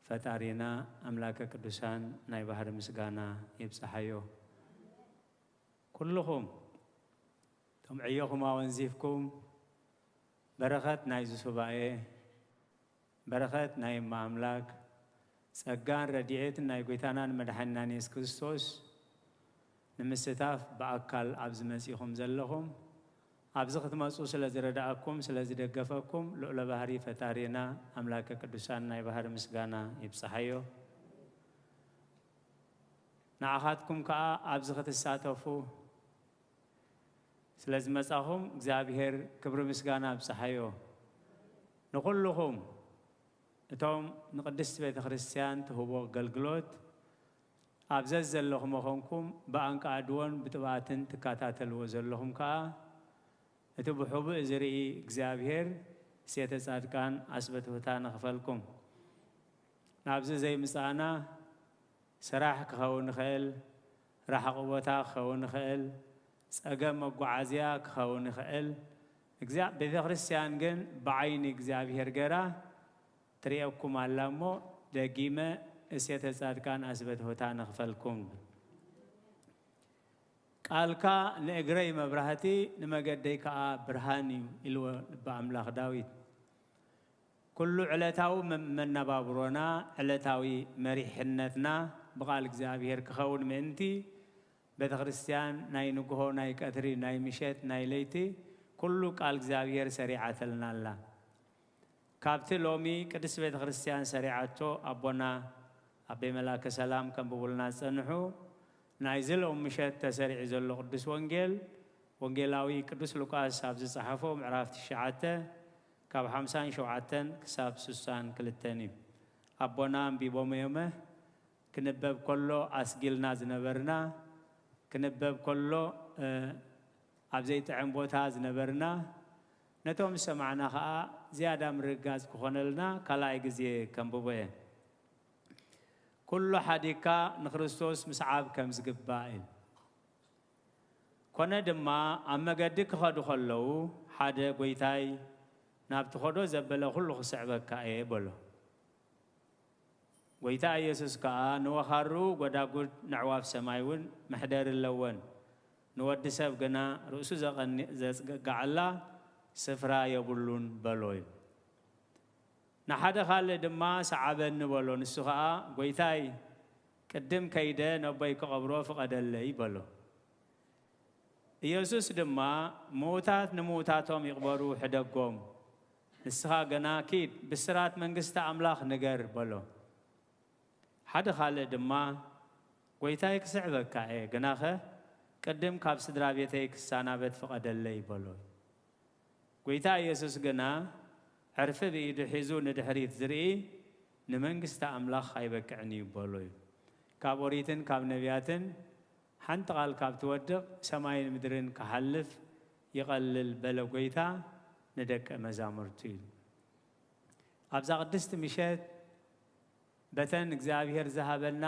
ፈጣሪና ኣምላከ ቅዱሳን ናይ ባህሪ ምስጋና ይብጽሓዮ። ኩልኹም እቶም ዕዮኹም ኣወንዚፍኩም በረኸት ናይዚ ሱባኤ፣ በረኸት ናይ እመ ኣምላክ፣ ጸጋን ረድኤትን ናይ ጐይታናን መድሓኒናን የሱስ ክርስቶስ ንምስታፍ ብኣካል ኣብዚ መጺኹም ዘለኹም ኣብዚ ክትመጹ ስለ ዝረዳእኩም፣ ስለ ዝደገፈኩም፣ ልዑለ ባህሪ ፈጣሪና ኣምላከ ቅዱሳን ናይ ባህሪ ምስጋና ይብጽሓዮ። ንዓኻትኩም ከኣ ኣብዚ ክትሳተፉ ስለ ዝመጻኹም እግዚኣብሔር ክብሪ ምስጋና ኣብጽሓዮ። ንኹልኹም እቶም ንቅድስቲ ቤተ ክርስቲያን ትህቦ ኣገልግሎት ኣብ ዘዘለኹም መኾንኩም ብኣንቃድዎን ብጥብኣትን ትከታተልዎ ዘለኹም ከኣ እቲ ብሕቡእ ዝርኢ እግዚኣብሔር ሴተ ጻድቃን ኣስበትውታ ንኽፈልኩም። ናብዚ ዘይምጻእና ስራሕ ክኸውን ይኽእል፣ ራሕቕ ቦታ ክኸውን ይኽእል፣ ጸገም መጓዓዝያ ክኸውን ይኽእል። እግዚኣብ-፣ ቤተ ክርስቲያን ግን ብዓይኒ እግዚኣብሔር ገራ ትርእየኩም ኣላ እሞ ደጊመ እሴተ ጻድቃን ኣስበትውታ ንኽፈልኩም። ቃልካ ንእግረይ መብራህቲ ንመገደይ ከኣ ብርሃን እዩ ኢልዎ ልበ ኣምላኽ ዳዊት። ኩሉ ዕለታዊ መ-፣ መነባብሮና፣ ዕለታዊ መሪሕነትና ብቓል እግዚኣብሔር ክኸውን ምእንቲ ቤተ ክርስቲያን ናይ ንግሆ፣ ናይ ቀትሪ፣ ናይ ምሸት፣ ናይ ለይቲ ኩሉ ቃል እግዚኣብሔር ሰሪዓተልና ኣላ። ካብቲ ሎሚ ቅድስቲ ቤተ ክርስቲያን ሰሪዓቶ ኣቦና ኣቤ መላከ ሰላም ከንብቡልና ዝጸንሑ፣ ናይዚ ሎም ምሸት ተሰሪዑ ዘሎ ቅዱስ ወንጌል፣ ወንጌላዊ ቅዱስ ሉቃስ ኣብ ዝጸሓፎ ምዕራፍ ትሽዓተ ካብ ሓምሳን ሸውዓተን ክሳብ ስሳን ክልተን እዩ። ኣቦና ኣንቢቦም እዮመ። ክንበብ ከሎ ኣስጊልና ዝነበርና፣ ክንበብ ከሎ፣ እ፣ ኣብ ዘይጥዕም ቦታ ዝነበርና፣ ነቶም ዝሰማዕና ኸኣ ዝያዳ ምርግጋጽ ክኾነልና ካልኣይ ግዜ ከንብቦ እየ። ኩሉ ሓዲግካ ንክርስቶስ ምስዓብ ከም ዝግባእ እዩ። ኮነ ድማ ኣብ መገዲ ክኸዱ ከለዉ ሓደ ጎይታይ ናብ ትኸዶ ዘበለ ኩሉ ክስዕበካ እየ በሎ። ጎይታ ኢየሱስ ከኣ ንወኻሩ ጎዳጉድ ነዕዋፍ ሰማይ እውን መሕደሪ ኣለወን፣ ንወዲ ሰብ ግና ርእሱ ዘቐኒ-፣ ዘጽግጋዓላ ስፍራ የብሉን በሎ እዩ። ንሓደ ካልእ ድማ ሰዓበኒ በሎ። ንሱ ኸኣ ጎይታይ ቅድም ከይደ ነቦይ ክቐብሮ ፍቐደለይ በሎ። ኢየሱስ ድማ ምዉታት ንምዉታቶም ይቕበሩ ሕደጎም፣ ንስኻ ግና ኪድ ብስራት መንግስቲ ኣምላኽ ንገር በሎ። ሓደ ካልእ ድማ ጎይታይ ክስዕበካ እየ፣ ግናኸ ቅድም ካብ ስድራ ቤተይ ክሰናበት ፍቐደለይ በሎ። ጎይታ ኢየሱስ ግና ዕርፊ ብኢዱ ሒዙ ንድሕሪት ዝርኢ ንመንግስቲ ኣምላኽ ኣይበቅዕን እዩ በሎ እዩ። ካብ ኦሪትን ካብ ነቢያትን ሓንቲ ቃል ካብ ትወድቕ ሰማይን ምድርን ክሓልፍ ይቐልል በለ ጎይታ ንደቀ መዛሙርቱ እዩ። ኣብዛ ቅድስቲ ምሸት በተን እግዚኣብሔር ዝሃበና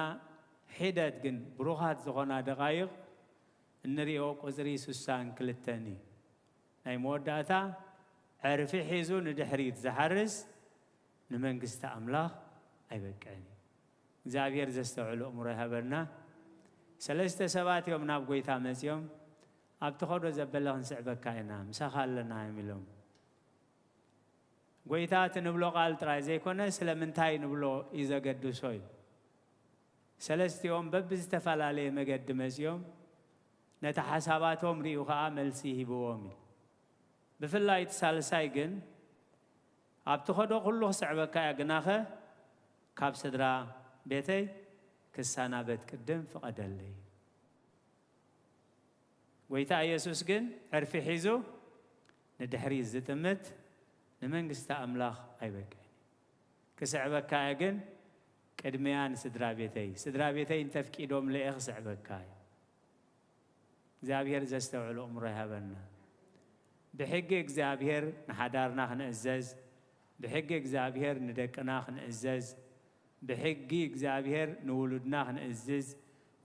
ሒደት ግን ብሩኻት ዝኾና ደቓይቕ እንሪኦ ቁጽሪ ስሳን ክልተን እዩ። ናይ መወዳእታ ዕርፊ ሒዙ ንድሕሪት ዝሓርስ ንመንግስቲ ኣምላኽ ኣይበቅዕን እዩ። እግዚኣብሔር ዘስተውዕሉ እምሮ ይሃበና። ሰለስተ ሰባት እዮም ናብ ጎይታ መጺኦም፣ "ኣብ ትኸዶ ዘበለ ክንስዕበካ ኢና፣ ምሳኻ ኣለና" እዮም ኢሎም። ጎይታ እቲ ንብሎ ቃል ጥራይ ዘይኮነ ስለምንታይ ንብሎ እዩ ዘገድሶ እዩ። ሰለስቲኦም በብዝተፈላለየ መገዲ መጺኦም ነቲ ሓሳባቶም ሪኡ ኸኣ መልሲ ሂብዎም እዩ። ብፍላይ እቲ ሳልሳይ ግን፣ "ኣብ ትኸዶ ኩሉ ክስዕበካ እየ፣ ግናኸ ካብ ስድራ ቤተይ ክሰናበት ቅድም ፍቐደለይ።" ጎይታ ኢየሱስ ግን ዕርፊ ሒዙ ንድሕሪት ዝጥምት ንመንግስቲ ኣምላኽ ኣይበቅዕን እዩ። ክስዕበካ እየ ግን ቅድሚያ ንስድራ ቤተይ፣ ስድራ ቤተይ እንተፍቂዶምለ እየ ክስዕበካ እዩ። እግዚኣብሔር ዘስተውዕሎ እምሮ ይሃበና። ብሕጊ እግዚኣብሔር ንሓዳርና ክንእዘዝ፣ ብሕጊ እግዚኣብሔር ንደቅና ክንእዘዝ፣ ብሕጊ እግዚኣብሔር ንውሉድና ክንእዝዝ፣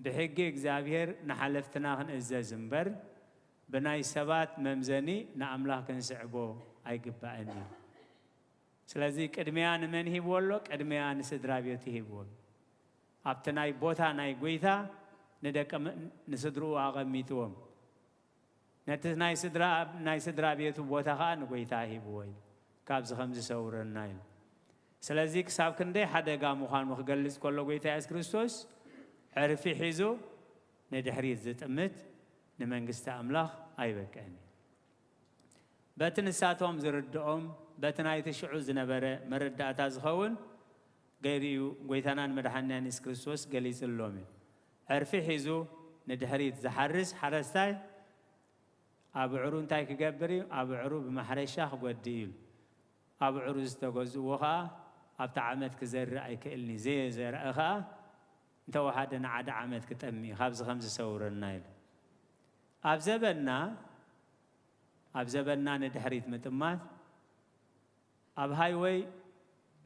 ብሕጊ እግዚኣብሔር ንሓለፍትና ክንእዘዝ እምበር፣ ብናይ ሰባት መምዘኒ ንኣምላኽ ክንስዕቦ ኣይግባእን እዩ። ስለዚ ቅድሚያ ንመን ሂብዎ ኣሎ? ቅድሚያ ንስድራ ቤቱ ሂብዎ ኣሎ። ኣብቲ ናይ ቦታ ናይ ጎይታ ንደቀ መ-፣ ንስድርኡ ኣቐሚጥዎም። ነቲ ናይ ስድራ፣ ናይ ስድራ ቤቱ ቦታ ኸኣ ንጎይታ ሂብዎ እዩ። ካብዚ ከም ዝሰውረና እዩ። ስለዚ ክሳብ ክንደይ ሓደጋ ምዃኑ ክገልጽ ከሎ ጎይታ የሱስ ክርስቶስ ዕርፊ ሒዙ ንድሕሪት ዝጥምት ንመንግስቲ ኣምላኽ ኣይበቅዕን እዩ። በቲ ንሳቶም ዝርድኦም፣ በቲ ናይቲ ሽዑ ዝነበረ መረዳእታ ዝኸውን ገይሩ እዩ ጎይታናን መድሓኒናን የሱስ ክርስቶስ ገሊጽሎም እዩ። ዕርፊ ሒዙ ንድሕሪት ዝሓርስ ሓረስታይ ኣብዕሩ እንታይ ክገብር እዩ? ኣብዕሩ ብማሕረሻ ክጎድእ እዩ። ኣብዕሩ ዝተገዝእዎ ኸኣ ኣብቲ ዓመት ክዘርእ ኣይክእልን እዩ። ዘየዘርአ ኸኣ እንተወሓደ ንዓደ ዓመት ክጠሚ እዩ። ካብዚ ከም ዝሰውረና ኢሉ። ኣብ ዘበንና፣ ኣብ ዘበንና ንድሕሪት ምጥማት፣ ኣብ ሃይወይ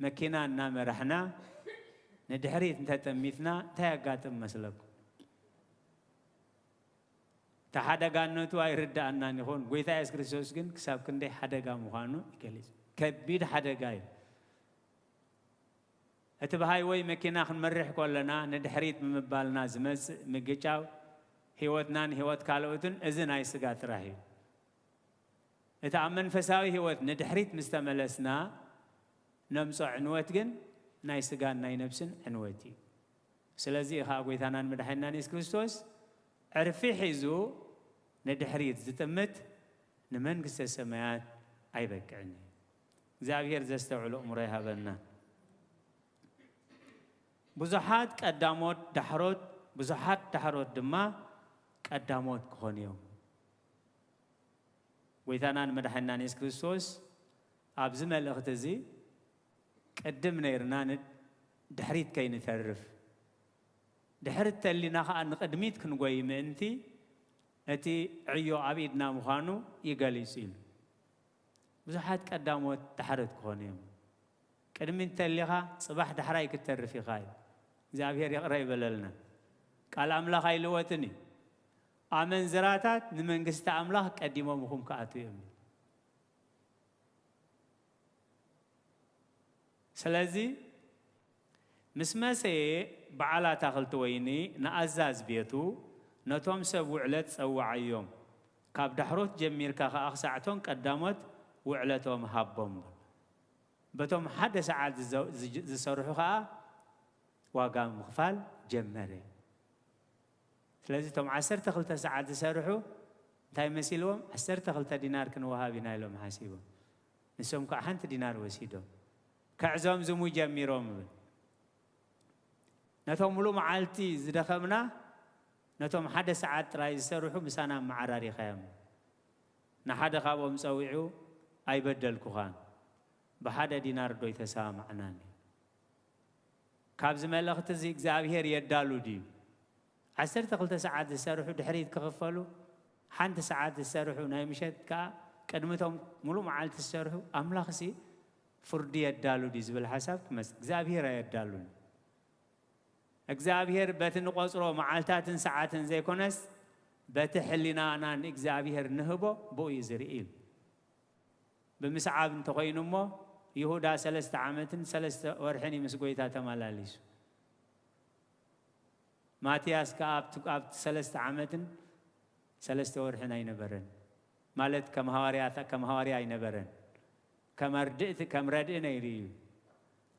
መኪና እናመራሕና ንድሕሪት እንተጠሚትና እንታይ የጋጥም መስለኩም? እቲ ሓደጋነቱ ኣይርድኣናን ይኾን። ጎይታ የሱስ ክርስቶስ ግን ክሳብ ክንደይ ሓደጋ ምዃኑ ይገልጽ። ከቢድ ሓደጋ እዩ። እቲ ብሃይወይ መኪና ክንመርሕ ከለና ንድሕሪት ብምባልና ዝመጽእ ምግጫው ህይወትናን ህይወት ካልኦትን እዚ ናይ ስጋ ጥራሕ እዩ። እቲ ኣብ መንፈሳዊ ህይወት ንድሕሪት ምስ ተመለስና ነምጾ ዕንወት ግን ናይ ስጋን ናይ ነብስን ዕንወት እዩ። ስለዚ እዩ ኸኣ ጎይታናን መድሓኒናን የሱስ ክርስቶስ ዕርፊ ሒዙ ንድሕሪት ዝጥምት ንመንግስተ ሰማያት ኣይበቅዕን እዩ። እግዚኣብሔር ዘስተውዕሎ እምሮ ይሃበና። ብዙሓት ቀዳሞት ዳሕሮት፣ ብዙሓት ዳሕሮት ድማ ቀዳሞት ክኾኑ እዮም። ጎይታናን መድሓኒናን የሱስ ክርስቶስ ኣብዚ መልእኽቲ እዚ ቅድም ነይርና ን-፣ ድሕሪት ከይንተርፍ፣ ድሕሪት ተሊና ኸኣ ንቕድሚት ክንጎይ ምእንቲ እቲ ዕዮ ኣብ ኢድና ምዃኑ ይገሊጹ ኢሉ። ብዙሓት ቀዳሞት ዳሕሮት ክኾኑ እዮም። ቅድሚት እንተሊኻ ጽባሕ ዳሕራይ ክትተርፍ ኢኻ እዩ። እግዚኣብሔር ይቕረ ይበለልና። ቃል ኣምላኽ ኣይልወጥን እዩ። ኣመንዝራታት ንመንግስቲ ኣምላኽ ቀዲሞም ኢኹም ክኣትዉ እዮም። ስለዚ ምስ መሰየ በዓል ኣታኽልቲ ወይኒ ንኣዛዝ ቤቱ ነቶም ሰብ ውዕለት ጸውዓዮም፣ ካብ ዳሕሮት ጀሚርካ ኸኣ ክሳዕቶም ቀዳሞት ውዕለቶም ሃቦም። በቶም ሓደ ሰዓት ዝዘ-፣ ዝጅ-፣ ዝሰርሑ ኸኣ ዋጋ ምኽፋል ጀመረ። ስለዚ እቶም ዓሰርተ ክልተ ሰዓት ዝሰርሑ እንታይ መሲልዎም? ዓሰርተ ክልተ ዲናር ክንወሃብ ኢና ኢሎም ሓሲቦም። ንሶም ከዓ ሓንቲ ዲናር ወሲዶም። ከዕዘምዝሙ ጀሚሮም ይብል። ነቶም ሙሉእ መዓልቲ ዝደኸምና፣ ነቶም ሓደ ሰዓት ጥራይ ዝሰርሑ ምሳና ኣመዓራሪኻዮም። ንሓደ ካብኦም ጸዊዑ፣ "ኣይበደልኩኻን፣ ብሓደ ዲናር ዶ ኣይተሰማማዕናን?" ካብዚ መልእኽቲ እዚ እግዚኣብሄር የዳሉ ድዩ? ዓሰርተ ክልተ ሰዓት ዝሰርሑ ድሕሪት ክኽፈሉ፣ ሓንቲ ሰዓት ዝሰርሑ ናይ ምሸት ከኣ ቅድሚ እቶም ሙሉእ መዓልቲ ዝሰርሑ ኣምላኽሲ ፍርዲ የዳሉ ድዩ ዝብል ሓሳብ ክመጽእ፣ እግዚኣብሄር ኣየዳሉን። እግዚኣብሄር በቲ ንቖጽሮ መዓልታትን ሰዓትን ዘይኮነስ፣ በቲ ሕሊናና ንእግዚኣብሄር ንህቦ ብኡ እዩ ዝርኢ ኢሉ። ብምስዓብ እንተኾይኑ እሞ፣ ይሁዳ ሰለስተ ዓመትን ሰለስተ ወርሕን እዩ ምስ ጐይታ ተመላሊሱ። ማትያስ ከኣ ኣብቲ፣ ኣብቲ ሰለስተ ዓመትን ሰለስተ ወርሕን ኣይነበረን። ማለት ከም ሃዋርያ፣ ከም ሃዋርያ ኣይነበረን። ከም ኣርድእቲ፣ ከም ረድኢ ነይሩ እዩ።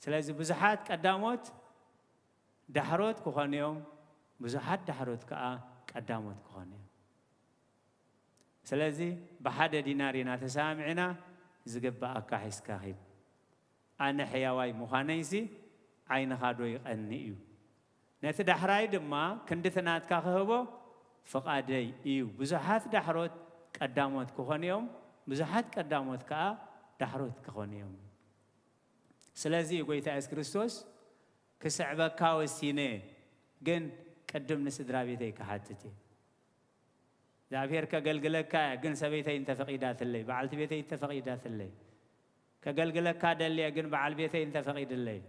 ስለዚ ብዙሓት ቀዳሞት ዳሕሮት ክኾኑ እዮም፣ ብዙሓት ዳሕሮት ከኣ ቀዳሞት ክኾኑ እዮም። ስለዚ ብሓደ ዲናር ኢና ተሰማሚዕና፣ ዝግብኣካ ሒዝካ ኺድ። ኣነ ሕያዋይ ምዃነይሲ ዓይንኻ ዶ ይቐኒ እዩ? ነቲ ዳሕራይ ድማ ክንድቲ ናትካ ክህቦ ፍቓደይ እዩ። ብዙሓት ዳሕሮት ቀዳሞት ክኾኑ እዮም፣ ብዙሓት ቀዳሞት ከኣ ዳሕሮት ክኾኑ እዮም። ስለዚ እዩ ጐይታ የሱስ ክርስቶስ፣ "ክስዕበካ ወሲነ፣ ግን ቅድም ንስድራ ቤተይ ክሓትት እየ። እግዚኣብሔር ከገልግለካ እየ፣ ግን ሰበይተይ እንተፈቒዳትለይ፣ በዓልቲ ቤተይ እንተፈቒዳትለይ። ከገልግለካ ደሊ እየ፣ ግን በዓል ቤተይ እንተፈቒድለይ።"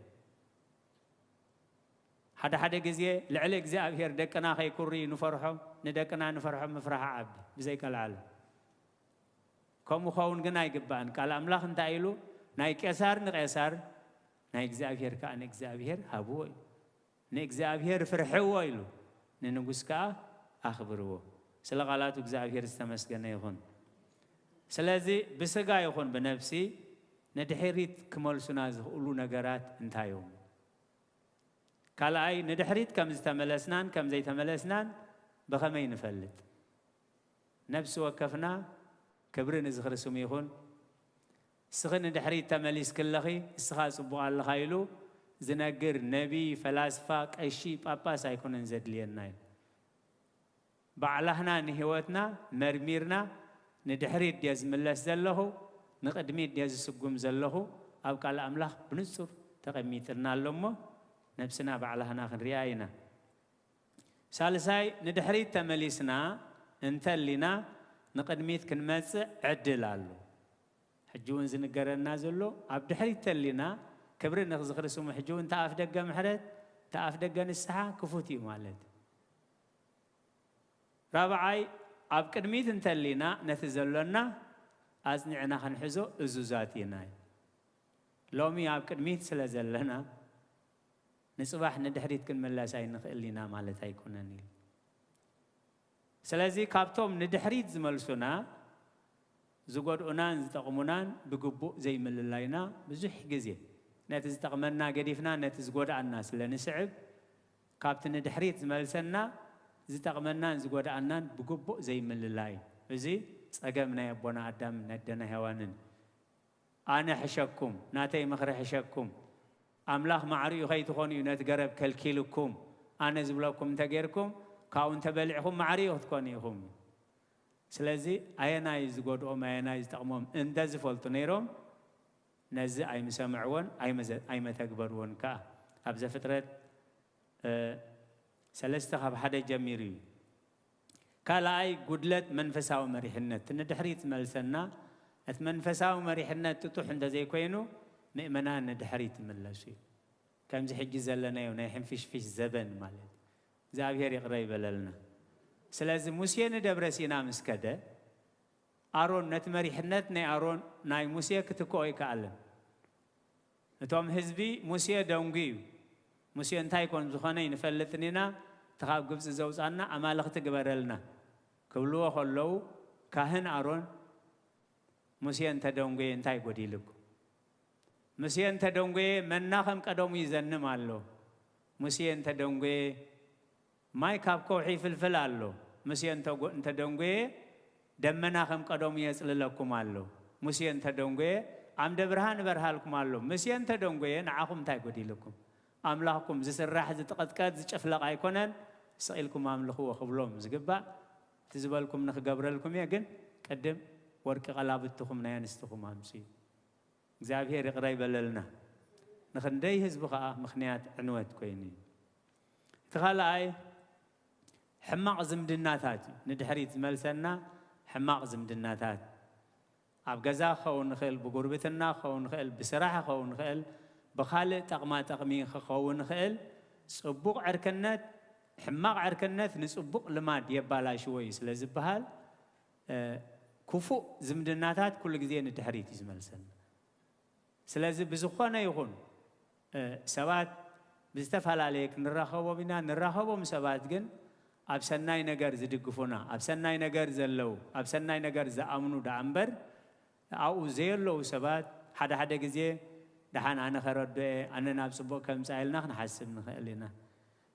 ሓደ ሓደ ግዜ ልዕሊ እግዚኣብሔር ደቅና ከይኩርዩ ንፈርሖም፣ ንደቅና ንፈርሖም፣ ምፍራህ ዓቢ፣ ብዘይቀልዓለም። ከምኡ ኸውን ግን ኣይግባእን። ቃል ኣምላኽ እንታይ ኢሉ? "ናይ ቄሳር ንቄሳር፣ ናይ እግዚኣብሔር ከኣ ንእግዚኣብሔር ሃብዎ" እዩ። "ንእግዚኣብሔር ፍርሕዎ" ኢሉ፣ "ንንጉስ ከኣ ኣኽብርዎ።" ስለ ቃላቱ እግዚኣብሔር ዝተመስገነ ይኹን። ስለዚ ብስጋ ይኹን ብነፍሲ ንድሕሪት ክመልሱና ዝኽእሉ ነገራት እንታይ እዮም? ካልኣይ፣ ንድሕሪት ከም ዝተመለስናን ከም ዘይተመለስናን ብኸመይ ንፈልጥ? ነፍሲ ወከፍና ክብሪ ንዝኽሪ ስሙ ይኹን። እስኺ ንድሕሪት ተመሊስኪ ኣለኺ፣ እስኻ ጽቡቕ ኣለኻ ኢሉ ዝነግር ነቢይ፣ ፈላስፋ፣ ቀሺ፣ ጳጳስ ኣይኮነን ዘድልየና እዩ። ባዕላህና ንህይወትና መርሚርና፣ ንድሕሪት ድየ ዝምለስ ዘለኹ፣ ንቕድሚት ድየ ዝስጉም ዘለኹ፣ ኣብ ቃል ኣምላኽ ብንጹር ተቐሚጥልና ኣሎ እሞ፣ ነብስና ባዕላህና ክንሪኣ ኢና። ሳልሳይ፣ ንድሕሪት ተመሊስና እንተሊና፣ ንቕድሚት ክንመጽእ ዕድል ኣሎ። ሕጂ እውን ዝንገረና ዘሎ፣ ኣብ ድሕሪት ተሊና፣ ክብሪ ንዝኽሪ ስሙ፣ ሕጂ እውን ተኣፍ ደገ ምሕረት፣ ተኣፍ ደገ ንስሓ ክፉት እዩ ማለት እዩ። ራብዓይ፣ ኣብ ቅድሚት እንተሊና፣ ነቲ ዘሎና ኣጽኒዕና ክንሕዞ እዙዛት ኢና። ሎሚ ኣብ ቅድሚት ስለ ዘለና፣ ንጽባሕ ንድሕሪት ክንምለስ ኣይንኽእል ኢና ማለት ኣይኮነን ኢሉ። ስለዚ ካብቶም ንድሕሪት ዝመልሱና፣ ዝጎድኡናን ዝጠቕሙናን ብግቡእ ዘይምልላይና ብዙሕ ግዜ፣ ነቲ ዝጠቕመና ገዲፍና ነቲ ዝጎድኣና ስለ ንስዕብ፣ ካብቲ ንድሕሪት ዝመልሰና ዝጠቕመናን ዝጎድኣናን ብግቡእ ዘይምልላይ። እዚ ጸገም ናይ ኣቦና ኣዳምን ኣደና ሄዋንን። ኣነ ሕሸኩም፣ ናተይ ምኽሪ ሕሸኩም። ኣምላኽ ማዕሪኡ ከይትኾኑ እዩ ነቲ ገረብ ከልኪልኩም። ኣነ ዝብለኩም እንተጌርኩም፣ ካብኡ እንተበሊዕኹም ማዕሪኡ ክትኮኑ ኢኹም። ስለዚ ኣየናይ ዝጎድኦም ኣየናይ ዝጠቕሞም እንተዝፈልጡ ነይሮም፣ ነዚ ኣይምሰምዕዎን ኣይመዘ-፣ ኣይመተግበርዎን ከኣ። ኣብ ዘፍጥረት፣ እ፣ ሰለስተ ካብ ሓደ ጀሚሩ እዩ። ካልኣይ፣ ጉድለት መንፈሳዊ መሪሕነት። እቲ ንድሕሪት ዝመልሰና፣ እቲ መንፈሳዊ መሪሕነት ጥጡሕ እንተዘይኮይኑ፣ ምእመናን ንድሕሪት ይምለሱ እዩ። ከምዚ ሕጂ ዘለናዮ ናይ ሕንፍሽፍሽ ዘበን ማለት እዩ። እግዚኣብሔር ይቕረ ይበለልና። ስለዚ ሙሴ ንደብረ ሲና ምስ ከደ፣ ኣሮን ነቲ መሪሕነት ናይ ኣሮን፣ ናይ ሙሴ ክትክኦ ኣይከኣለን። እቶም ህዝቢ፣ "ሙሴ ደንጉዩ፣ ሙሴ እንታይ ኮን ዝኾነ ኣይንፈልጥን ኢና፣ እቲ ካብ ግብጺ ዘውጻና ኣማልኽቲ ግበረልና" ክብልዎ ከለዉ፣ ካህን ኣሮን፣ "ሙሴ እንተ ደንጎየ እንታይ ጎዲልኩም? ሙሴ እንተ ደንጎየ መና ከም ቀደሙ ይዘንም ኣሎ። ሙሴ እንተ ደንጎየ ማይ ካብ ከውሒ ይፍልፍል ኣሎ። ሙሴ እንተ ጎ-፣ እንተ ደንጎየ ደመና ከም ቀደሙ የጽልለኩም ኣሎ። ሙሴ እንተ ደንጎየ ዓምደ ብርሃን ይበርሃልኩም ኣሎ። ሙሴ እንተ ደንጎየ ንዓኹም እንታይ ጎዲልኩም? ኣምላኽኩም ዝስራሕ ዝጥቐጥቀጥ ዝጭፍለቕ ኣይኮነን። ስቕ ኢልኩም ኣምልኽዎ" ክብሎም ዝግባእ፣ እቲ ዝበልኩም ንኽገብረልኩም እየ፣ ግን ቅድም ወርቂ ቀላብትኹም ናይ ኣንስትኹም ኣምጽኡ። እግዚኣብሔር ይቕረ ይበለልና። ንኽንደይ ህዝቢ ኸኣ ምኽንያት ዕንወት ኮይኑ እዩ። እቲ ካልኣይ ሕማቕ ዝምድናታት እዩ። ንድሕሪት ዝመልሰና ሕማቕ ዝምድናታት። ኣብ ገዛ ክኸውን ይኽእል፣ ብጉርብትና ክኸውን ይኽእል፣ ብስራሕ ክኸውን ይኽእል፣ ብኻልእ ጠቕማ ጠቕሚ ክኸውን ይኽእል። ጽቡቕ ዕርክነት፣ ሕማቕ ዕርክነት ንጽቡቕ ልማድ የባላሽዎ እዩ ስለ ዝበሃል፣ እ፣ ክፉእ ዝምድናታት ኩሉ ግዜ ንድሕሪት እዩ ዝመልሰና። ስለዚ ብዝኾነ ይኹን፣ እ፣ ሰባት ብዝተፈላለየ ክንራኸቦም ኢና። ንራኸቦም ሰባት ግን ኣብ ሰናይ ነገር ዝድግፉና፣ ኣብ ሰናይ ነገር ዘለዉ፣ ኣብ ሰናይ ነገር ዝኣምኑ ደኣ እምበር፣ ኣብኡ ዘየለዉ ሰባት ሓደ ሓደ ግዜ፣ "ደሓን ኣነ ከረድኦ እየ፣ ኣነ ናብ ጽቡቕ ከምጽኣ" ኢልና ክንሓስብ ንኽእል ኢና።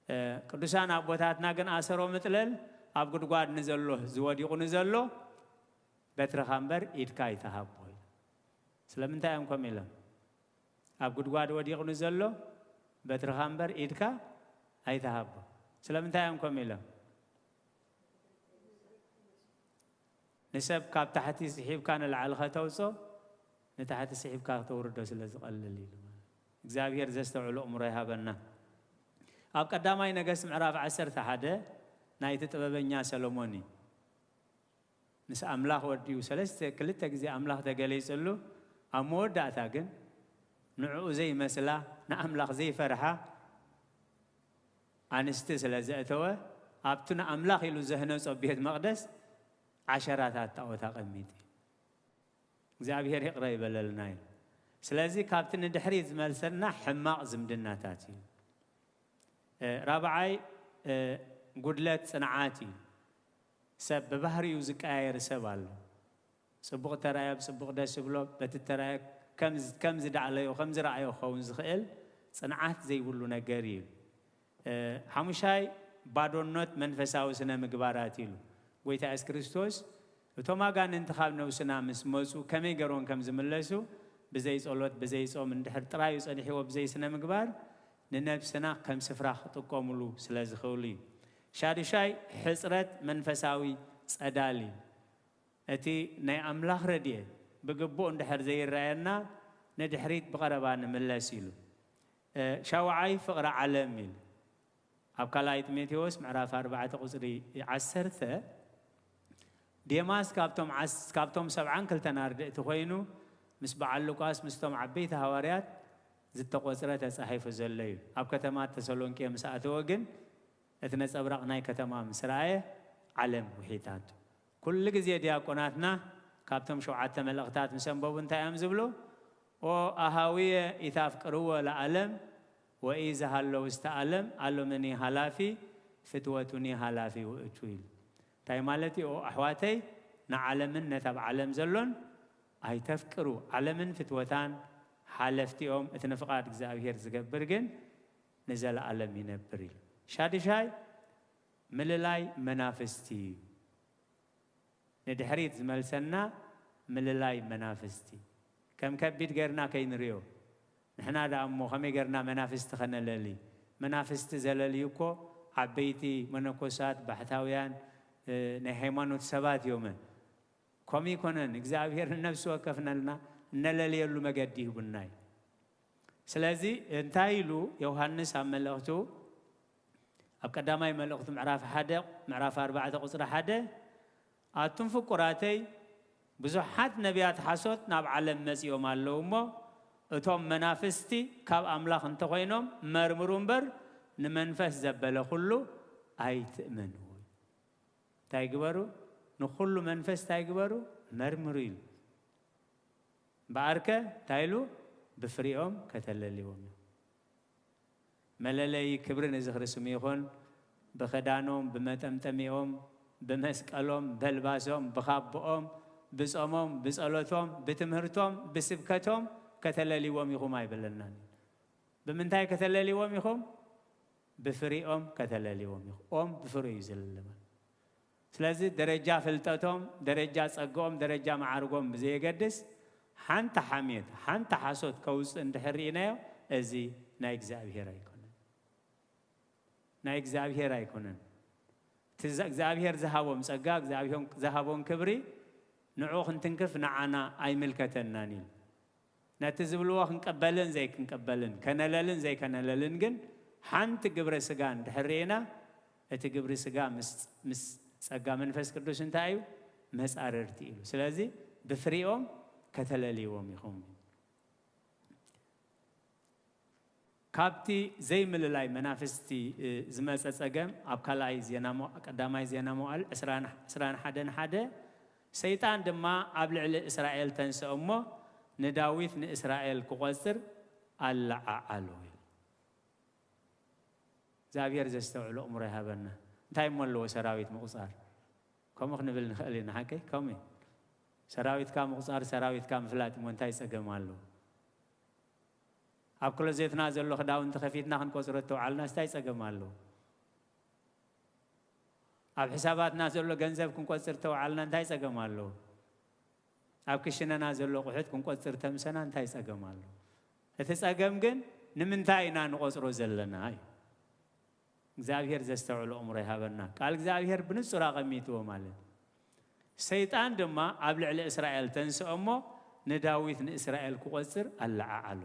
እ፣ ቅዱሳን ኣቦታትና ግን ኣሰሮም እጥለል፣ ኣብ ጉድጓድ ንዘሎ፣ ዝወዲቑ ንዘሎ በትርኻ እምበር ኢድካ ኣይትሃቦ ኢሉ። ስለምንታይ እዮም ከምኡ ኢሎም? ኣብ ጉድጓድ ወዲቑ ንዘሎ በትርኻ እምበር ኢድካ ኣይትሃቦ። ስለምንታይ እዮም ከምኡ ኢሎም? ንሰብ ካብ ታሕቲ ስሒብካ ንላዕሊ ከተውጾ፣ ንታሕቲ ስሒብካ ክተውርዶ ስለ ዝቐልል ኢሉ ማለት። እግዚኣብሔር ዘስተውዕሎ እምሮ ይሃበና። ኣብ ቀዳማይ ነገስት ምዕራፍ ዓሰርተ ሓደ ናይቲ ጥበበኛ ሰሎሞን እዩ። ምስ ኣምላኽ ወዲኡ ሰለስተ፣ ክልተ ግዜ ኣምላኽ ተገሊጽሉ፣ ኣብ መወዳእታ ግን ንዕኡ ዘይመስላ፣ ንኣምላኽ ዘይፈርሓ ኣንስቲ ስለ ዘእተወ፣ ኣብቲ ንኣምላኽ ኢሉ ዘህነጾ ቤት መቕደስ ዓሸራታት ጣዖት ኣቐሚጡ እዩ። እግዚኣብሔር ይቕረ ይበለልና እዩ። ስለዚ ካብቲ ንድሕሪት ዝመልሰና ሕማቕ ዝምድናታት እዩ። እ፣ ራብዓይ፣ እ፣ ጉድለት ጽንዓት እዩ። ሰብ ብባህሪኡ ዝቀያየር ሰብ ኣሎ። ጽቡቕ ተራእዮ፣ ብጽቡቕ ደስ ይብሎ፣ በቲ ተራእዮ ከም ዝ-፣ ከም ዝዳዕለዮ፣ ከም ዝረኣዮ ክኸውን ዝኽእል ጽንዓት ዘይብሉ ነገር እዩ። እ፣ ሓሙሻይ፣ ባዶነት መንፈሳዊ ስነ ምግባራት ኢሉ። ጎይታ የሱስ ክርስቶስ እቶም ኣጋንንቲ ካብ ነብስና ምስ መጹ ከመይ ገይሮም ከም ዝምለሱ ብዘይ ጸሎት፣ ብዘይ ጾም፣ እንድሕር ጥራዩ ጸኒሕዎ ብዘይ ስነ ምግባር ንነብስና ከም ስፍራ ክጥቀሙሉ ስለ ዝኽእሉ እዩ። ሻዱሻይ፣ ሕጽረት መንፈሳዊ ጸዳል እዩ። እቲ ናይ ኣምላኽ ረድኤት ብግቡእ እንድሕር ዘይረኣየና ንድሕሪት ብቐረባ ንምለስ ኢሉ። እ፣ ሻውዓይ ፍቕሪ ዓለም ኢሉ። ኣብ ካልኣይ ጢሞቴዎስ ምዕራፍ ኣርባዕተ ቁጽሪ ዓሰርተ፣ ዴማስ ካብቶም ዓስ-፣ ካብቶም ሰብዓን ክልተን ኣርድእቲ ኮይኑ ምስ በዓል ሉቃስ ምስቶም ዓበይቲ ሃዋርያት ዝተቖጽረ ተጻሒፉ ዘሎ እዩ። ኣብ ከተማ ተሰሎንቄ ምስ ኣተወ ግን እቲ ነጸብራቕ ናይ ከተማ ምስ ረኣየ ዓለም ውሒጣቱ። ኩሉ ግዜ ዲያቆናትና ካብቶም ሸውዓተ መልእኽታት ምስ ኣንበቡ እንታይ እዮም ዝብሉ? ኦ ኣሃውየ ኢታፍቅርዎ ለዓለም ወኢ ዝሃለው ውስተ ዓለም ኣሎምኒ ሃላፊ ፍትወቱኒ ሃላፊ ውእቱ ኢሉ። እንታይ ማለት እዩ? ኦ ኣሕዋተይ ንዓለምን ነቲ ኣብ ዓለም ዘሎን ኣይተፍቅሩ። ዓለምን ፍትወታን ሓለፍቲ እዮም፣ እቲ ንፍቓድ እግዚኣብሔር ዝገብር ግን ንዘለዓለም ይነብር ኢሉ። ሻድሻይ ምልላይ መናፍስቲ እዩ። ንድሕሪት ዝመልሰና ምልላይ መናፍስቲ። ከም ከቢድ ጌርና ከይንሪኦ። ንሕና ደኣ እሞ ከመይ ጌርና መናፍስቲ ኸነለሊ? መናፍስቲ ዘለልዩ እኮ ዓበይቲ መነኮሳት፣ ባሕታውያን፣ እ፣ ናይ ሃይማኖት ሰባት እዮም። ከምኡ ይኮነን፣ እግዚኣብሔር ንነፍሲ ወከፍና እነለልየሉ መገዲ ይህቡና እዩ። ስለዚ እንታይ ኢሉ ዮሃንስ ኣብ መልእኽቱ፣ ኣብ ቀዳማይ መልእኽቱ ምዕራፍ ሓደ፣ ምዕራፍ ኣርባዕተ ቁጽሪ ሓደ፣ ኣቱም ፍቁራተይ፣ ብዙሓት ነቢያት ሓሶት ናብ ዓለም መጺኦም ኣለዉ እሞ፣ እቶም መናፍስቲ ካብ ኣምላኽ እንተኾይኖም መርምሩ እምበር፣ ንመንፈስ ዘበለ ኩሉ ኣይትእመንዎ። እንታይ ግበሩ? ንኹሉ መንፈስ እንታይ ግበሩ? መርምሩ ኢሉ። እምበኣርከ እንታይ ኢሉ? ብፍሪኦም ከተለልዎም እዮም። መለለዪ ክብሪ ንዝኽሪ ስሙ ይኹን። ብኽዳኖም፣ ብመጠምጠሚኦም፣ ብመስቀሎም፣ በልባሶም፣ ብኻብኦም፣ ብጾሞም፣ ብጸሎቶም፣ ብትምህርቶም፣ ብስብከቶም ከተለልዎም ኢኹም ኣይበለናን። ብምንታይ ከተለልዎም ኢኹም? ብፍሪኦም ከተለልዎም ኢኹም። ኦም ብፍሪኡ እዩ ዝልለ ማለት። ስለዚ ደረጃ ፍልጠቶም፣ ደረጃ ጸግኦም፣ ደረጃ መዓርጎም ብዘየገድስ ሓንቲ ሓሜት፣ ሓንቲ ሓሶት ከውጽእ እንድሕር ርኢናዮ፣ እዚ ናይ እግዚኣብሔር ኣይኮነን። ናይ እግዚኣብሔር ኣይኮነን። እቲ ዘ-፣ እግዚኣብሔር ዝሃቦም ጸጋ፣ እግዚኣብሔር ዝሃቦም ክብሪ ንዑ ክንትንክፍ ንዓና ኣይምልከተናን ኢሉ። ነቲ ዝብልዎ ክንቀበልን ዘይክንቀበልን፣ ከነለልን ዘይከነለልን ግን ሓንቲ ግብረ ስጋ እንድሕር ርኢና፣ እቲ ግብሪ ስጋ ምስ፣ ምስ ጸጋ መንፈስ ቅዱስ እንታይ እዩ? መጻርርቲ ኢሉ። ስለዚ ብፍሪኦም ከተለልይዎም ኢኹም። ካብቲ ዘይምልላይ መናፍስቲ፣ እ፣ ዝመጸ ጸገም ኣብ ካልኣይ ዜና መ-፣ ቀዳማይ ዜና መዋዕል ዕስራን፣ ዕስራን ሓደን ሓደ፣ ሰይጣን ድማ ኣብ ልዕሊ እስራኤል ተንስኦ እሞ ንዳዊት ንእስራኤል ክቖጽር ኣለዓዓሎ ኢሉ። እግዚኣብሔር ዘስተውዕሎ እምሮ ይሃበና። እንታይ እሞ ኣለዎ ሰራዊት ምቑጻር? ከምኡ ክንብል ንኽእል ኢና፣ ሓቀይ? ከምኡ እዩ። ሰራዊትካ ምቑጻር፣ ሰራዊትካ ምፍላጥ እሞ እንታይ ጸገም ኣለዎ? ኣብ ክሎዜትና ዘሎ ክዳውንቲ ከፊትና ክንቆጽሮ እተውዓልናስ እንታይ ጸገም ኣለዎ? ኣብ ሕሳባትና ዘሎ ገንዘብ ክንቆጽር እተውዓልና እንታይ ጸገም ኣለዎ? ኣብ ክሽነና ዘሎ ኣቑሑት ክንቆጽር ተምሰና እንታይ ጸገም ኣለዎ? እቲ ጸገም ግን ንምንታይ ኢና ንቆጽሮ ዘለና እዩ። እግዚኣብሔር ዘስተውዕሎ ኣእምሮ ይሃበና። ቃል እግዚኣብሔር ብንጹር ኣቐሚጥዎ ማለት እዩ። ሰይጣን ድማ ኣብ ልዕሊ እስራኤል ተንስኦ እሞ ንዳዊት ንእስራኤል ክቆጽር ኣለዓዓሎ።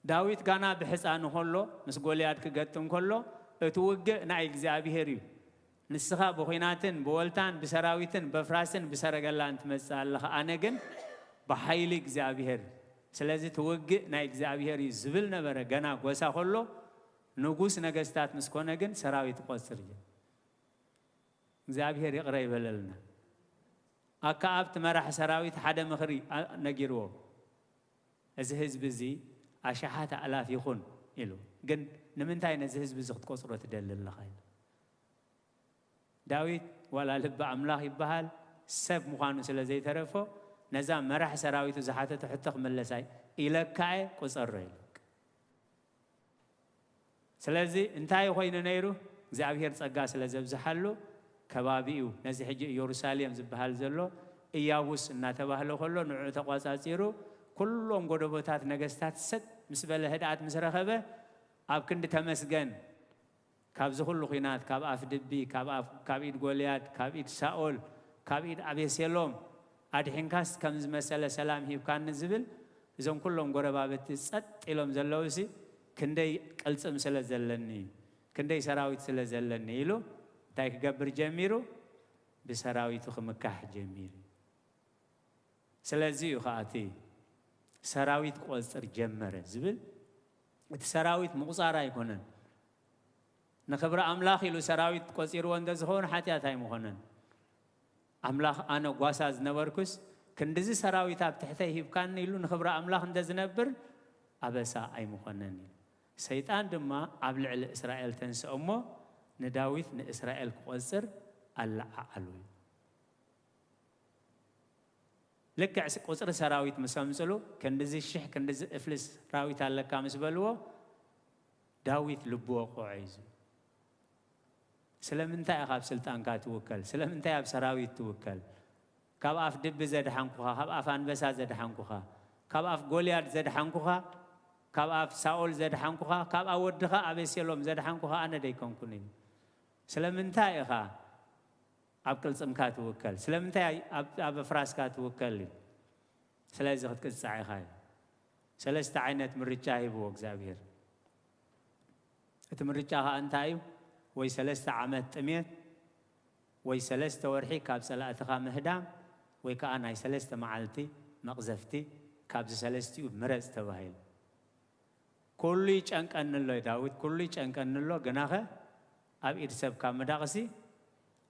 ዳዊት ጋና ብሕፃኑ ከሎ፣ ምስ ጎልያድ ክገጥም ከሎ፣ እቲ ውግእ ናይ እግዚኣብሔር እዩ። ንስኻ ብኹናትን ብወልታን ብሰራዊትን በፍራስን ብሰረገላን ትመጽእ ኣለኻ፣ ኣነ ግን ብሓይሊ እግዚኣብሔር። ስለዚ እቲ ውግእ ናይ እግዚኣብሔር እዩ ዝብል ነበረ። ገና ጎሳ ከሎ፣ ንጉስ ነገስታት ምስ ኮነ ግን ሰራዊት ይቆጽር እዩ። እግዚኣብሔር ይቕረ ይበለልና። ኣከኣብ እቲ መራሒ ሰራዊት ሓደ ምኽሪ ኣ-፣ ነጊርዎ። "እዚ ህዝቢ እዚ ኣሽሓት ኣእላፍ ይኹን" ኢሉ። "ግን ንምንታይ ነዚ ህዝቢ እዚ ክትቆጽሮ ትደሊ ኣለኻ?" ኢሉ። ዳዊት ዋላ ልቢ ኣምላኽ ይበሃል፣ ሰብ ምዃኑ ስለ ዘይተረፎ፣ ነዛ መራሕ ሰራዊቱ ዝሓተቶ ሕቶ ክምለስ ኣይ-፣ ኢለካ እየ፣ ቁጸሮ ኢሉ። ስለዚ እንታይ ኮይኑ ነይሩ? እግዚኣብሔር ጸጋ ስለ ዘብዝሓሉ፣ ከባቢኡ፣ ነዚ ሕጂ ኢየሩሳሌም ዝበሃል ዘሎ ኢያቡስ እናተባህለ ከሎ፣ ንዕኡ ተቋጻጺሩ፣ ኩሎም ጎደቦታት ነገስታት ሰጥ ምስ በለ፣ ህድኣት ምስ ረኸበ፣ ኣብ ክንዲ ተመስገን፣ ካብዚ ኩሉ ኲናት፣ ካብ ኣፍ ድቢ፣ ካብ ኣፍ፣ ካብ ኢድ ጎልያድ፣ ካብ ኢድ ሳኦል፣ ካብ ኢድ ኣቤሴሎም ኣድሒንካስ፣ ከምዚ መሰለ ሰላም ሂብካኒ ዝብል፣ እዞም ኩሎም ጎረባብቲ ጸጥ ኢሎም ዘለውሲ፣ ክንደይ ቅልጽም ስለ ዘለኒ፣ ክንደይ ሰራዊት ስለ ዘለኒ ኢሉ እንታይ ክገብር ጀሚሩ? ብሰራዊቱ ክምካሕ ጀሚሩ። ስለዚ እዩ ኸኣ እቲ ሰራዊት ክቆጽር ጀመረ ዝብል። እቲ ሰራዊት ምቑጻር ኣይኮነን። ንኽብሪ ኣምላኽ ኢሉ ሰራዊት ቆጺርዎ እንተ ዝኸውን ሓጢኣት ኣይምኾነን። ኣምላኽ፣ ኣነ ጓሳ ዝነበርኩስ፣ ክንድዚ ሰራዊት ኣብ ትሕተይ ሂብካኒ ኢሉ ንኽብሪ ኣምላኽ እንተ ዝነብር፣ ኣበሳ ኣይምኾነን ኢሉ። ሰይጣን ድማ ኣብ ልዕሊ እስራኤል ተንስኦ እሞ፣ ንዳዊት ንእስራኤል ክቆጽር ኣለዓዓሉ እዩ። ልክዕ ስ-፣ ቁጽሪ ሰራዊት ምስ ኣምጽሉ፣ ክንድዚ ሽሕ፣ ክንድዚ እፍሊ ሰራዊት ኣለካ ምስ በልዎ፣ ዳዊት ልቡ ወቕዖ እዩ ዝብል። ስለምንታይ ኢኻ ኣብ ስልጣንካ ትውከል? ስለምንታይ ኣብ ሰራዊት ትውከል? ካብ ኣፍ ድቢ ዘድሓንኩኻ፣ ካብ ኣፍ ኣንበሳ ዘድሓንኩኻ፣ ካብ ኣፍ ጎልያድ ዘድሓንኩኻ፣ ካብ ኣፍ ሳኦል ዘድሓንኩኻ፣ ካብ ወድኻ ኣቤሴሎም ዘድሓንኩኻ ኣነ ደይኮንኩን እዩ። ስለምንታይ ኢኻ ኣብ ቅልጽምካ ትውከል? ስለምንታይ ኣብ፣ ኣብ ኣፍራስካ ትውከል እዩ? ስለዚ ክትቅጻዕ ኢኻ እዩ። ሰለስተ ዓይነት ምርጫ ሂብዎ እግዚኣብሔር። እቲ ምርጫ ኸኣ እንታይ እዩ? ወይ ሰለስተ ዓመት ጥሜት፣ ወይ ሰለስተ ወርሒ ካብ ጸላእትኻ ምህዳም፣ ወይ ከኣ ናይ ሰለስተ መዓልቲ መቕዘፍቲ፣ ካብዚ ሰለስቲኡ ምረጽ ተባሂሉ። ኩሉ ይጨንቀኒ ኣሎ ዳዊት፣ ኩሉ ይጨንቀኒ ኣሎ፣ ግናኸ ኣብ ኢድ ሰብ ካብ ምዳቕሲ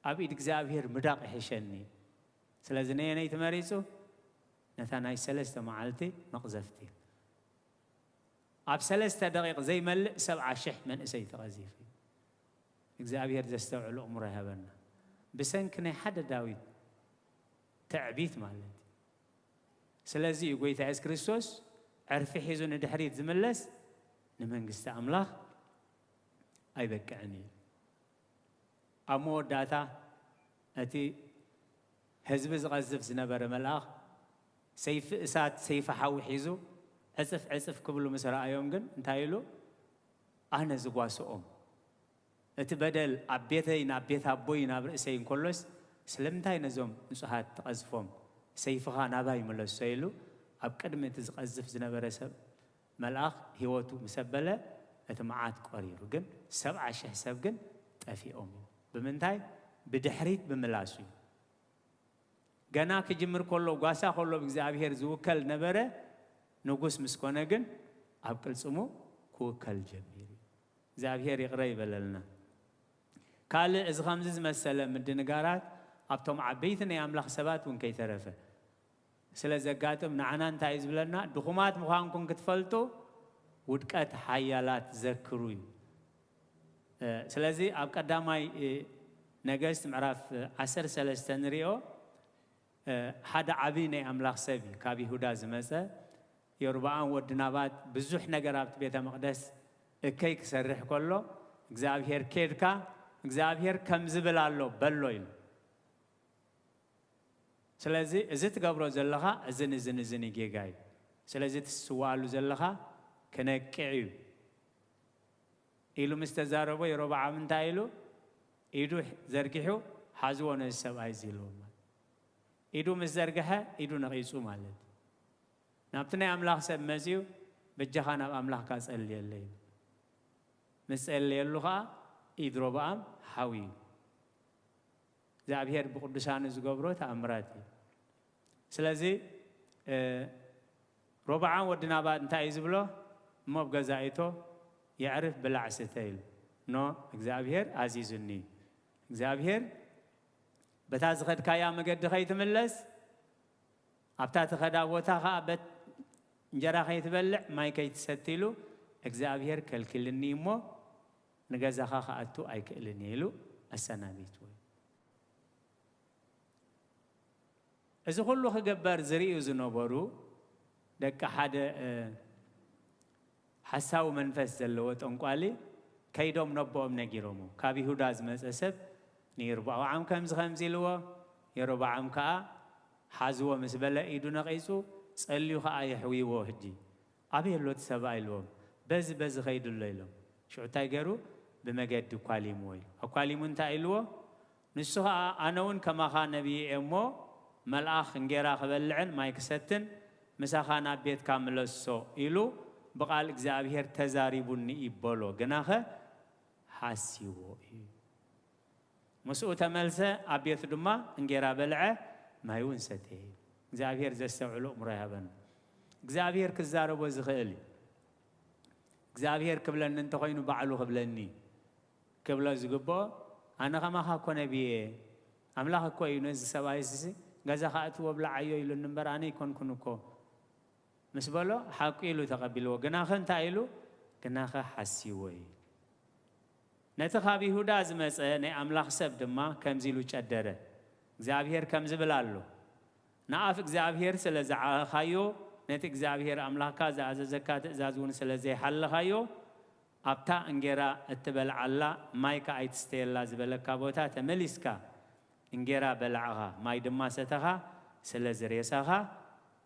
ኣብ ኢድ እግዚኣብሔር ምዳቕ ይሕሸኒ። ስለዚ ነየነይቲ መሪጹ? ነታ ናይ ሰለስተ መዓልቲ መቕዘፍቲ። ኣብ ሰለስተ ደቂቕ ዘይመልእ ሰብዓ ሽሕ መንእሰይ ተቐዚፉ። እግዚኣብሔር ዘስተውዕል ኣእምሮ ይሃበና። ብሰንኪ ናይ ሓደ ዳዊት ትዕቢት ማለት እዩ። ስለዚ እዩ ጎይታ የሱስ ክርስቶስ ዕርፊ ሒዙ ንድሕሪት ዝምለስ ንመንግስቲ ኣምላኽ ኣይበቅዕን እዩ። ኣብ መወዳእታ እቲ ህዝቢ ዝቐዝፍ ዝነበረ መልኣኽ ሰይፊ እሳት፣ ሰይፊ ሓዊ ሒዙ ዕጽፍ ዕጽፍ ክብሉ ምስ ረኣዮም ግን እንታይ ኢሉ? ኣነ ዝጓስኦም፣ እቲ በደል ኣብ ቤተይን ኣብ ቤት ኣቦይን ኣብ ርእሰይ እንከሎስ፣ ስለምንታይ ነዞም ንጹሃት ትቐዝፎም? ሰይፍኻ ናባይ ምለሶ ኢሉ ኣብ ቅድሚ እቲ ዝቐዝፍ ዝነበረ ሰብ መልኣኽ ህይወቱ ምስ ኣበለ፣ እቲ መዓት ቆሪሩ። ግን ሰብዓ ሽሕ ሰብ ግን ጠፊኦም እዩ። ብምንታይ? ብድሕሪት ብምላሱ እዩ። ገና ክጅምር ከሎ፣ ጓሳ ከሎ ብእግዚኣብሔር ዝውከል ነበረ። ንጉስ ምስ ኮነ ግን ኣብ ቅልጽሙ ክውከል ጀሚሩ። እግዚኣብሔር ይቕረ ይበለልና። ካልእ እዚ ከምዚ ዝመሰለ ምድንጋራት ኣብቶም ዓበይቲ ናይ ኣምላኽ ሰባት እውን ከይተረፈ ስለ ዘጋጥም፣ ንዓና እንታይ እዩ ዝብለና? ድኹማት ምዃንኩም ክትፈልጡ ውድቀት ሓያላት ዘክሩ እዩ። እ፣ ስለዚ ኣብ ቀዳማይ፣ እ፣ ነገስት ምዕራፍ፣ እ፣ ዓሰርተ ሰለስተ ንሪኦ፣ እ፣ ሓደ ዓቢ ናይ ኣምላኽ ሰብ እዩ ካብ ይሁዳ ዝመጸ። የሮብዓም ወዲ ናባጥ ብዙሕ ነገር ኣብቲ ቤተ መቕደስ እከይ ክሰርሕ ከሎ፣ እግዚኣብሔር፣ "ኬድካ እግዚኣብሔር ከም ዝብል ኣሎ በሎ" ኢሉ። ስለዚ እዚ ትገብሮ ዘለኻ እዝን እዝን እዝን እዩ ጌጋ እዩ። ስለዚ ትስዋኣሉ ዘለኻ ክነቅዕ እዩ ኢሉ ምስ ተዛረቦ፣ የሮብዓም እንታይ ኢሉ? ኢዱ ዘርጊሑ፣ "ሓዝዎ ነዚ ሰብኣይ እዚ" ኢልዎ ማለት። ኢዱ ምስ ዘርግሐ፣ ኢዱ ነቒጹ ማለት እዩ። ናብቲ ናይ ኣምላኽ ሰብ መጺኡ፣ "በጃኻ ናብ ኣምላኽካ ጸልየለይ" ኢሉ። ምስ ጸለየሉ ኸኣ፣ ኢድ ሮብዓም ሓውዩ። እግዚኣብሔር ብቅዱሳኑ ዝገብሮ ተኣምራት እዩ። ስለዚ፣ እ፣ ሮብዓም ወዲ ናባጥ እንታይ እዩ ዝብሎ? "እሞ ኣብ ገዛ እቶ የዕርፍ፣ ብላዕ ስተ" ኢሉ። ኖ፣ እግዚኣብሔር ኣዚዙኒ። እግዚኣብሔር በታ ዝኸድካያ መገዲ ከይትምለስ፣ ኣብታ ትኸዳ ቦታ ኸኣ በት-፣ እንጀራ ከይትበልዕ፣ ማይ ከይትሰቲ ኢሉ እግዚኣብሔር ከልኪልኒ እሞ ንገዛኻ ክኣቱ ኣይክእልን እየ ኢሉ ኣሰናቢትዎ። እዚ ኩሉ ክግበር ዝርእዩ ዝነበሩ ደቂ ሓደ፣ እ፣ ሓሳዊ መንፈስ ዘለዎ ጠንቋሊ ከይዶም ነቦኦም ነጊሮሞ። "ካብ ይሁዳ ዝመጸ ሰብ ንይርብዓም ከምዚ ከምዚ ኢልዎ፣ የሮብዓም ከኣ ሓዝዎ ምስ በለ ኢዱ ነቒጹ፣ ጸልዩ ከኣ የሕውይዎ። ሕጂ ኣበይ ኣሎ እቲ ሰብኣይ ኢልዎም፣ በዚ በዚ ኸይዱ ኣሎ ኢሎም። ሽዑ እንታይ ገይሩ? ብመገዲ ኳሊምዎ ኢሉ። ኣኳሊሙ እንታይ ኢልዎ? ንሱ ኸኣ ኣነ እውን ከማኻ ነቢይ እየ እሞ፣ መልኣኽ እንጌራ ክበልዕን ማይ ክሰትን ምሳኻ ናብ ቤትካ ምለሶ ኢሉ ብቓል እግዚኣብሔር ተዛሪቡኒ እዩ በሎ። ግናኸ ሓሲዎ እዩ። ምስኡ ተመልሰ፣ ኣብ ቤቱ ድማ እንጌራ በልዐ፣ ማይ እውን ሰተየ። እግዚኣብሔር ዘስተውዕሉ እምሮ ይሃበና። እግዚኣብሔር ክዛረቦ ዝኽእል እዩ። እግዚኣብሔር ክብለኒ እንተኾይኑ ባዕሉ ክብለኒ እዩ። ክብሎ ዝግብኦ፣ ኣነ ኸማኻ እኮ ነቢይ እየ። ኣምላኽ እኮ እዩ ነዚ ሰብኣይ እዚ ገዛኻ ኣእትዎ ብልዓዮ ኢሉኒ እምበር ኣነ ኣይኮንኩን እኮ ምስ በሎ ሓቁ ኢሉ ተቐቢልዎ። ግናኸ እንታይ ኢሉ? ግናኸ ሓሲዎ እዩ። ነቲ ካብ ይሁዳ ዝመጸ ናይ ኣምላኽ ሰብ ድማ ከምዚ ኢሉ ጨደረ። እግዚኣብሔር ከምዚ ብል ኣሎ፣ ንኣፍ እግዚኣብሔር ስለ ዝዓኸኻዮ፣ ነቲ እግዚኣብሔር ኣምላኽካ ዝኣዘዘካ ትእዛዝ እውን ስለ ዘይሓለኻዮ፣ ኣብታ እንጌራ እትበልዓላ ማይ ከኣ ኣይትስተየላ ዝበለካ ቦታ ተመሊስካ እንጌራ በላዕኻ፣ ማይ ድማ ሰተኻ፣ ስለዚ ሬሳኻ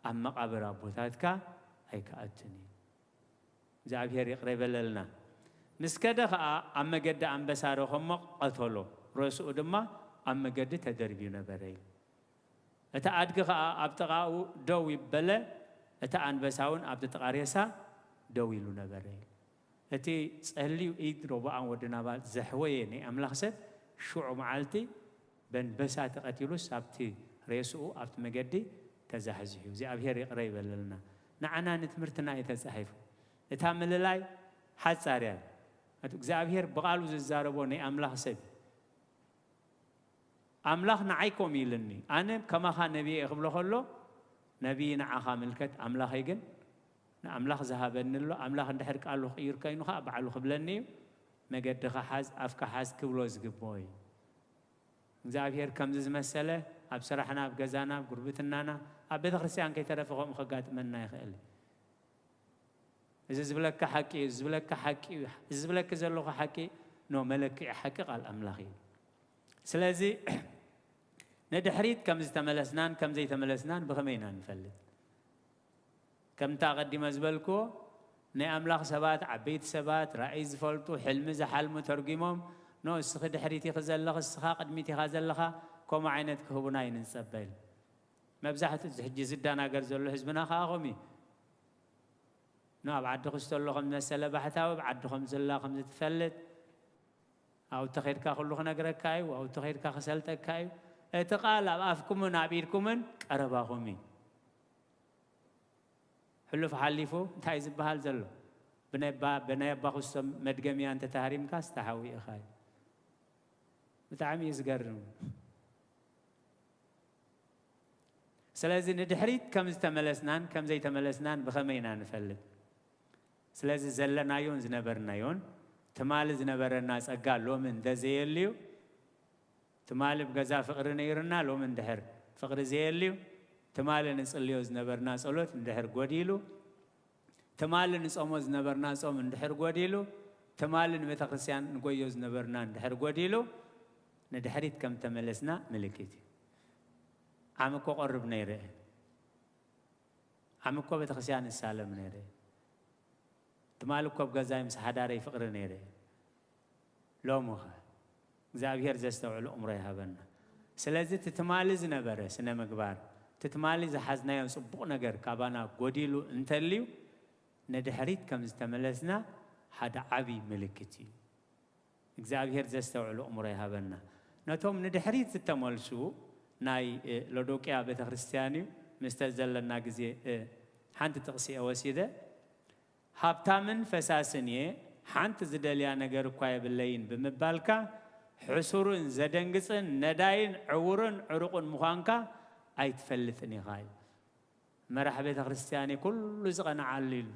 ኣብ መቓብር ኣቦታትካ ኣይክኣቱን እዩ። እግዚኣብሔር ይቕረ ይበለልና። ምስ ከደ ኸኣ ኣብ መገዲ ኣንበሳ ረኸሞ፣ ቀተሎ። ሬስኡ ድማ ኣብ መገዲ ተደርብዩ ነበረ እዩ። እቲ ኣድጊ ኸኣ ኣብ ጥቓኡ ደው ይበለ፣ እቲ ኣንበሳ እውን ኣብቲ ጥቓ ሬሳ ደው ኢሉ ነበረ። እቲ ጸልዩ ኢድ ሮብዓም ወዲ ናባል ዘሕወየ ናይ ኣምላኽ ሰብ ሽዑ መዓልቲ በንበሳ ተቐቲሉስ ኣብቲ ሬስኡ ኣብቲ መገዲ ተዛሕዚሑ። እግዚኣብሔር ይቕረ ይበለልና። ንዓና ንትምህርትና እዩ ተጻሒፉ። እታ ምልላይ ሓጻር እያ። ኣቲ እግዚኣብሔር ብቓሉ ዝዛረቦ ናይ ኣምላኽ ሰብ እዩ። ኣምላኽ ንዓይ ከምኡ ኢልኒ፣ ኣነ ከማኻ ነቢይ እየ ክብሎ ከሎ፣ ነቢይ ንዓኻ ምልከት፣ ኣምላኸይ ግን ንኣምላኽ ዝሃበኒ ኣሎ። ኣምላኽ እንድሕር ቃሉ ክቕይር ከይኑ ኸዓ ባዕሉ ክብለኒ እዩ። መገድኻ ሓዝ፣ ኣፍካ ሓዝ ክብሎ ዝግብኦ እዩ። እግዚኣብሔር ከምዚ ዝመሰለ ኣብ ስራሕና፣ ኣብ ገዛና፣ ኣብ ጉርብትናና፣ ኣብ ቤተ ክርስቲያን ከይተረፈ ከምኡ ከጋጥመና ይኽእል እዩ። እዚ ዝብለካ ሓቂ እዩ፣ እዚ ዝብለካ ሓቂ እዩ፣ እዚ ዝብለኪ ዘለኹ ሓቂ ኖ፣ መለክዒ ሓቂ ቃል ኣምላኽ እዩ። ስለዚ ንድሕሪት ከም ዝተመለስናን ከም ዘይተመለስናን ብኸመይ ኢና ንፈልጥ? ከምታ ኣቐዲመ ዝበልክዎ፣ ናይ ኣምላኽ ሰባት፣ ዓበይቲ ሰባት፣ ራእይ ዝፈልጡ፣ ሕልሚ ዝሓልሙ ተርጒሞም፣ ኖ፣ እስኺ ድሕሪት ኢኺ ዘለኺ፣ እስኻ ቅድሚት ኢኻ ዘለኻ፣ ከምኡ ዓይነት ክህቡና እዩ ንጸበ ኢሉ። መብዛሕትኡ እዚ ሕጂ ዝደናገር ዘሎ ህዝብና ከኣ ከምኡ እዩ። ኖ፣ ኣብ ዓዲ ክስቶ ኣሎ ከም ዝመሰለ ባሕታዊ፣ ኣብ ዓዲ ከም ዘላ ከም ዝትፈልጥ፣ ኣብኡ ተኸይድካ ኩሉ ክነግረካ እዩ፣ ኣብኡ ተኸይድካ ክሰልጠካ እዩ። እቲ ቃል ኣብ ኣፍኩምን ኣብ ኢድኩምን ቀረባኹም እዩ። ሕሉፍ ሓሊፉ እንታይ እዩ ዝበሃል ዘሎ? ብናይ ኣባ-፣ ብናይ ኣባ ክስቶ መድገምያ እንተተሃሪምካስ ተሓዊእኻ እዩ። ብጣዕሚ እዩ ዝገርም። ስለዚ ንድሕሪት ከም ዝተመለስናን ከም ዘይተመለስናን ብኸመይ ኢና ንፈልጥ? ስለዚ ዘለናዮን ዝነበርናዮን፣ ትማሊ ዝነበረና ጸጋ ሎሚ እንተዘየልዩ፣ ትማሊ ብገዛ ፍቕሪ ነይርና፣ ሎሚ እንድሕር ፍቕሪ ዘየልዩ፣ ትማሊ ንጽልዮ ዝነበርና ጸሎት እንድሕር ጎዲሉ፣ ትማሊ ንጾሞ ዝነበርና ጾም እንድሕር ጎዲሉ፣ ትማሊ ንቤተ ክርስቲያን ንጎዮ ዝነበርና እንድሕር ጎዲሉ፣ ንድሕሪት ከም ተመለስና ምልክት እዩ። ዓሚ እኮ ቆርብ ነይረ። ዓሚ እኮ ቤተ ክርስቲያን እሳለም ነይረ። ትማሊ እኮ ኣብ ገዛይ ምስ ሓዳረይ ፍቕሪ ነይረ። ሎሚ ኸ እግዚኣብሔር ዘስተውዕሉ እምሮ ይሃበና። ስለዚ እቲ ትማሊ ዝነበረ ስነ ምግባር፣ እቲ ትማሊ ዝሓዝናዮ ጽቡቕ ነገር ካባና ጎዲሉ እንተልዩ፣ ንድሕሪት ከም ዝተመለስና ሓደ ዓቢ ምልክት እዩ። እግዚኣብሔር ዘስተውዕሉ እምሮ ይሃበና። ነቶም ንድሕሪት ዝተመልሱ ናይ፣ እ፣ ሎዶቅያ ቤተ ክርስቲያን እዩ ምስተ ዘለና ግዜ፣ እ፣ ሓንቲ ጥቕሲ እየ ወሲደ። ሃብታምን ፈሳስን እየ፣ ሓንቲ ዝደልያ ነገር እኳ የብለይን ብምባልካ፣ ሕሱርን ዘደንግጽን ነዳይን ዕውርን ዕሩቕን ምዃንካ ኣይትፈልጥን ኢኻ እዩ። መራሕ ቤተ ክርስቲያን እዩ ኩሉ ዝቐንዓሉ ኢሉ።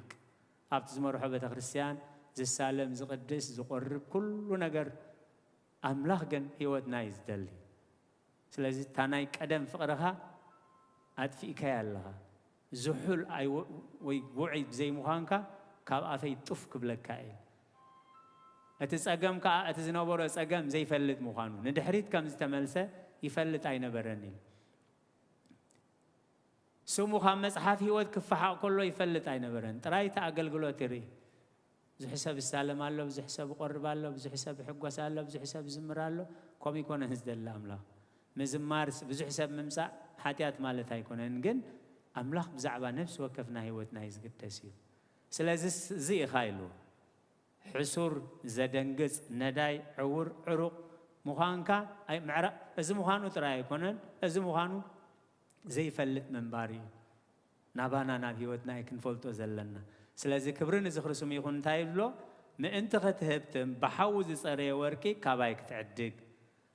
ኣብቲ ዝመርሖ ቤተ ክርስቲያን ዝሳለም፣ ዝቕድስ፣ ዝቆርብ ኩሉ ነገር ኣምላኽ ግን ህይወትና እዩ ዝደሊ። ስለዚ እታ ናይ ቀደም ፍቕርኻ ኣጥፊእካያ ኣለኻ። ዝሑል ኣይ-፣ ወይ ውዑይ ብዘይምዃንካ ካብ ኣፈይ ጡፍ ክብለካ እየ። እቲ ጸገም ከኣ እቲ ዝነበሮ ጸገም ዘይፈልጥ ምዃኑ፣ ንድሕሪት ከም ዝተመልሰ ይፈልጥ ኣይነበረን ኢሉ። ስሙ ካብ መጽሓፍ ህይወት ክፈሓቕ ከሎ ይፈልጥ ኣይነበረን። ጥራይ እቲ ኣገልግሎት ይርኢ። ብዙሕ ሰብ ይሳለም ኣሎ፣ ብዙሕ ሰብ ይቆርብ ኣሎ፣ ብዙሕ ሰብ ይሕጎስ ኣሎ፣ ብዙሕ ሰብ ይዝምር ኣሎ። ከምኡ ይኮነን ዝደሊ ኣምላኽ። ምዝማር፣ ብዙሕ ሰብ ምምጻእ ሓጢኣት ማለት ኣይኮነን፣ ግን ኣምላኽ ብዛዕባ ነፍሲ ወከፍና ህይወትና እዩ ዝግደስ እዩ። ስለዚ እዚ ኢኻ ኢሉ። ሕሱር፣ ዘደንግጽ፣ ነዳይ፣ ዕውር፣ ዕሩቕ ምዃንካ ኣይ-፣ ምዕራ-፣ እዚ ምዃኑ ጥራይ ኣይኮነን፣ እዚ ምዃኑ ዘይፈልጥ ምንባር እዩ ናባና ናብ ህይወትና ኣይክንፈልጦ ዘለና። ስለዚ ክብሪ ንዝኽሪ ስሙ ይኹን እንታይ ይብሎ? ምእንቲ ክትህብትም ብሓዊ ዝጸረየ ወርቂ ካባይ ክትዕድግ፣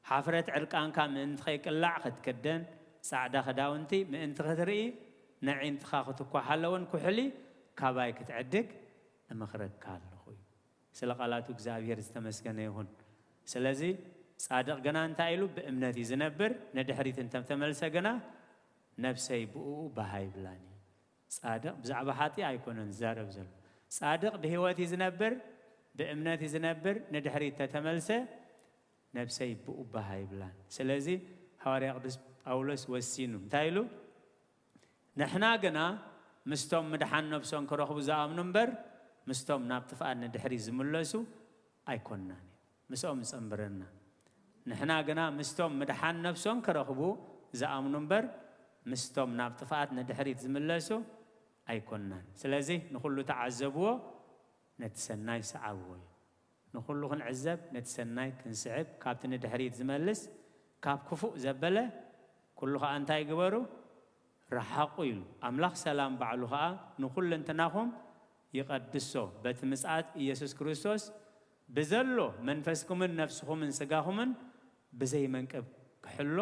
ሓፍረት ዕርቃንካ ምእንቲ ከይቅላዕ ክትክደን፣ ጻዕዳ ክዳውንቲ ምእንቲ ክትርኢ፣ ነዒንትኻ ክትኳሓለውን ኩሕሊ ካባይ ክትዕድግ እመኽረካ ኣለኹ እዩ። ስለ ቃላቱ እግዚኣብሔር ዝተመስገነ ይኹን። ስለዚ ጻድቕ ግና እንታይ ኢሉ? ብእምነት እዩ ዝነብር። ንድሕሪት እንተተመልሰ ግና ነብሰይ ብእኡ ባህ ኣይብላን እዩ። ጻድቕ ብዛዕባ ሓጢ ኣይኮነን ዝዛረብ ዘሎ። ጻድቕ ብህይወት እዩ ዝነብር፣ ብእምነት እዩ ዝነብር። ንድሕሪት ተተመልሰ ነብሰይ ብኡ ባህ ኣይብላን። ስለዚ ሃዋርያ ቅዱስ ጳውሎስ ወሲኑ እንታይ ኢሉ? ንሕና ግና ምስቶም ምድሓን ነብሶም ክረኽቡ ዝኣምኑ እምበር፣ ምስቶም ናብ ጥፍኣት ንድሕሪት ዝምለሱ ኣይኮንናን እዩ። ምስኦም ይጸንብረና። ንሕና ግና ምስቶም ምድሓን ነብሶም ክረኽቡ ዝኣምኑ እምበር፣ ምስቶም ናብ ጥፍኣት ንድሕሪት ዝምለሱ ኣይኮንናን። ስለዚ ንኹሉ ተዓዘብዎ፣ ነቲ ሰናይ ሰዓብዎ እዩ። ንኹሉ ክንዕዘብ፣ ነቲ ሰናይ ክንስዕብ፣ ካብቲ ንድሕሪት ዝመልስ፣ ካብ ክፉእ ዘበለ፣ ኩሉ ኸኣ እንታይ ግበሩ? ረሓቑ ኢሉ። ኣምላኽ ሰላም ባዕሉ ኸኣ ንኹልንትናኹም ይቐድሶ፣ በቲ ምጽኣት ኢየሱስ ክርስቶስ ብዘሎ መንፈስኩምን ነፍስኹምን ስጋኹምን ብዘይ መንቅብ ክሕሎ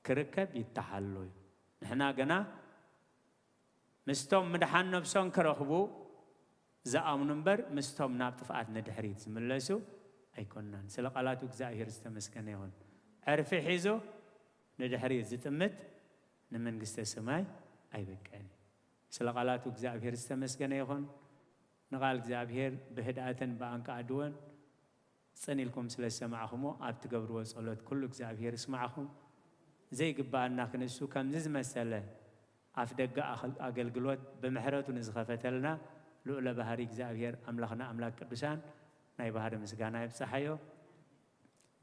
ክርከብ ይተሓሎ እዩ። ንሕና ግና ምስቶም ምድሓን ነብሶም ክረኽቡ ዝኣምኑ እምበር፣ ምስቶም ናብ ጥፍኣት ንድሕሪት ዝምለሱ ኣይኮንናን። ስለ ቃላቱ እግዚኣብሔር ዝተመስገነ ይኹን። ዕርፊ ሒዙ ንድሕሪት ዝጥምት ንመንግስተ ሰማይ ኣይበቅዕን እዩ። ስለ ቃላቱ እግዚኣብሔር ዝተመስገነ ይኹን። ንቓል እግዚኣብሔር ብህድኣትን ብኣንቃዕድወን ጽን ኢልኩም ስለ ዝሰማዕኹሞ፣ ኣብ ትገብርዎ ጸሎት ኩሉ እግዚኣብሔር ይስማዕኹም። ዘይግብኣና ክንሱ ከምዚ ዝመሰለ ኣፍ ደገ ኣኸል-፣ ኣገልግሎት ብምሕረቱ ንዝኸፈተልና ልዑለ ባህሪ እግዚኣብሔር ኣምላኽና ኣምላክ ቅዱሳን ናይ ባህሪ ምስጋና ይብጽሓዮ።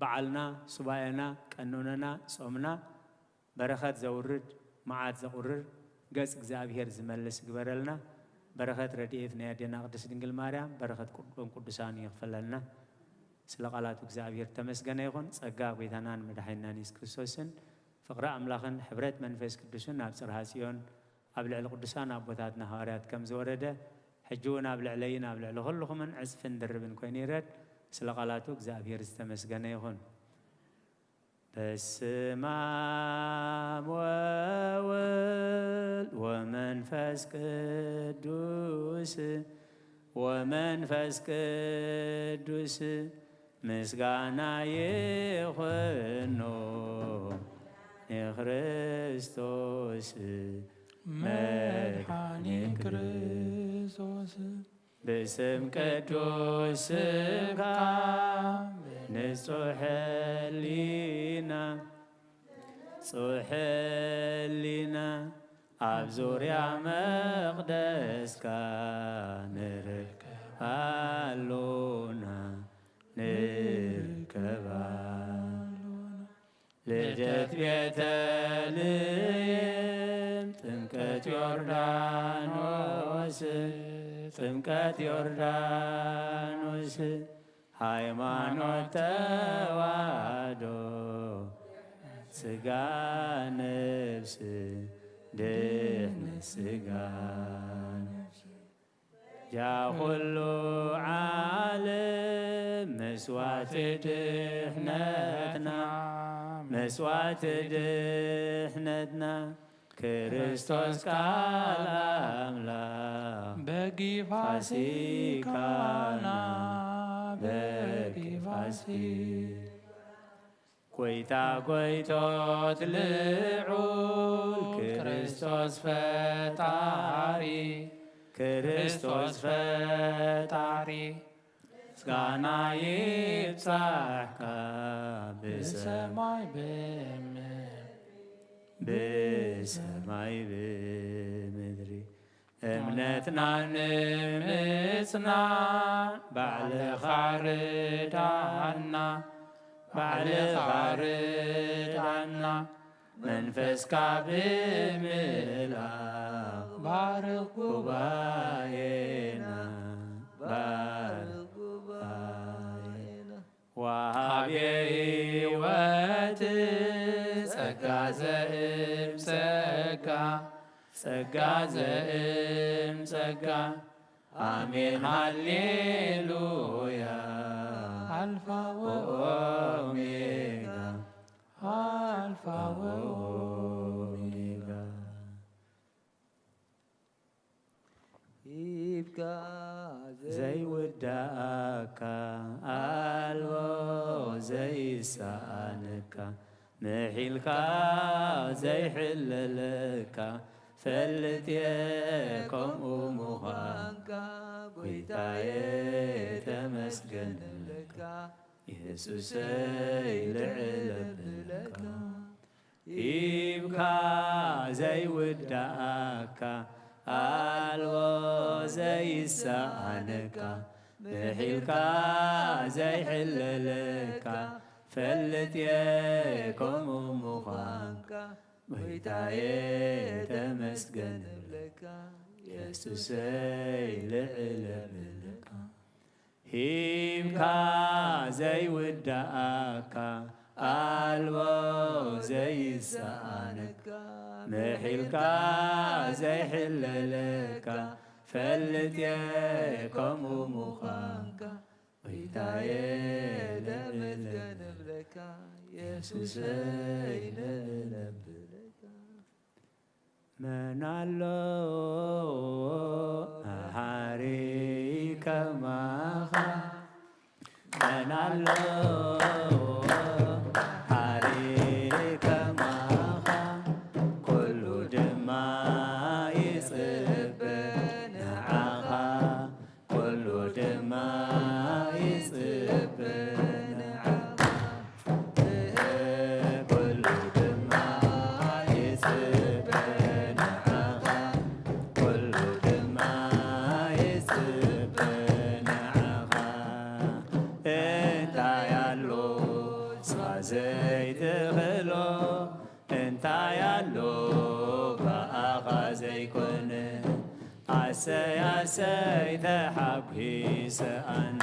በዓልና፣ ሱባኤና፣ ቀኖናና፣ ጾምና በረኸት ዘውርድ፣ መዓት ዘቑርር፣ ገጽ እግዚኣብሔር ዝመልስ ይግበረልና። በረኸት ረድኤት ናይ ኣዴና ቅድስት ድንግል ማርያም፣ በረኸት ቁርቆም ቅዱሳን ይኽፈለልና። ስለ ቃላቱ እግዚኣብሔር ተመስገነ ይኹን። ጸጋ ጐይታናን መድሓኒናን የሱስ ክርስቶስን ፍቕሪ ኣምላኽን ሕብረት መንፈስ ቅዱስን ኣብ ጽርሃ ጽዮን ኣብ ልዕሊ ቅዱሳን ኣቦታትና ሃዋርያት ከም ዝወረደ፣ ሕጂ እውን ኣብ ልዕለይን ኣብ ልዕሊ ኩልኹምን ዕጽፍን ድርብን ኮይኑ ይረድ። ስለ ቃላቱ እግዚኣብሔር ዝተመስገነ ይኹን። በስመ አብ ወወልድ ወመንፈስ ቅዱስ፣ ወመንፈስ ቅዱስ ምስጋና ይኹኖ ንክርስቶስ መድኃኒ ክርስቶስ። ብስም ቅዱስ ስምካ ብንጹሕ ሕሊና፣ ንጹሕ ሕሊና ኣብ ዙርያ መቕደስካ ንርከብ ኣሎና፣ ንርከብ ኣሎና። ልደት ቤተልሔም፣ ጥምቀት ዮርዳኖስ፣ ጥምቀት ዮርዳኖስ፣ ሃይማኖት ተዋህዶ፣ ሥጋ ነፍስ፣ ድህነት ሥጋ ነፍስ። ያ ኩሉ ዓለም መስዋዕቲ ድሕነትና፣ መስዋዕቲ ድሕነትና፣ ክርስቶስ ቃል ኣምላኽ በጊ ፋሲካና፣ በጊ ፋሲካ። ጐይታ ጐይቶት ልዑል ክርስቶስ ፈጣሪ፣ ክርስቶስ ፈጣሪ፣ ምስጋና ይብጻሕካ ብሰማይ ብምድሪ፣ ብሰማይ ብምድሪ። እምነትና ንምጽናዕ ባዕልኻ ርዳና፣ ባዕልኻ ርዳና። መንፈስካ ብምልኣኽ ባርኽ ጉባኤና፣ ባርኽ ጉባኤና። ወሃቤ ህይወት ጸጋ ዘእም ጸጋ፣ ጸጋ ዘእም ጸጋ። ኣሜን ሃሌሉያ። ኣልፋ ወኦሜጋ፣ ኣልፋ ወኦሜጋ። ሂብካ ዘይውዳእካ፣ ኣልቦ ዘይሰኣነካ፣ ምሒልካ ዘይሕለለካ፣ ፈልጥ እየ ከምኡ ምዃንካ። ጎይታየ ተመስገን እብለካ፣ የሱሰይ ልዕል እብለካ። ሂብካ ዘይውዳእካ፣ ኣልቦ ዘይሰኣነካ፣ ምሒልካ ዘይሕለለካ፣ ፈልጥ እየ ከምኡ ምዃንካ። ጎይታየ ተመስገን እብለካ፣ የሱሰይ ልዕል እብለካ። ሂብካ ዘይውዳእካ፣ ኣልቦ ዘይሰኣነካ፣ ምሒልካ ዘይሕለለካ፣ ፈልጥ እየ ከምኡ ምዃንካ። ጎይታየ ተመስገን እብለካ፣ የሱሰይ ልዕል እብለካ። መን ኣሎ መሓሪ ከማኻ? መን ኣሎ መሓሪ ከማኻ? ኩሉ ድማ ይጽበ ንዓኻ። ኩሉ ድማ ይጽበ ንዓኻ። ኩሉ ድማ ይጽበ ንዓኻ። ኩሉ ድማ ይጽበ ንዓኻ። እንታይ ኣሎ ንስኻ ዘይትኽእሎ? እንታይ ኣሎ ብኣኻ ዘይኮነ? ኣሰይ ኣሰይ ተሓጒሰ ኣነ።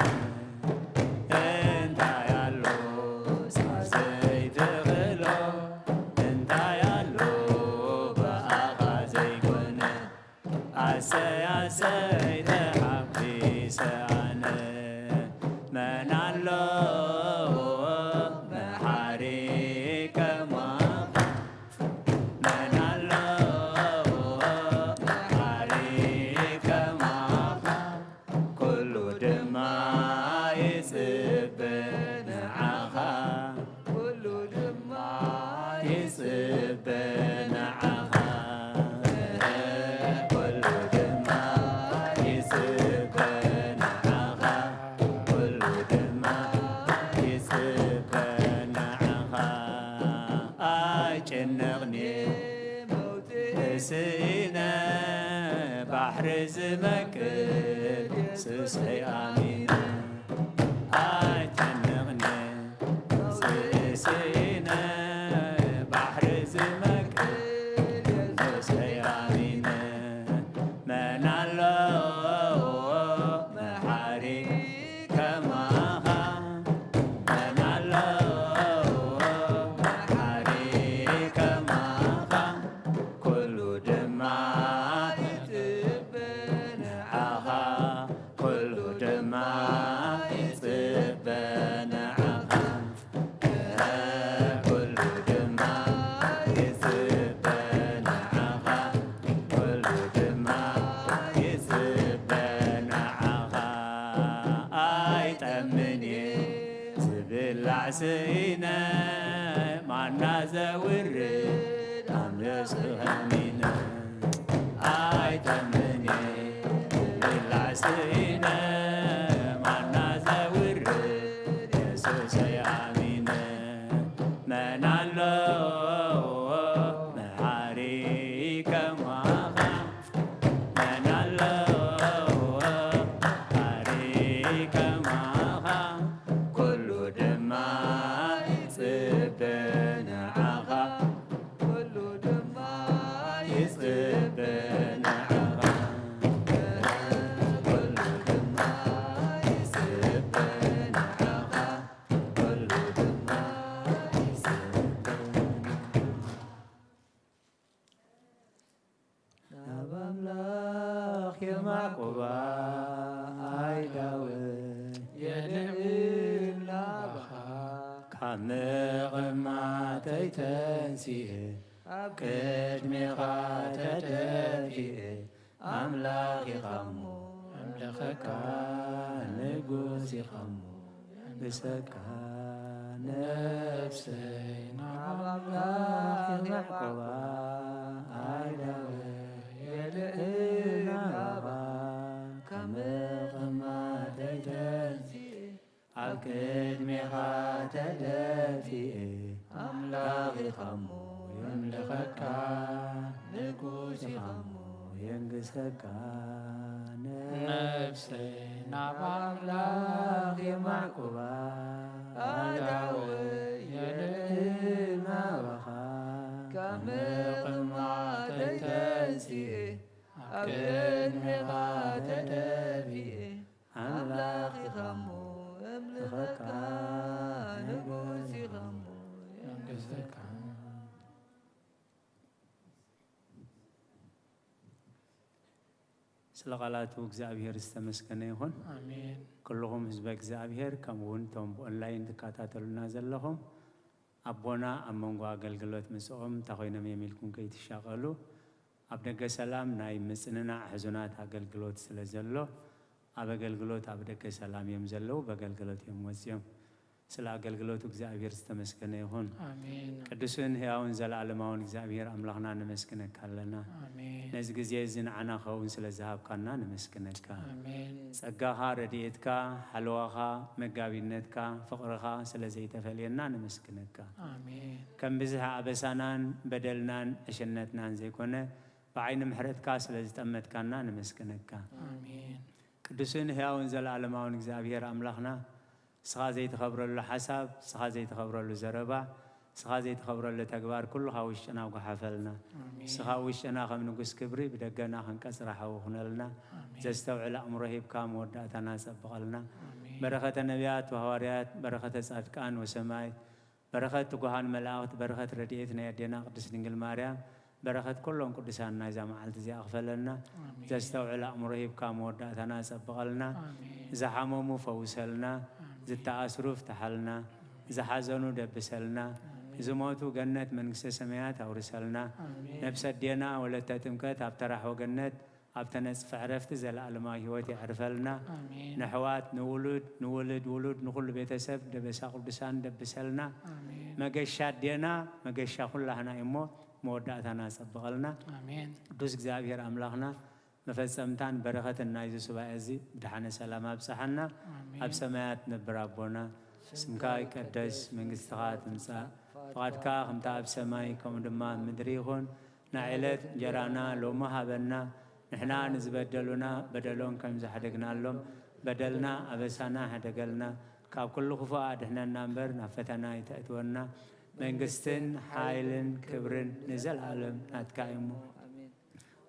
እንታይ ኣሎ ንስኻ ዘይትኽእሎ? እንታይ ኣሎ ብኣኻ ዘይኮነ? ኣሰይ ኣሰይ ተሓጒሰ ኣነ። መን ኣሎ መሓሪ ከማኻ? መን ኣሎ መሓሪ ከማኻ? ኩሉ ድማ ይጽበ ንዓኻ። ኩሉ ድማ ይጽበ ንዓኻ። ኩሉ ድማ ይጽበ ንዓኻ። ኩሉ ድማ ይጽበ ንዓኻ። ኣይጨነቕን እየ መውጽኢ ስኢነ፣ ባሕሪ ዝመክት የሱሰይ ኣሚነ። ኣይጨነቕን እየ መውጽኢ ስኢነ፣ ባሕሪ ዝመክት የሱሰይ ኣሚነ። መን ኣሎ መሓሪ ከማኻ? መን ኣሎ መሓሪ ከማኻ? ኩሉ ድማ ይጽበ ንዓኻ። ኩሉ ድማ ይጽበ ንዓኻ። ኩሉ ድማ ይጽበ ንዓኻ። ኩሉ ድማ ይጽበ ንዓኻ። ኣይጠምን እየ ዝብላዕ ስኢነ፣ ማና ዘውርድ ኣምልኽ ኣሚነ። ኣይጠምን እየ ዝብላዕ ስኢነ፣ ማና ዘ ያዕቆባ ኣይዳወ የልዕል ናባኻ ካብ ምቕማተይ ተንሲኤ ኣብ ቅድሜኻ ተደፊኤ ኣምላኽ ኢኻሞ ኣምልኸካ ንጉስ ኢኻሞ ብሰካ ነፍሰይ ናብ ኣምላኽ ያዕቆባ ኣይዳወ የልዕል ናባኻ ካብ ምቕማተይ ተንሲኤ ኣብ ቅድሜኻ ተደፊኤ ኣምላኽ ኢኻሞ የምልኸካ ንጉስ ኢኻሞ የንግሰካ ነፍሰይ ናብ ኣምላኽ የማዕቁባ ኣዳወ የልዕል ናባኻ ካብ ምቕማተይ ተንሲኤ ኣብ ቅድሜኻ ተደፊኤ ኣምላኽ ኢኻሞ የምልኸካ ንጉስ ኢኻሞ የንግሰካ። ስለ ቃላቱ እግዚኣብሔር ዝተመስገነ ይኹን። ኣሜን። ኩልኹም ህዝበ እግዚኣብሔር፣ ከምኡ እውን እቶም ብኦንላይን ትከታተሉና ዘለኹም፣ ኣቦና ኣብ መንጎ ኣገልግሎት ምጽኦም እንታይ ኮይኖም እዮም ኢልኩም ከይትሻቐሉ፣ ኣብ ደገ ሰላም ናይ ምጽንናዕ ሕዙናት ኣገልግሎት ስለ ዘሎ፣ ኣብ ኣገልግሎት ኣብ ደገ ሰላም እዮም ዘለዉ፣ በገልግሎት እዮም ወጺኦም። ስለ ኣገልግሎቱ እግዚኣብሔር ዝተመስገነ ይኹን። ኣሜን። ቅዱስን ህያውን ዘለዓለማውን እግዚኣብሔር ኣምላኽና ነመስግነካ ኣለና። ኣሜን። ነዚ ግዜ እዚ ንዓና ክኸውን ስለ ዝሃብካና ነመስግነካ። ኣሜን። ጸጋኻ፣ ረድኤትካ፣ ሓለዋኻ፣ መጋቢነትካ፣ ፍቕርኻ ስለ ዘይተፈልየና ነመስግነካ። ኣሜን። ከም ብዝሒ ኣበሳናን በደልናን ዕሽነትናን ዘይኮነ፣ ብዓይኒ ምሕረትካ ስለ ዝጠመትካና ነመስግነካ። ኣሜን። ቅዱስን ህያውን ዘለዓለማውን እግዚኣብሔር ኣምላኽና፣ ንስኻ ዘይትኸብረሉ ሓሳብ፣ ንስኻ ዘይትኸብረሉ ዘረባ፣ ንስኻ ዘይትኸብረሉ ተግባር ኩሉ ካብ ውሽጥና ጓሓፈልና። ኣሜን። ንስኻ ኣብ ውሽጥና ከም ንጉስ ክብሪ፣ ብደገና ክንቀጽራ ሓዊ ኩነልና። ኣሜን። ዘስተውዕል ኣእምሮ ሂብካ መወዳእታና ጸብቐልና። ኣሜን። በረኸተ ነቢያት ወሃዋርያት፣ በረኸተ ጻድቃን ወሰማዕት፣ በረኸት ትጉሃን መላእኽት፣ በረኸት ረድኤት ናይ ኣዴና ቅድስት ድንግል ማርያም፣ በረኸት ኩሎም ቅዱሳን ናይዛ መዓልቲ እዚኣ ክፈለና። ኣሜን። ዘስተውዕል ኣእምሮ ሂብካ መወዳእታና ጸብቐልና። ኣሜን። ዝሓመሙ ፈውሰልና። ኣሜን። ዝተኣስሩ ፍትሓልና። ዝሓዘኑ ደብሰልና። ኣሜን። ዝሞቱ ገነት መንግስተ ሰማያት ኣውርሰልና። ኣሜን። ነብሰ ኣዴና ወለተ ጥምቀት ኣብ ተራሕወ ገነት ኣብ ተነጽፈ ዕረፍቲ ዘለኣለማዊ ህይወት የዕርፈልና። ኣሜን። ነሕዋት፣ ንውሉድ፣ ንውልድ ውሉድ፣ ንኹሉ ቤተሰብ ደበሳ ቅዱሳን ደብሰልና። ኣሜን። መገሻ ኣዴና፣ መገሻ ኩላህና እዩ እሞ መወዳእታና ጸብቐልና። ኣሜን። ቅዱስ እግዚኣብሔር ኣምላኽና መፈጸምታን በረኸትን ናይዚ ሱባኤ እዚ ብደሓነ ሰላም ኣብጽሓና። ኣሜን። ኣብ ሰማያት ነብር ኣቦና፣ ስምካ ይቀደስ፣ መንግስትኻ ትምጻእ፣ ፍቓድካ ከምታ ኣብ ሰማይ ከምኡ ድማ ኣብ ምድሪ ይኹን። ናይ ዕለት እንጀራና ሎሚ ሃበና። ንሕና ንዝበደሉና በደሎም ከም ዝሓደግናሎም በደልና ኣበሳና ሕደገልና። ካብ ኩሉ ክፉእ ኣድሕነና እምበር ናብ ፈተና ኣይተእትወና። መንግስትን ሓይልን ክብርን ንዘለኣለም ናትካ እዩ እሞ። ኣሜን።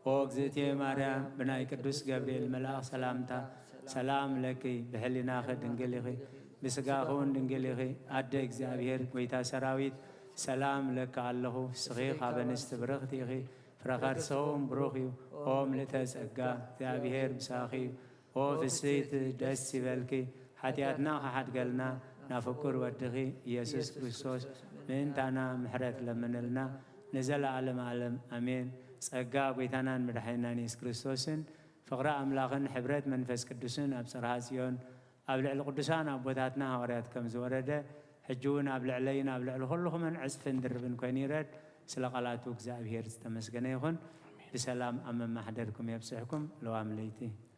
ኦ እግዝእትየ ማርያም፣ ብናይ ቅዱስ ገብርኤል መልኣኽ ሰላምታ ሰላም ለኪ፣ ብሕሊናኺ ድንግል ኢኺ፣ ብስጋኺ እውን ድንግል ኢኺ። ኣደ እግዚኣብሔር፣ ጎይታ ሰራዊት፣ ሰላም እለኪ ኣለኹ። ንስኺ ካብ ኣንስቲ ብርኽቲ ኢኺ፣ ፍረ ከርስኺ እውን ብሩኽ እዩ። ኦ ምልእተ ጸጋ፣ እግዚኣብሔር ምሳኺ እዩ። ኦ ፍስሕቲ፣ ደስ ይበልኪ፣ ሓጢኣትና ክሓድገልና ናብ ፍቁር ወድኺ ኢየሱስ ክርስቶስ ምእንታና ምሕረት ለምንልና ንዘለዓለም ዓለም ኣሜን። ጸጋ ጐይታናን መድሓኒናን ኢየሱስ ክርስቶስን ፍቕሪ ኣምላኽን ሕብረት መንፈስ ቅዱስን ኣብ ጽርሃ ጽዮን ኣብ ልዕሊ ቅዱሳን ኣቦታትና ሃዋርያት ከም ዝወረደ፣ ሕጂ እውን ኣብ ልዕለይን ኣብ ልዕሊ ኩልኹምን ዕጽፍን ድርብን ኮይኑ ይረድ። ስለ ቃላቱ እግዚኣብሔር ዝተመስገነ ይኹን። ብሰላም ኣብ መማሕደርኩም የብጽሕኩም። ለዋም ለይቲ።